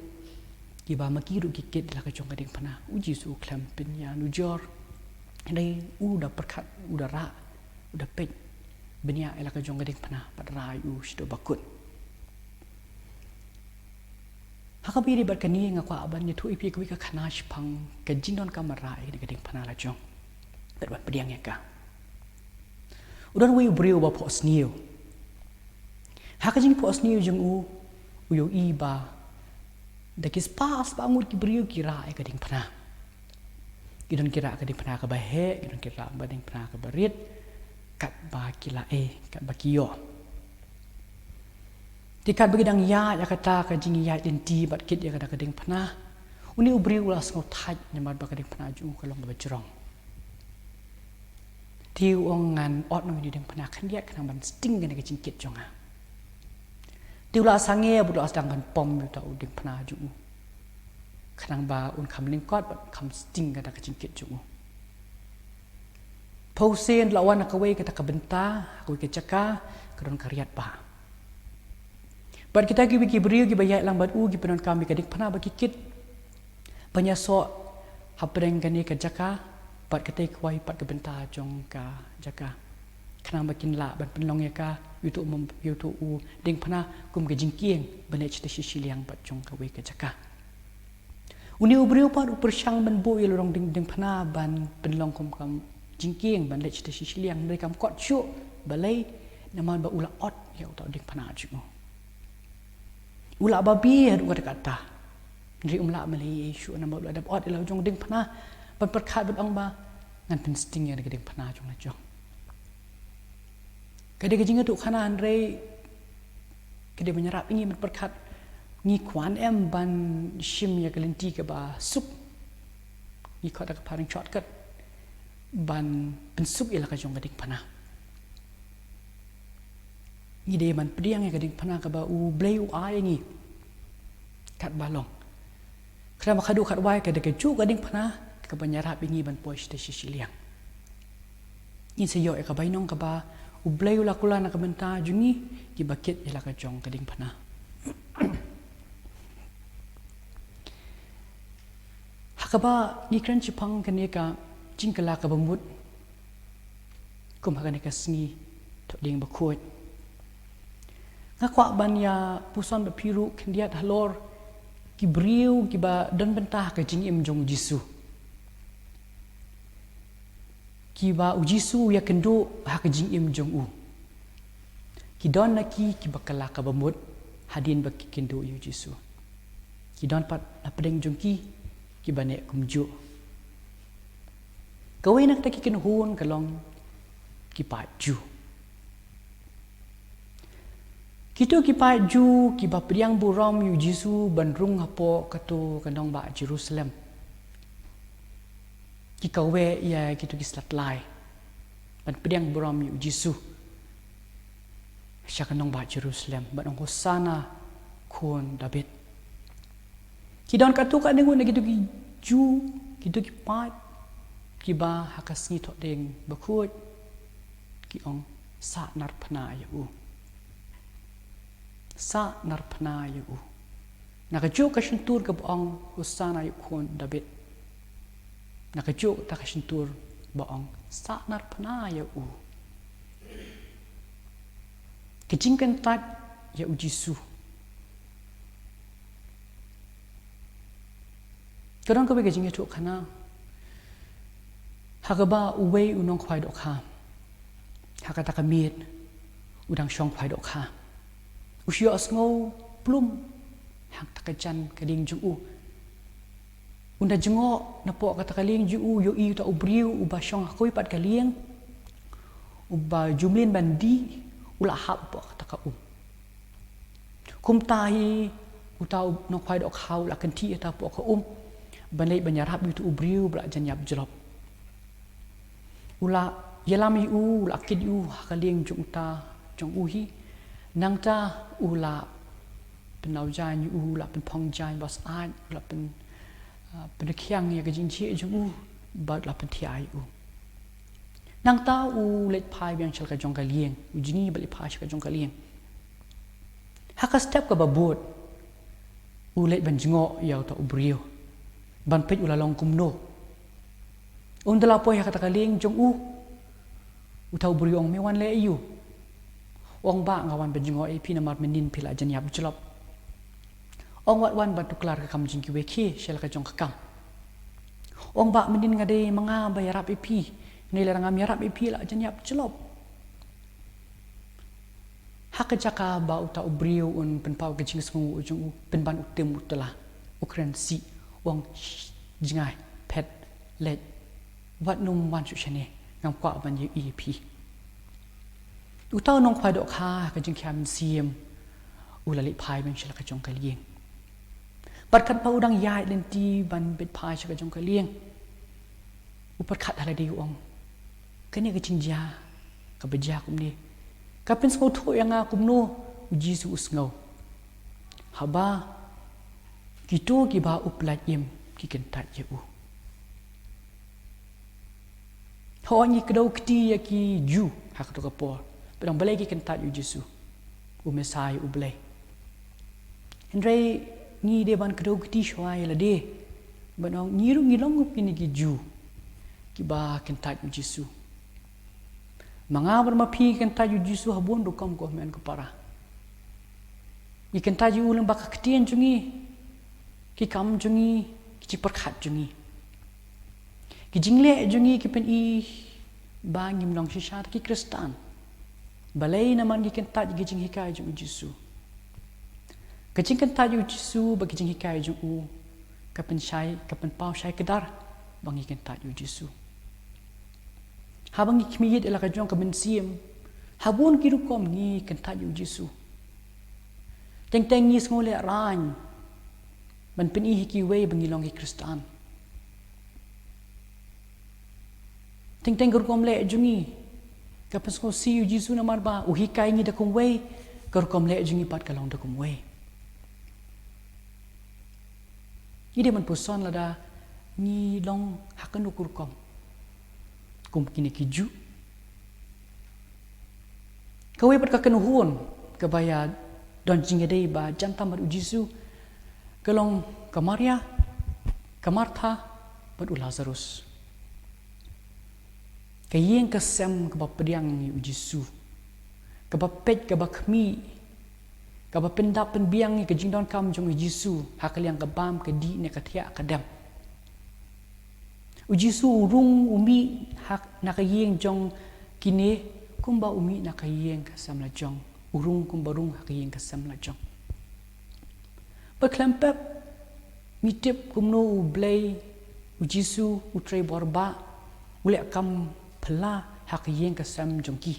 kiba ma ki ruh ki kit la ka jong ka diengphna. U Jisu u khlem pynïa nujor. Hynrei u da pyrkhat, u da rah, u da peit bniah ïa la ka jong ka diengphna bad rah ïa u shitom bakut. Ha kaba ïadei bad kane nga kwah ban ïathuh ïa phi kawei ka khana shaphang ka jingdonkam ban rah ïa ka diengphna la jong bad ban pdiang ïa ka. U don uwei u briew ba phohsniew. Ha ka jingphohsniew jong u, u ïohi ba da ki spah spah ngut ki briew ki rah ïa ka diengphna. Ki don ki rah ka diengphna kaba heh, ki don ki rah ka diengphna kaba rit, katba ki la eh, katba ki ïoh. Te katba ki dang ïaid ïa kata ka jingïaid lynti bad kit ïa kata ka diengphna, une u briew u la sngewthait namar ba ka diengphna jong u ka long kaba jrong. Te u ong ngan ot noh ïa une u diengphna khyndiat khnang ban sting kane ka jingkit jong nga. Te u la sangeh bad u la sdang ban pom ïa uta u diengphna jong u. Khnang ba un kham lyngkot bad kham sting kata ka jingkit jong u. Pawsien la wan ha kawei kata ka bynta, ha kawei ka jaka, ka don ka riat ba. Bad kita kiwei ki briew kiba ïaid lang bad u ki pyndonkam ïa ka diengphna ba ki kit. Ban ïasoh hapdeng kane ka jaka, bad katei kawei pat ka bynta jong ka jaka. Khnang ba kin lah ban pynlong ïa ka, ïa uto u mem-, ïa uto u diengphna kum ka jingkieng ban leit shatei shi shiliang bad jong kawei ka jaka. Une u briew pat u pyrshang ban buh ïa la u rong dieng, diengphna ban pynlong kum ka jingkieng ban leit shatei shi shiliang, hynrei kam kot shuh. Balei? Namar ba u la ot ïa uta u diengphna jong u. U la babe haduh katta katta. Hynrei um lah ban leh ei ei shuh namar u la dep ot ïa la u jong diengphna ban pyrkhat ban ong ba ngan pynsting ïa ka diengphna jong la jong. Ka dei ka jingïathuhkhana hynrei ka dei ban ïarap ïa ngi ban pyrkhat, ngi kwah em ban shim ïa ka lynti kaba suk. Ngi khot da ka phareng shortcut ban pynsuk ïa la ka jong ka diengphna. Ngi dei ban pdiang ïa ka diengphna kaba U Blei u ai ïa ngi katba long. Khnang ba khadduh khatwai ka dei kajuh ka diengphna kaban ïarap ïa ngi ban poi shatei shi shiliang. Ngin sa ïoh ïa ka bainong kaba U Blei u la kular na ka bynta jong ngi kiba kit ïa la ka jong ka diengphna. Ha kaba ngi kren shaphang kane ka jingkylla kaba mut kum ha kane ka sngi Thohdieng Bakhuid, nga kwah ban ïa puson bad phi ruh khyndiat halor ki briew kiba don bynta ha ka jingim jong u Jisu, kiba u Jisu u ïakynduh ha ka jingim jong u. Ki don na ki kiba kylla kaba mut hadien ba ki kynduh ïa u Jisu. Ki don pat na pdeng jong ki kiba neh kumjuh. Kawei na kita ki kynhun ka long ki paid Jiw. Kito ki paid Jiw kiba pdiang burom ïa u Jisu ban rung hapoh kato ka nongbah Jerusalem, ki kaweh ïa kito ki slatlai ban pdiang burom ïa u Jisu sha ka nongbah Jerusalem, ban ong, "Hosana, khun David." Ki don katto katne ngut na kito ki Jiw, kito ki paid kiba ha ka Sngi Thohdieng Bakhuid ki ong, "Sa narphna ïa u. Sa narphna ïa u." Na kajuh ka shyntur kaba ong, "Hosana ïa u khun David," na kajuh kata ka shyntur ba ong, "Sa narphna ïa u." Ka jingkyntait ïa u Jisu. Ka don kawei ka jingïathuhkhana ha kaba uwei u nongkhwai dohkha ha kata ka miet u dang shong khwai dohkha. U shu ïohsngew plum ha kata ka jan ka lieng jong u. Un da jngoh napoh kata ka lieng jong u, u ïohi uta u briew uba shong ha kawei pat ka lieng, uba ju mlien ban dih, u la hap hapoh kata ka um. Kumta hi uta u nongkhwai dohkha u la kynthih hata hapoh ka um ban leit ban ïarap ïa uta u briew ba la jan ïap jlop. U la ïalam ïa u, u la kit ïa u ha ka lieng jong uta jong u hi. Nangta u la pynlaw jaiñ ïa u, u la pynphong jaiñ ba syaid, u la pyn, ah, pynrkhiang ïa ka jingjhieh jong u bad u la pynthiah ïa u. Nangta u leit phai biang sha la ka jong ka lieng, u jngi bad leit phai sha ka jong ka lieng. Ha ka step kaba bud u leit ban jngoh ïa uta u briew ban peit u la long kumno. Un da la poi ha kata ka lieng jong u, uta u briew u ong, "Me wan leh aïu?" U ong, "Bah, nga wan ban jngoh ïa phi namar mynnin phi la jan ïap jlop." U ong, "Wat wan ban tuklar ka kam jong kiwei khie sha la ka jong ka kam." U ong, "Bah, mynnin nga dei ma nga ba ïarap ïa phi, ne lada ngam ïarap ïa phi la jan ïap jlop." Ha ka jaka ba uta u briew un pynpaw ka jingsngewnguh jong u, pynban u tim u tla, u kren sih, u ong, "Shh, jngai, phet, leit, wat nym wan shuh shane, ngam kwah ban ïohi ïa phi." Uta u nongkhwai dohkha ha ka jingkhia mynsiem u la leit phai biang sha la ka jong ka lieng. Bad katba u dang ïaid lynti ban bit phai sha ka jong ka lieng, u pyrkhat ha lade u ong, "Kane ka jingjia kaba jia kumne ka pynsngewthuh ïa nga kumno." U Jisu u sngew haba kito kiba u pyllait im ki kyntait ïa u. Hooid, ngi kdew kti ïa ki Jiw ha kato ka por, ba dang balei ki kyntait ïa u Jisu, u Messaïah u Blei. Hynrei ngi dei ban kdew kti shuwa ïa lade, ban ong ngi ruh ngi long kum kine ki Jiw kiba kyntait ïa u Jisu. Ma nga bad ma phi ngi kyntait ïa u Jisu ha bun rukom, ko hynmen ko para. Ngi kyntait ïa u lyngba ka ktien jong ngi, ki kam jong ngi, ki jingpyrkhat jong ngi. Ki jingleh jong ngi ki pyni ba ngim long shisha ki Khristan. Balei? Namar ngi kyntait ïa ki jinghikai jong u Jisu. Ka jingkyntait ïa u Jisu bad ki jinghikai jong u ka pynshai, ka pynpaw shai kdar ba ngi kyntait ïa u Jisu. Haba ngi khmih ïa la ka jong ka mynsiem, ha bun ki rukom ngi kyntait ïa u Jisu. Teng teng ngi sngewlehrain ban pyni ha kiwei ba ngi long ki Khristan. Teng teng ka rukom leh jong ngi ka pynsngewsih ïa u Jisu namar ba u hikai ngi da kumwei, ka rukom leh jong ngi pat ka long da kumwei. Ngi dei ban puson lada ngi long ha kano ka rukom kum kine ki Jiw. Kawei pat ka kynhun kaba ïa don jingïadei ba jan tam bad u Jisu ka long ka Maria, ka Martha bad u Lazarus. Ka ïing ka sem kaba pdiang ïa u Jisu, kaba peit, kaba khmih, kaba pyndap pynbiang ïa ka jingdonkam jong u Jisu ha ka liang ka bam, ka dih ne ka thiah ka dem. U Jisu u rung, u mih ha, na ka ïing jong kine kumba u mih na ka ïing ka sem la jong. U rung kumba rung ha ka ïing ka sem la jong. Bad khlem pep ngi tip kumno U Blei, u Jisu, u Trai Borbah, u leh kam phylla ha ka ïing ka sem jong ki.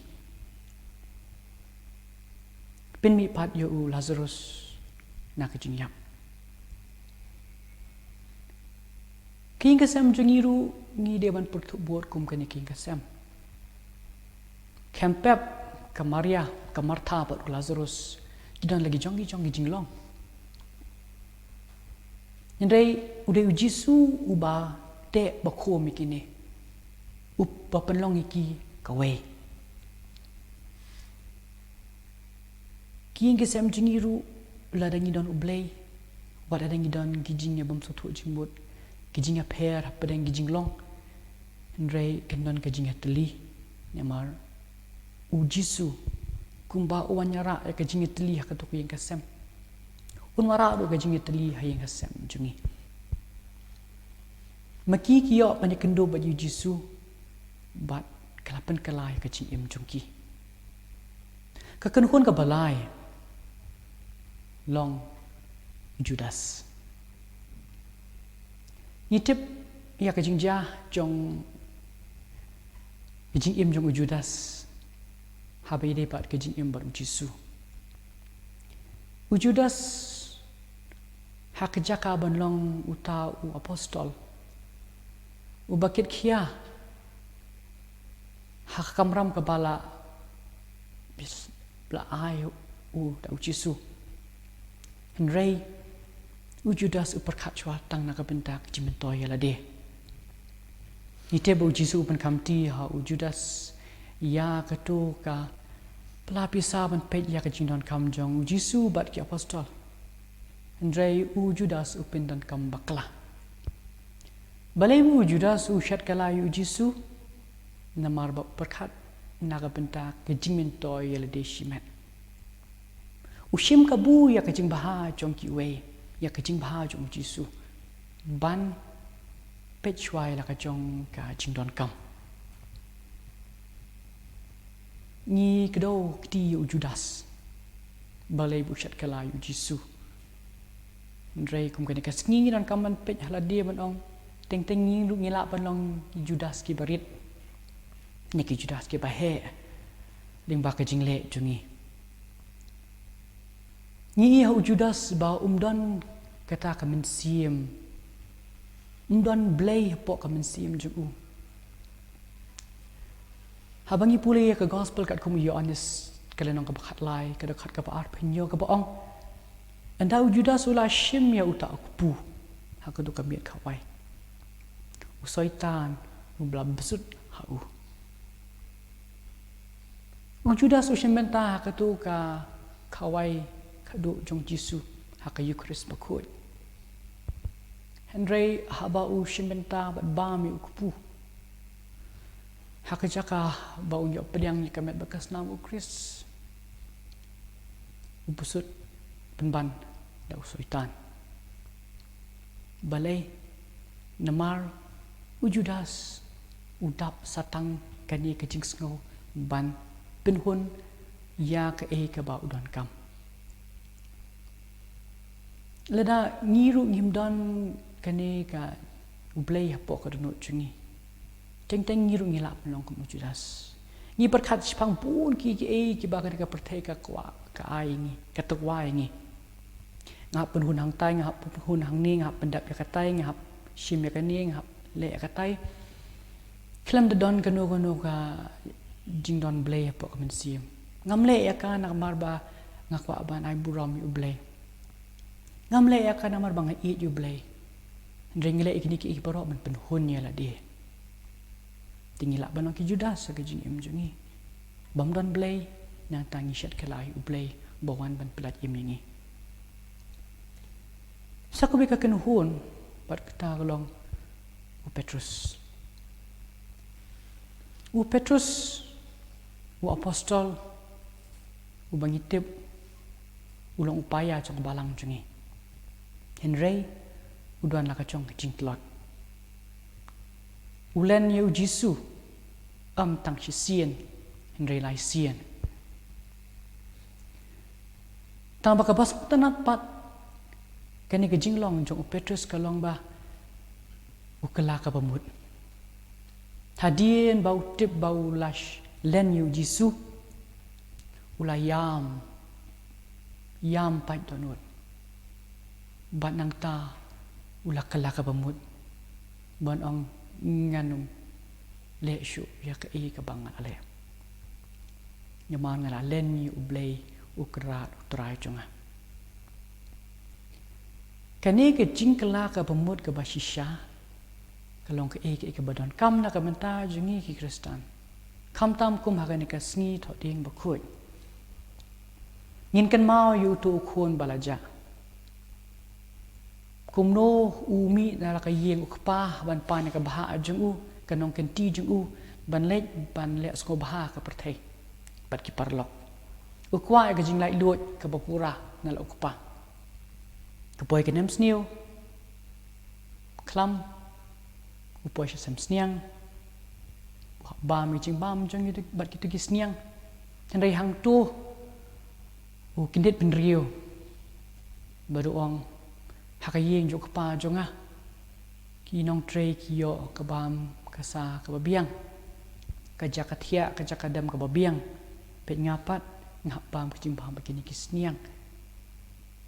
Pynmih pat ïa u Lazarus na ka jingïap. Ka ïing ka sem jong ngi ruh ngi dei ban pyrthuh bud kum kane ka ïing ka sem. Khlem pep ka Maria, ka Martha bad u Lazarus ki don la ki jong ki jong ki jinglong. Hynrei u dei u Jisu uba teh ba khum ïa kine, uba pynlong ïa ki kawei. Ka ïing ka sem jong ngi ruh, lada ngi don U Blei, wat lada ngi don ki jingïabymsngewthuh jingmut, ki jingïapher hapdeng ki jinglong, hynrei kan don ka jingïatylli. Namar u Jisu, kumba u wan ïarah ïa ka jingïatylli ha kato ka ïing ka sem, un wanrah ruh ka jingïatylli ha ïing ka sem jong ngi. Ma ki ki ïoh ban ïakynduh bad u Jisu, bad ka la pynkylla ïa ka jingim jong ki. Ka kynhun kaba lai long Judas. Ngi tip ïa ka jingjia jong ka jingim jong u Judas haba ïadei bad ka jingim bad u Jisu. U Judas, ha ka jaka ban long uta u apostol uba kit khia ha ka kamram kaba la, la ai u da u Jisu. Hynrei u Judas u pyrkhat shuwa tang na ka bynta ka jingmyntoi ïa lade. Ngi tip ba u Jisu u pynkhamti ha u Judas ïa kato ka pla pisa ban peit ïa ka jingdonkam jong u Jisu bad ki apostol. Hynrei u Judas u pyndonkam bakla. Balei u Judas u shet kylla ïa u Jisu? Namar ba u pyrkhat na ka bynta ka jingmyntoi ïa lade shimet. U shim kabu ïa ka jingbha jong kiwei, ïa ka jingbha jong u Jisu, ban peit shuwa ïa la ka jong ka jingdonkam. Ngi kdew kti ïa u Judas, balei ba u shet kylla ïa u Jisu. Hynrei kum kane ka sngi ngi donkam ban peit ha lade ban ong, teng teng ngi ruh ngi lah ban long ki Judas kiba rit, ne ki Judas kiba heh lyngba ka jingleh jong ngi. Ngi ïohi ha u Judas ba um don kata ka mynsiem, um don Blei hapoh ka mynsiem jong u. Haba ngi pule ïa ka gospel katkum u Ïoannis, ka lynnong kaba khatlai, ka dkhot kaba arphew hynñiew kaba ong, ynda u Judas u la shim ïa uta u kpu ha kato ka miet khawai, u Soitan u la bsut ha u. U Judas u shim bynta ha kato ka khawai khadduh jong u Jisu ha ka Eukharist bakhuid. Hynrei haba u shim bynta bad bam ïa u kpu ha ka jaka ba un ïoh pdiang ïa ka met bad ka snam u Khrist, u bsut pynban da u Soitan. Balei? Namar u Judas u dap sa tang kane ka jingsngew ban pynhun ïa kaei kaba u donkam. Lada ngi ruh ngim don kane ka U Blei hapoh ka dohnud jong ngi, teng teng ngi ruh ngi lah ban long kum u Judas. Ngi pyrkhat shaphang bun ki, kiei kiba kane ka pyrthei ka kwah, ka ai ngi, ka tyrwa ïa ngi. Nga hap pynhun hangtai, nga hap pynhun hangne, nga hap pyndap ïa katai, nga hap shim ïa kane, nga hap leh ïa katai. Khlem da don kano kano ka jingdon Blei hapoh ka mynsiem. Ngam leh ïa ka namar ba nga kwah ban ai burom ïa U Blei. Ngam leh ïa ka namar ba nga ïeit ïa U Blei. Hynrei ngi leh ïa kine kiei baroh ban pynhun ïa lade. Te ngi lah ban long ki Judas ha ka jingim jong ngi. Bym don Blei, nangta ngi shet kylla ïa U Blei ba wan ban pyllait im ïa ngi. Sa kawei ka kynhun, bad kata ka long u Petrus. U Petrus, u apostol, uba ngi tip u long u paia jong ka balang jong ngi. Hynrei u don la ka jong ka jingtlot. U len ïa u Jisu, ym tang shisien, hynrei lai sien. Tang ba kaba sngewtynnat pat, kane ka jinglong jong u Petrus ka long ba u kylla kaba mut. Hadien ba u tip ba u la sh-, len ïa u Jisu, u la ïam, ïam pait dohnud. Bad nangta u la kylla kaba mut ban ong, ngan ym leh shuh ïa kaei kaba nga la leh. Namar nga la len ïa u Blei, u Kynrad, u Trai jong nga. Kane ka jingkylla kaba mut kaba shisha ka long kaei kaei kaba donkam na ka bynta jong ngi ki Khristan, khamtam kum ha kane ka sngi Thohdieng Bakhuid. Ngin kynmaw ïa uto u khun ba la jah. Kumno u mih na la ka ïing u kpa ban pan ïa ka bhah jong u, ka nongkynti jong u, ban leit ban leh sngewbha ha ka pyrthei bad ki paralok. U kwah ïa ka jinglaitluid kaba pura na la u kpa. Ka poi ka nemsniew, khlam, u poi sha sem sniang, u hap bam ïa ka jingbam jong ngi bad kito ki sniang. Hynrei hangto u kyndit bynriew bad u ong, ha ka ïing jong u kpa jong nga, ki nongtrei ki ïoh ka bam ka sa kaba biang, ka ja ka thiah, ka ja ka dem kaba biang. Peit nga pat, nga hap bam ka jingbam bad kine ki sniang.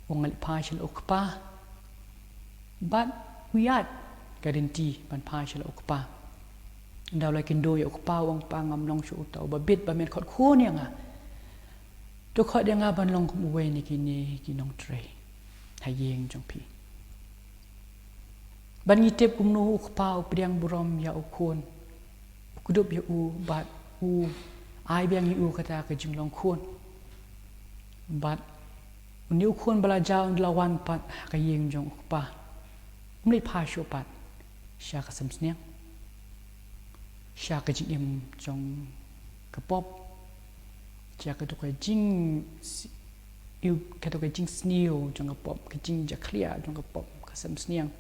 U ong, leit phai sha la u kpa bad u ïaid ka rynti ban phai sha la u kpa. Ynda u la kynduh ïa u kpa, u ong, pa, ngam long shuh uta uba bit ba men khot khun ïa nga. To khot ïa nga ban long kum uwei na kine ki nongtrei ha ïing jong phi. Bad ngi tip kumno u kpa u pdiang burom ïa u khun, u kdup ïa u bad u ai biang ïa u kata ka jinglong khun. Bad une u khun ba la jah un da la wan pat ha ka ïing jong u kpa. Um leit phai shuh pat sha ka sem sniang, sha ka jingim jong ka pop, sha kato ka jing s-, ïa kato ka jingsniew jong ka pop, ka jingjakhlia jong ka pop, ka sem sniang,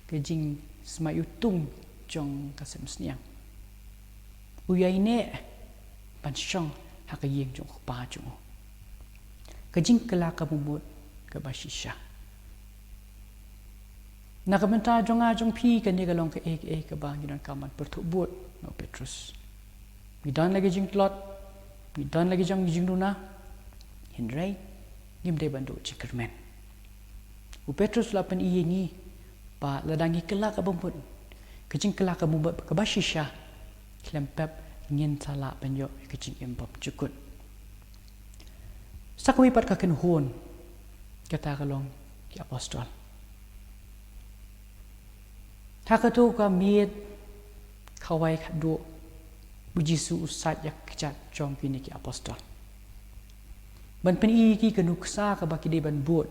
ka jingsmai ïutung jong ka sem sniang. U ïaineh ban shong ha ka ïing jong u kpa jong u. Ka jingkylla kaba mut kaba shisha. Na ka bynta jong nga jong phi, kane ka long kaei kaei kaba ngi donkam ban pyrthuh bud na u Petrus. Ngi don la ki jingtlot, ngi don la ki jong ki jingduna, hynrei ngim dei ban duh jingkyrmen. U Petrus u la pyni ïa ngi ba lada ngi kylla kaba mut, ka jingkylla kaba mut kaba shisha, khlem pep ngin sa lah ban ïoh ïa ka jingim bymjukut. Sa kawei pat ka kynhun, kata ka long ki apostol. Ha kato ka miet kawei khatduh, u Jisu u sait ïa ka kjat jong kine ki apostol ban pyni ïa ki ka nuksa kaba ki dei ban bud.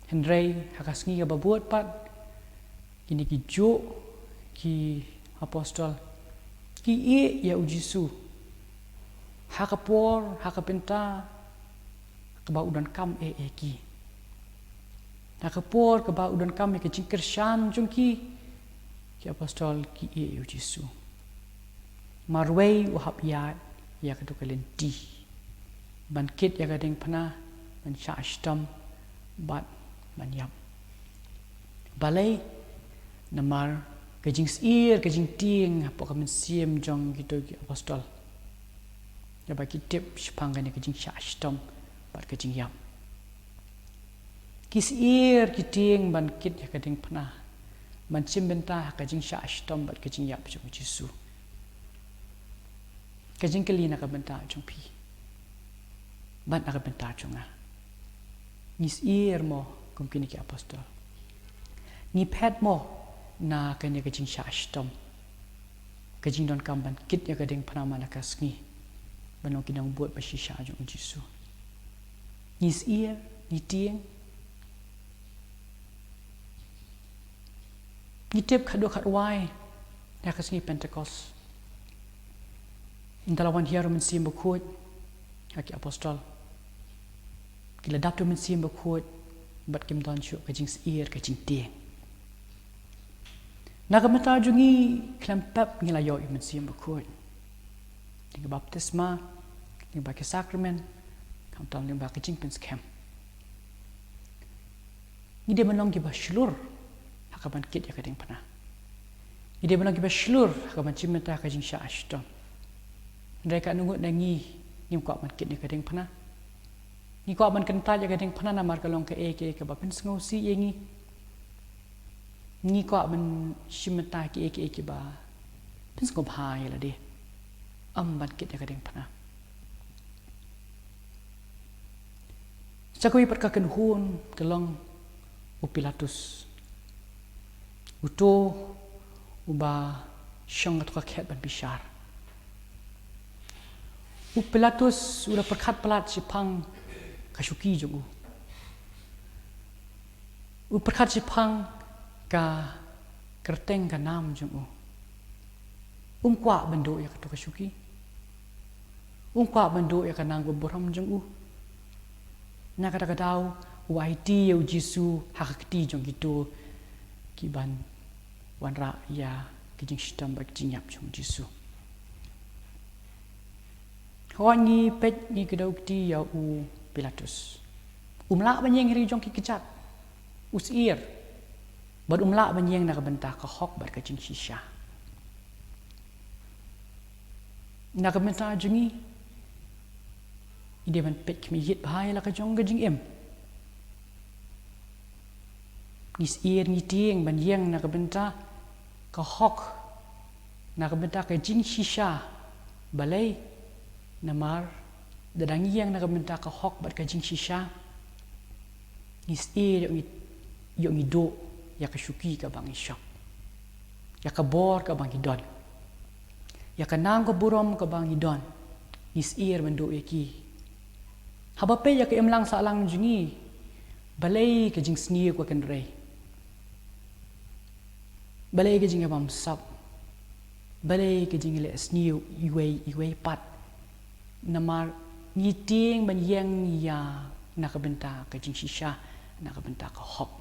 Hynrei ha ka sngi kaba bud pat, kine ki juh ki apostol ki ïeh ïa u Jisu ha ka por, ha ka bynta kaba u donkam eh ïa ki. Ha ka por kaba u donkam ïa ka jingkyrshan jong ki, ki apostol ki ïeh ïa u Jisu. Marwei u hap ïaid ïa kato ka lynti ban kit ïa ka diengphna, ban shah shitom bad ban ïap. Balei? Namar ka jingsyier, ka jingtieng hapoh ka mynsiem jong kito ki apostol, ïa ba ki tip shaphang kane ka jingshah shitom bad ka jingïap. Ki syier ki tieng ban kit ïa ka diengphna, ban shim bynta ha ka jingshah shitom bad ka jingïap jong u Jisu. Ka jingkylli na ka bynta jong phi bad na ka bynta jong nga, ngi syier mo kum kine ki apostol? Ngi phet mo na kane ka jingshah shitom, ka jingdonkam ban kit ïa ka diengphna man la ka sngi, ban long ki nongbud ba shisha jong u Jisu? Ngi syier, ngi tieng. Ngi tip khatduh khatwai ïa ka sngi Pentekost, ynda la wan hiar u Mynsiem Bakhuid, ha ki apostol, ki la dap da u Mynsiem Bakhuid bad kim don shuh ka jingsyier, ka jingtieng. Na ka bynta jong ngi, khlem pep ngi la ïoh ïa u Mynsiem Bakhuid, lyngba baptisma, lyngba ki sakramen, khamtam lyngba ka jingpynskhem. Ngi dei ban long kiba shlur ha ka ban kit ïa ka diengphna. Ngi dei ban long kiba shlur ha ka ban shim bynta ka jingshah shitom. Hynrei katno ngut na ngi ngim kwah ban kit ïa ka diengphna? Ngi kwah ban kyntait ïa ka diengphna namar ka long kaei kaei kaba pynsngewsih ïa ngi. Ngi kwah ban shim bynta kiei kiei kiba pynsngewbha ïa lade, ym ban kit ïa ka diengphna. Sa kawei pat ka kynhun ka long u Pilatus, uto uba shong ha kato ka khet ban bishar. U Pilatus u la pyrkhat palat shaphang ka shuki jong u. U pyrkhat shaphang ka kyrteng ka nam jong u. Um kwah ban duh ïa kato ka shuki. Um kwah ban duh ïa ka nam ka burom jong u. Na kata ka daw u aiti ïa u Jisu ha ka kti jong kito kiban wanrah ïa ka jingshitom bad ka jingïap jong u Jisu. Hooid, ngi peit, ngi kdew kti ïa u Pilatus. Um lah ban ïeng ha ri jong ki kjat. U syier. Bad um lah ban ïeng na ka bynta ka hok bad ka jingshisha. Na ka bynta jong ngi, ngi dei ban peit khmih ïit bha ïa la ka jong ka jingim. Ngi syier, ngi tieng ban ïeng na ka bynta ka hok, na ka bynta ka jingshisha. Balei? Namar lada ngi ïeng na ka bynta ka hok bad ka jingshisha, ngi syier ïoh ngi, ïoh ngi duh ïa ka shuki kaba ngi shong, ïa ka bor kaba ngi don, ïa ka nam ka burom kaba ngi don. Ngi syier ban duh ïa ki. Haba peit ïa ka imlang sahlang jong ngi, balei ka jingsniew ka kynrei? Balei ka jingïabamsap? Balei ka jingleh sniew iwei iwei pat? Namar ngi tieng ban ïeng ïa na ka bynta ka jingshisha, na ka bynta ka hok.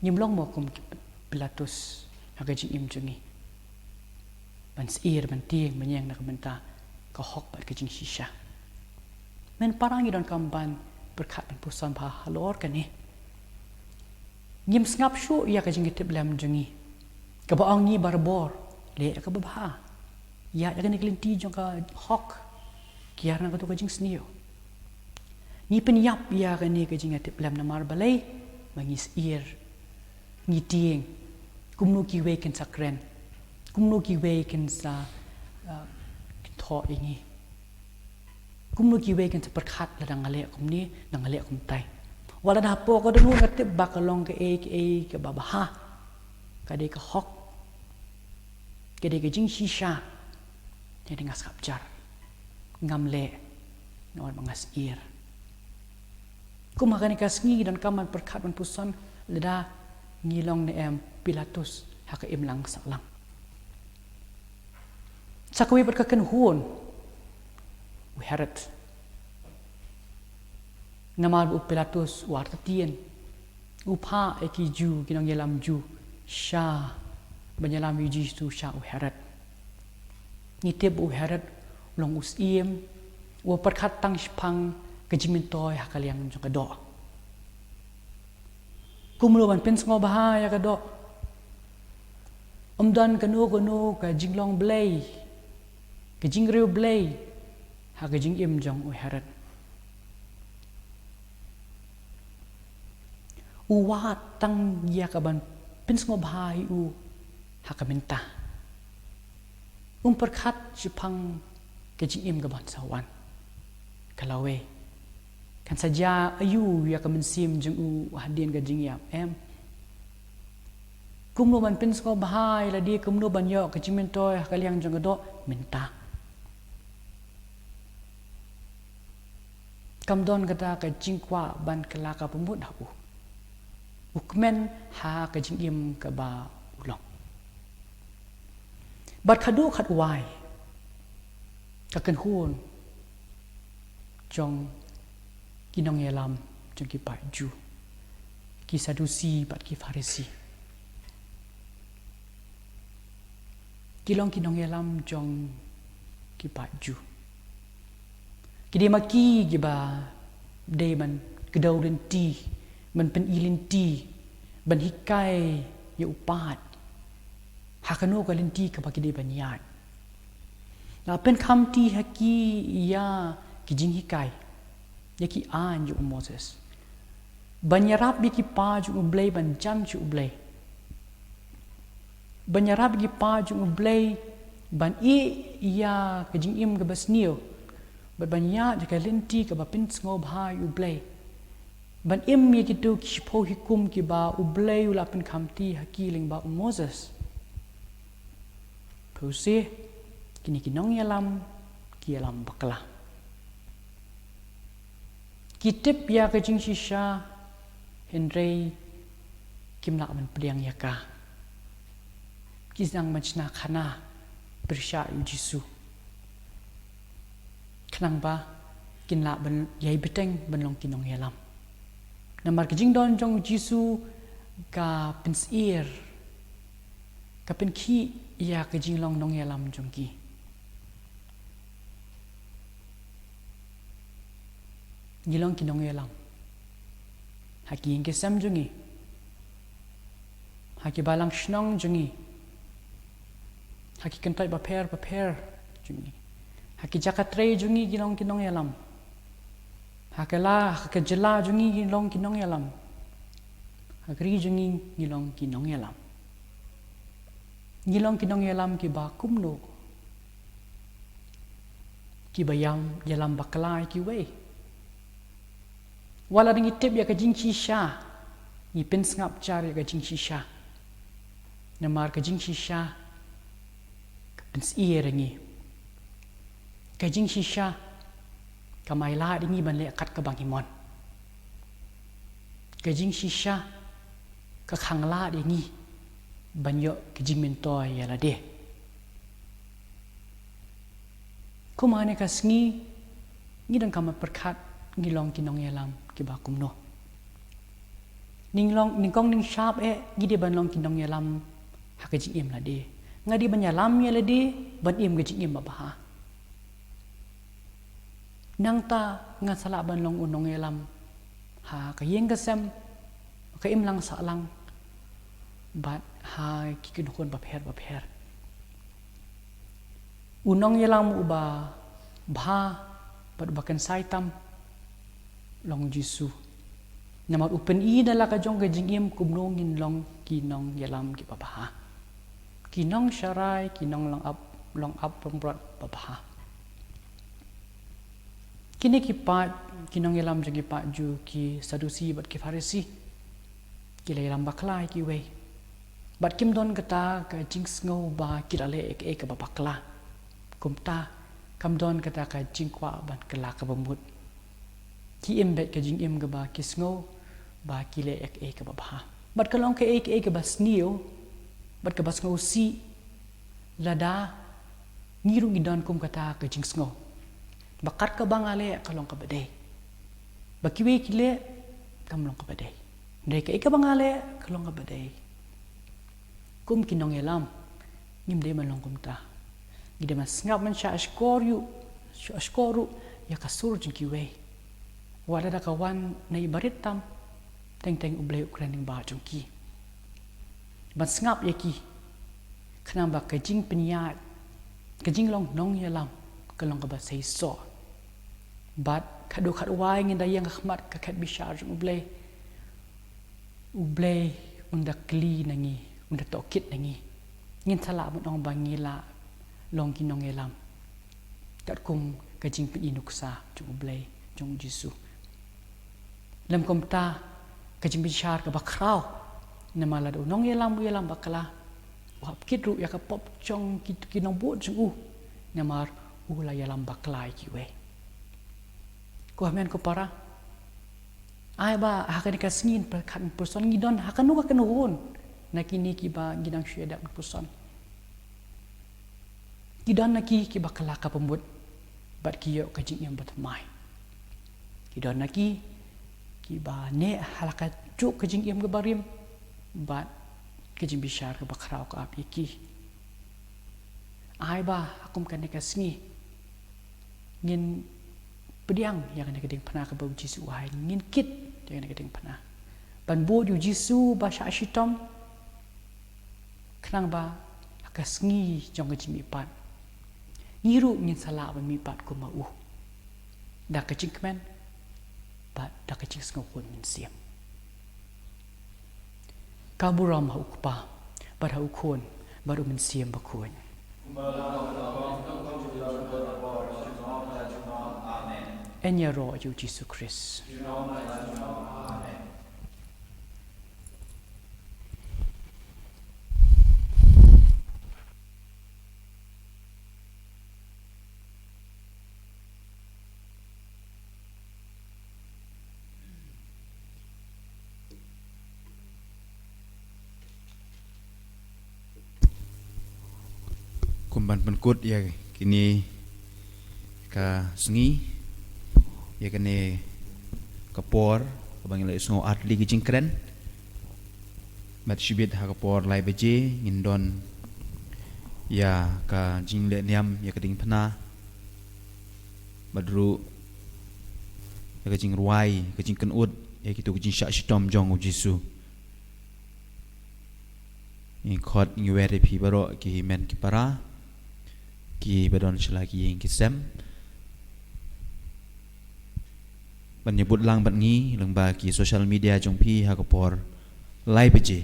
Ngim long mo kum ki Pilatus ha ka jingim jong ngi, ban syier, ban tieng, ban ïeng na ka bynta ka hok bad ka jingshisha. Men para, ngi donkam ban pyrkhat ban puson bha halor kane. Ngim sngap shuh ïa ka jingïatiplem jong ngi kaba ong ngi barabor, leh ïa kaba bha, ïa, ïa kane ka lynti jong ka hok, kiar na kato ka jingsniew. Ngi pynïap ïa kane ka jingïatiplem namar balei? Ba ngi syier, ngi tieng. Kumno kiwei kin sa kren? Kumno kiwei kin sa, uh, thoh ïa ngi? Kumno kiwei kin sa pyrkhat lada nga leh kumne, lada nga leh kumtai? Wat lada hapoh ka dohnud nga tip ba ka long kaei kaei kaba bha, ka dei ka hok, ka dei ka jingshisha, hynrei nga sngap jar, ngam leh namar ba nga syier. Kum ha kane ka sngi ngi donkam ban pyrkhat ban puson lada ngi long ne em Pilatus ha ka imlang sahlang. Sa kawei pat ka kynhun, u Herod. Namar ba u Pilatus u artatien, u phah ïa ki Jiw, ki nongïalam Jiw, sha ban ïalam ïa u Jisu sha u Herod. Ngi tip ba u Herod u long u syiem uba pyrkhat tang shaphang ka jingmyntoi ha ka liang jong ka doh. Kumno ban pynsngewbha ïa ka doh. Ym don kano kano ka jinglong Blei, ka jingriewblei ha ka jingim jong u Herod. U wad tang ïa ka ban pynsngewbha ïa u ha ka mynta. Um pyrkhat shaphang ka jingim kaban sa wan. Ka lawei, kan sa jia aïu ïa ka mynsiem jong u hadien ka jingïap, em? Kumno ban pynsngewbha ïa lade, kumno ban ïoh ka jingmyntoi ha ka liang jong ka doh mynta? Kam don kata ka jingkwah ban kylla ka bamut ha u. U kmen ha ka jingim kaba u long. Bad khadduh khadwai ka kynhun jong ki nongïalam jong ki paid Jiw, ki Sadusi bad ki Pharisi, ki long ki nongïalam jong ki paid Jiw. Ki dei ma ki kiba dei ban kdew lynti, ban pyni lynti, ban hikai ïa u paid ha kano ka lynti kaba ki dei ban ïaid. La pynkham kti ha ki ïa ki jinghikai, ïa ki aiñ jong u Moses, ban ïarap ïa ki paid jong U Blei ban jan sha U Blei, ban ïarap ïa ki paid jong U Blei ban ïeh ïa ka jingim kaba sniew, bad ban ïaid ha ka lynti kaba pynsngewbha ïa U Blei, ban im ïa kito ki shiphew hukum kiba U Blei u la pynkham kti ha ki lyngba u Moses. Phi ïohi, kine ki nongïalam ki ïalam bakla. Ki tip ïa ka jingshisha, hynrei kim lah ban pdiang ïa ka. Ki sdang ban shna khana pyrshah ïa u Jisu, khnang ba kin lah ban ïai bteng ban long ki nongïalam. Namar ka jingdon jong u Jisu ka pynsyier, ka pynkhih ïa ka jinglong nongïalam jong ki. Ngi long ki nongïalam ha ki ïing ki sem jong ngi, ha ki balang shnong jong ngi, ha ki kyntoit bapher bapher jong ngi, ha ki jaka trei jong ngi ngi long ki nongïalam, ha ka la, ha ka jylla jong ngi ngi long ki nongïalam, ha ka ri jong ngi ngi long ki nongïalam. Ngi long ki nongïalam kiba kumno? Kiba ïam, ïalam bakla ïa kiwei. Wat la ngi tip ïa ka jingshisha, ngi pynsngap jar ïa ka jingshisha. Namar ka jingshisha ka pynsyier ïa ngi. Ka jingshisha kam ai lad ïa ngi ban leh kat kaba ngi mon. Ka jingshisha ka khanglad ïa ngi ban ïoh ka jingmyntoi ïa lade. Kum ha kane ka sngi, ngi donkam ban pyrkhat ngi long ki nongïalam kiba kumno. Nyngkong, nyngkong nyngshap eh, ngi dei ban long ki nongïalam ha ka jingim lade. Nga dei ban ïalam ïa lade ban im ka jingim babha. Nangta ngan sa lah ban long u nongïalam ha ka ïing ka sem, ka imlang sahlang, bad ha ki kynhun bapher bapher. U nongïalam uba bha bad uba kynsai tam long u Jisu. Namar u pyni na la ka jong ka jingim kumno ngin long ki nongïalam kiba bha, ki nongsharai, ki nonglong ap, long ap longbrot babha. Kine ki paid, ki nongïalam jong ki paid Jiw, ki Sadusi bad ki Pharisi, ki la ïalam bakla ïa kiwei. Bad kim don kata ka jingsngew ba ki la leh ïa kaei kaba bakla. Kumta kam don kata ka jingkwah ban kylla kaba mut. Ki im beit ka jingim kaba ki sngew ba ki leh ïa kaei kaba bha. Bad ka long kaei kaei kaba sniew bad kaba sngewsih lada ngi ruh ngi don kum kata ka jingsngew ba kat kaba nga leh ka long kaba dei, ba kiwei ki leh kam long kaba dei, hynrei kaei kaba nga leh ka long kaba dei. Kum ki nongïalam ngim dei ban long kumta. Ngi dei ban sngap ban shah shkor ruh, shah shkor ruh ïa ka sur jong kiwei. Wat lada ka wan na i barit tam, teng teng U Blei u kren lyngba jong ki. Ban sngap ïa ki, khnang ba ka jingpynïaid, ka jinglong nongïalam ka long kaba seisoh. Bad khadduh khadwai ngin da ïeng ha khmat ka khet bishar jong U Blei, U Blei un da kylli na ngi, un da tohkit na ngi. Ngin sa lah ban ong ba ngi la long ki nongïalam katkum ka jingpyni nuksa jong U Blei, jong U Jisu. Lym kumta, ka jingbishar kaba khraw, namar lada u nongïalam u ïalam bakla, u hap kit ruh ïa ka pop jong ki, ki nongbud jong u, namar u la ïalam bakla ïa kiwei. Ko hynmen ko para, ai ba ha kane ka sngi ngin pyrkhat, ngin pyrshang, ngi don ha kano ka kynhun na kine kiba ngi dang shu ïadap, ngin pyrshang. Ki don na ki kiba kylla ka pamut bad ki ïoh ka jingim bathymmai. Ki don na ki kiba neh ha la ka juk ka jingim kaba rim bad ka jingbishar kaba khraw ka ap ïa ki. Ai ba ha kum kane ka sngi ngin pdiang ïa kane ka diengphna kaba u Jisu u ai, ngin kit ïa kane ka diengphna ban bud ïa u Jisu ba shah shitom, khnang ba ha ka sngi jong ka jingmihpat ngi ruh ngin sa lah ban mihpat kum ma u da ka jingkmen bad da ka jingsngewkhun mynsiem. Ka burom ha u Kpa bad ha u Khun bad u Mynsiem Bakhuid. Yn ïaroh ïa u Jisu Khrist. Kum ban pynkut ïa kine ka sngi, ïa kane ka por kaba ngi la ïohsngew ar tylli ki jingkren. Bad shibit ha ka por lai baje ngin don ïa ka jingleh niam ïa ka diengphna bad ruh ïa ka jingrwai, ka jingkynnoh ïa kito ki jingshah shitom jong u Jisu. Ngi khot ngi wer ïa phi baroh ki hynmen ki para kiba don sha la ki ïing ki sem ban ïa bud lang bad ngi lyngba ki social media jong phi ha ka por lai baje.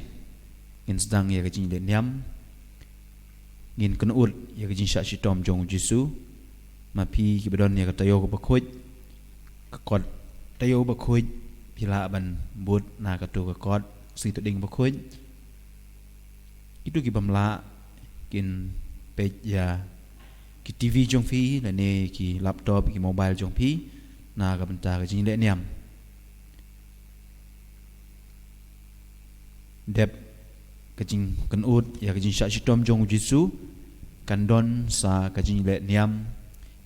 Ngin sdang ïa ka jingleh niam, ngin kynnoh ïa ka jingshah shitom jong u Jisu. Ma phi kiba don ïa ka taïew kaba khuid, ka kot taïew bakhuid, phi lah ban bud na kato ka kot Sngi Tuding Bakhuid. Kito ki bym lah kin peit ïa ki T V jong phi lane ki laptop, ki mobile jong phi na ka bynta ka jingleh niam. Dep ka jingkynnoh ïa ka jingshah shitom jong u Jisu, kan don sa ka jingleh niam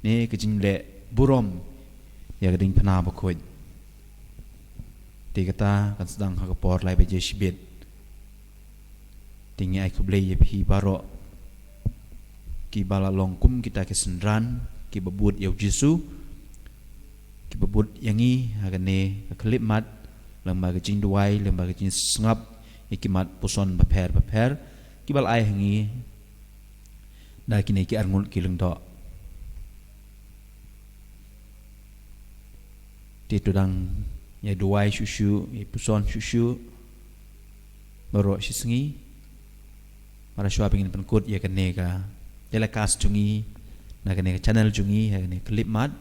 ne ka jingleh burom ïa ka diengphna bakhuid. Te kata kan sdang ha ka por lai baje shibit. Te ngi ai khublei ïa phi baroh kiba la long kum kita ki synran kiba bud ïa u Jisu, kiba bud ïa ngi ha kane ka khyllipmat lyngba ka jingduwai, lyngba ka jingsngap ïa ki mat puson bapher bapher kiba la ai ha ngi da kine ki arngut ki lyngdoh. Te to dang ïa duwai shuh shuh, ïa puson shuh shuh baroh shi sngi. Mar shuwa ba ngin pynkut ïa kane ka telecast jong ngi na kane ka channel jong ngi ha kane ka khyllipmat,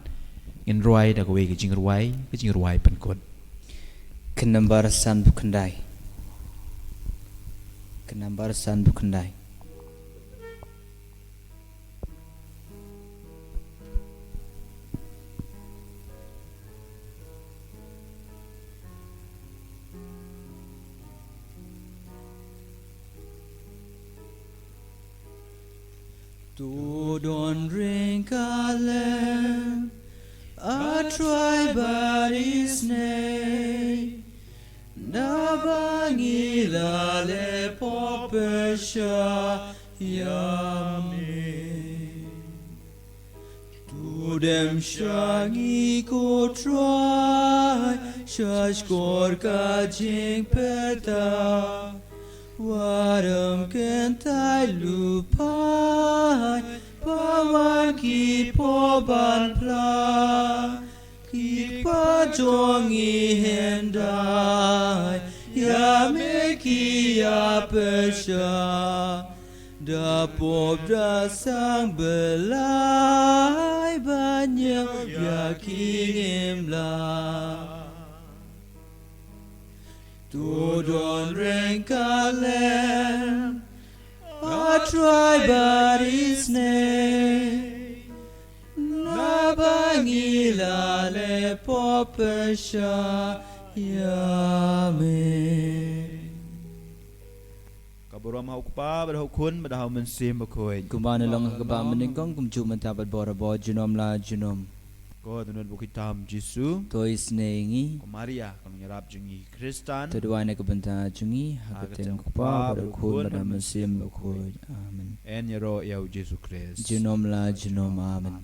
ngin rwai da kawei ka jingrwai, ka jingrwai pynkut. Ka nambar san bukhyndai. Ka nambar san bukhyndai. To don ryngkat lem, A Trai ba isynei, naba ngi la leh pop pyrshah ïa me. To dem sha ngi ko Trai, sha shkor ka jingpyrta. Wat ym kyntait lypa, ba wan ki pop ban pla. Ki ba jong ngi hyndai, ïa me ki ïa pyrshah. Da pop da sang, byllai ban ïa ki ngim lah. To don ryngkat lem, A Trai ba isynei, naba ngi la leh pop pyrshah ïa me. Ka Burom ha u Kpa bad ha u Khun bad ha u Mynsiem Bakhuid. Kumba na long ha kaba mynnyngkong kumjuh mynta bad barabor junom la junom. Ko Dohnud ba kheiñ tam Jisu. To isynei ïa ngi. Ko Maria ka nongïarap jong ngi Khristan. To duwai na ka bynta jong ngi ha ka kyrteng u Kpa bad u Khun bad ha u Mynsiem Bakhuid. Amen. Yn ïaroh ïa u Jisu Khrist. Junom la junom. Amen.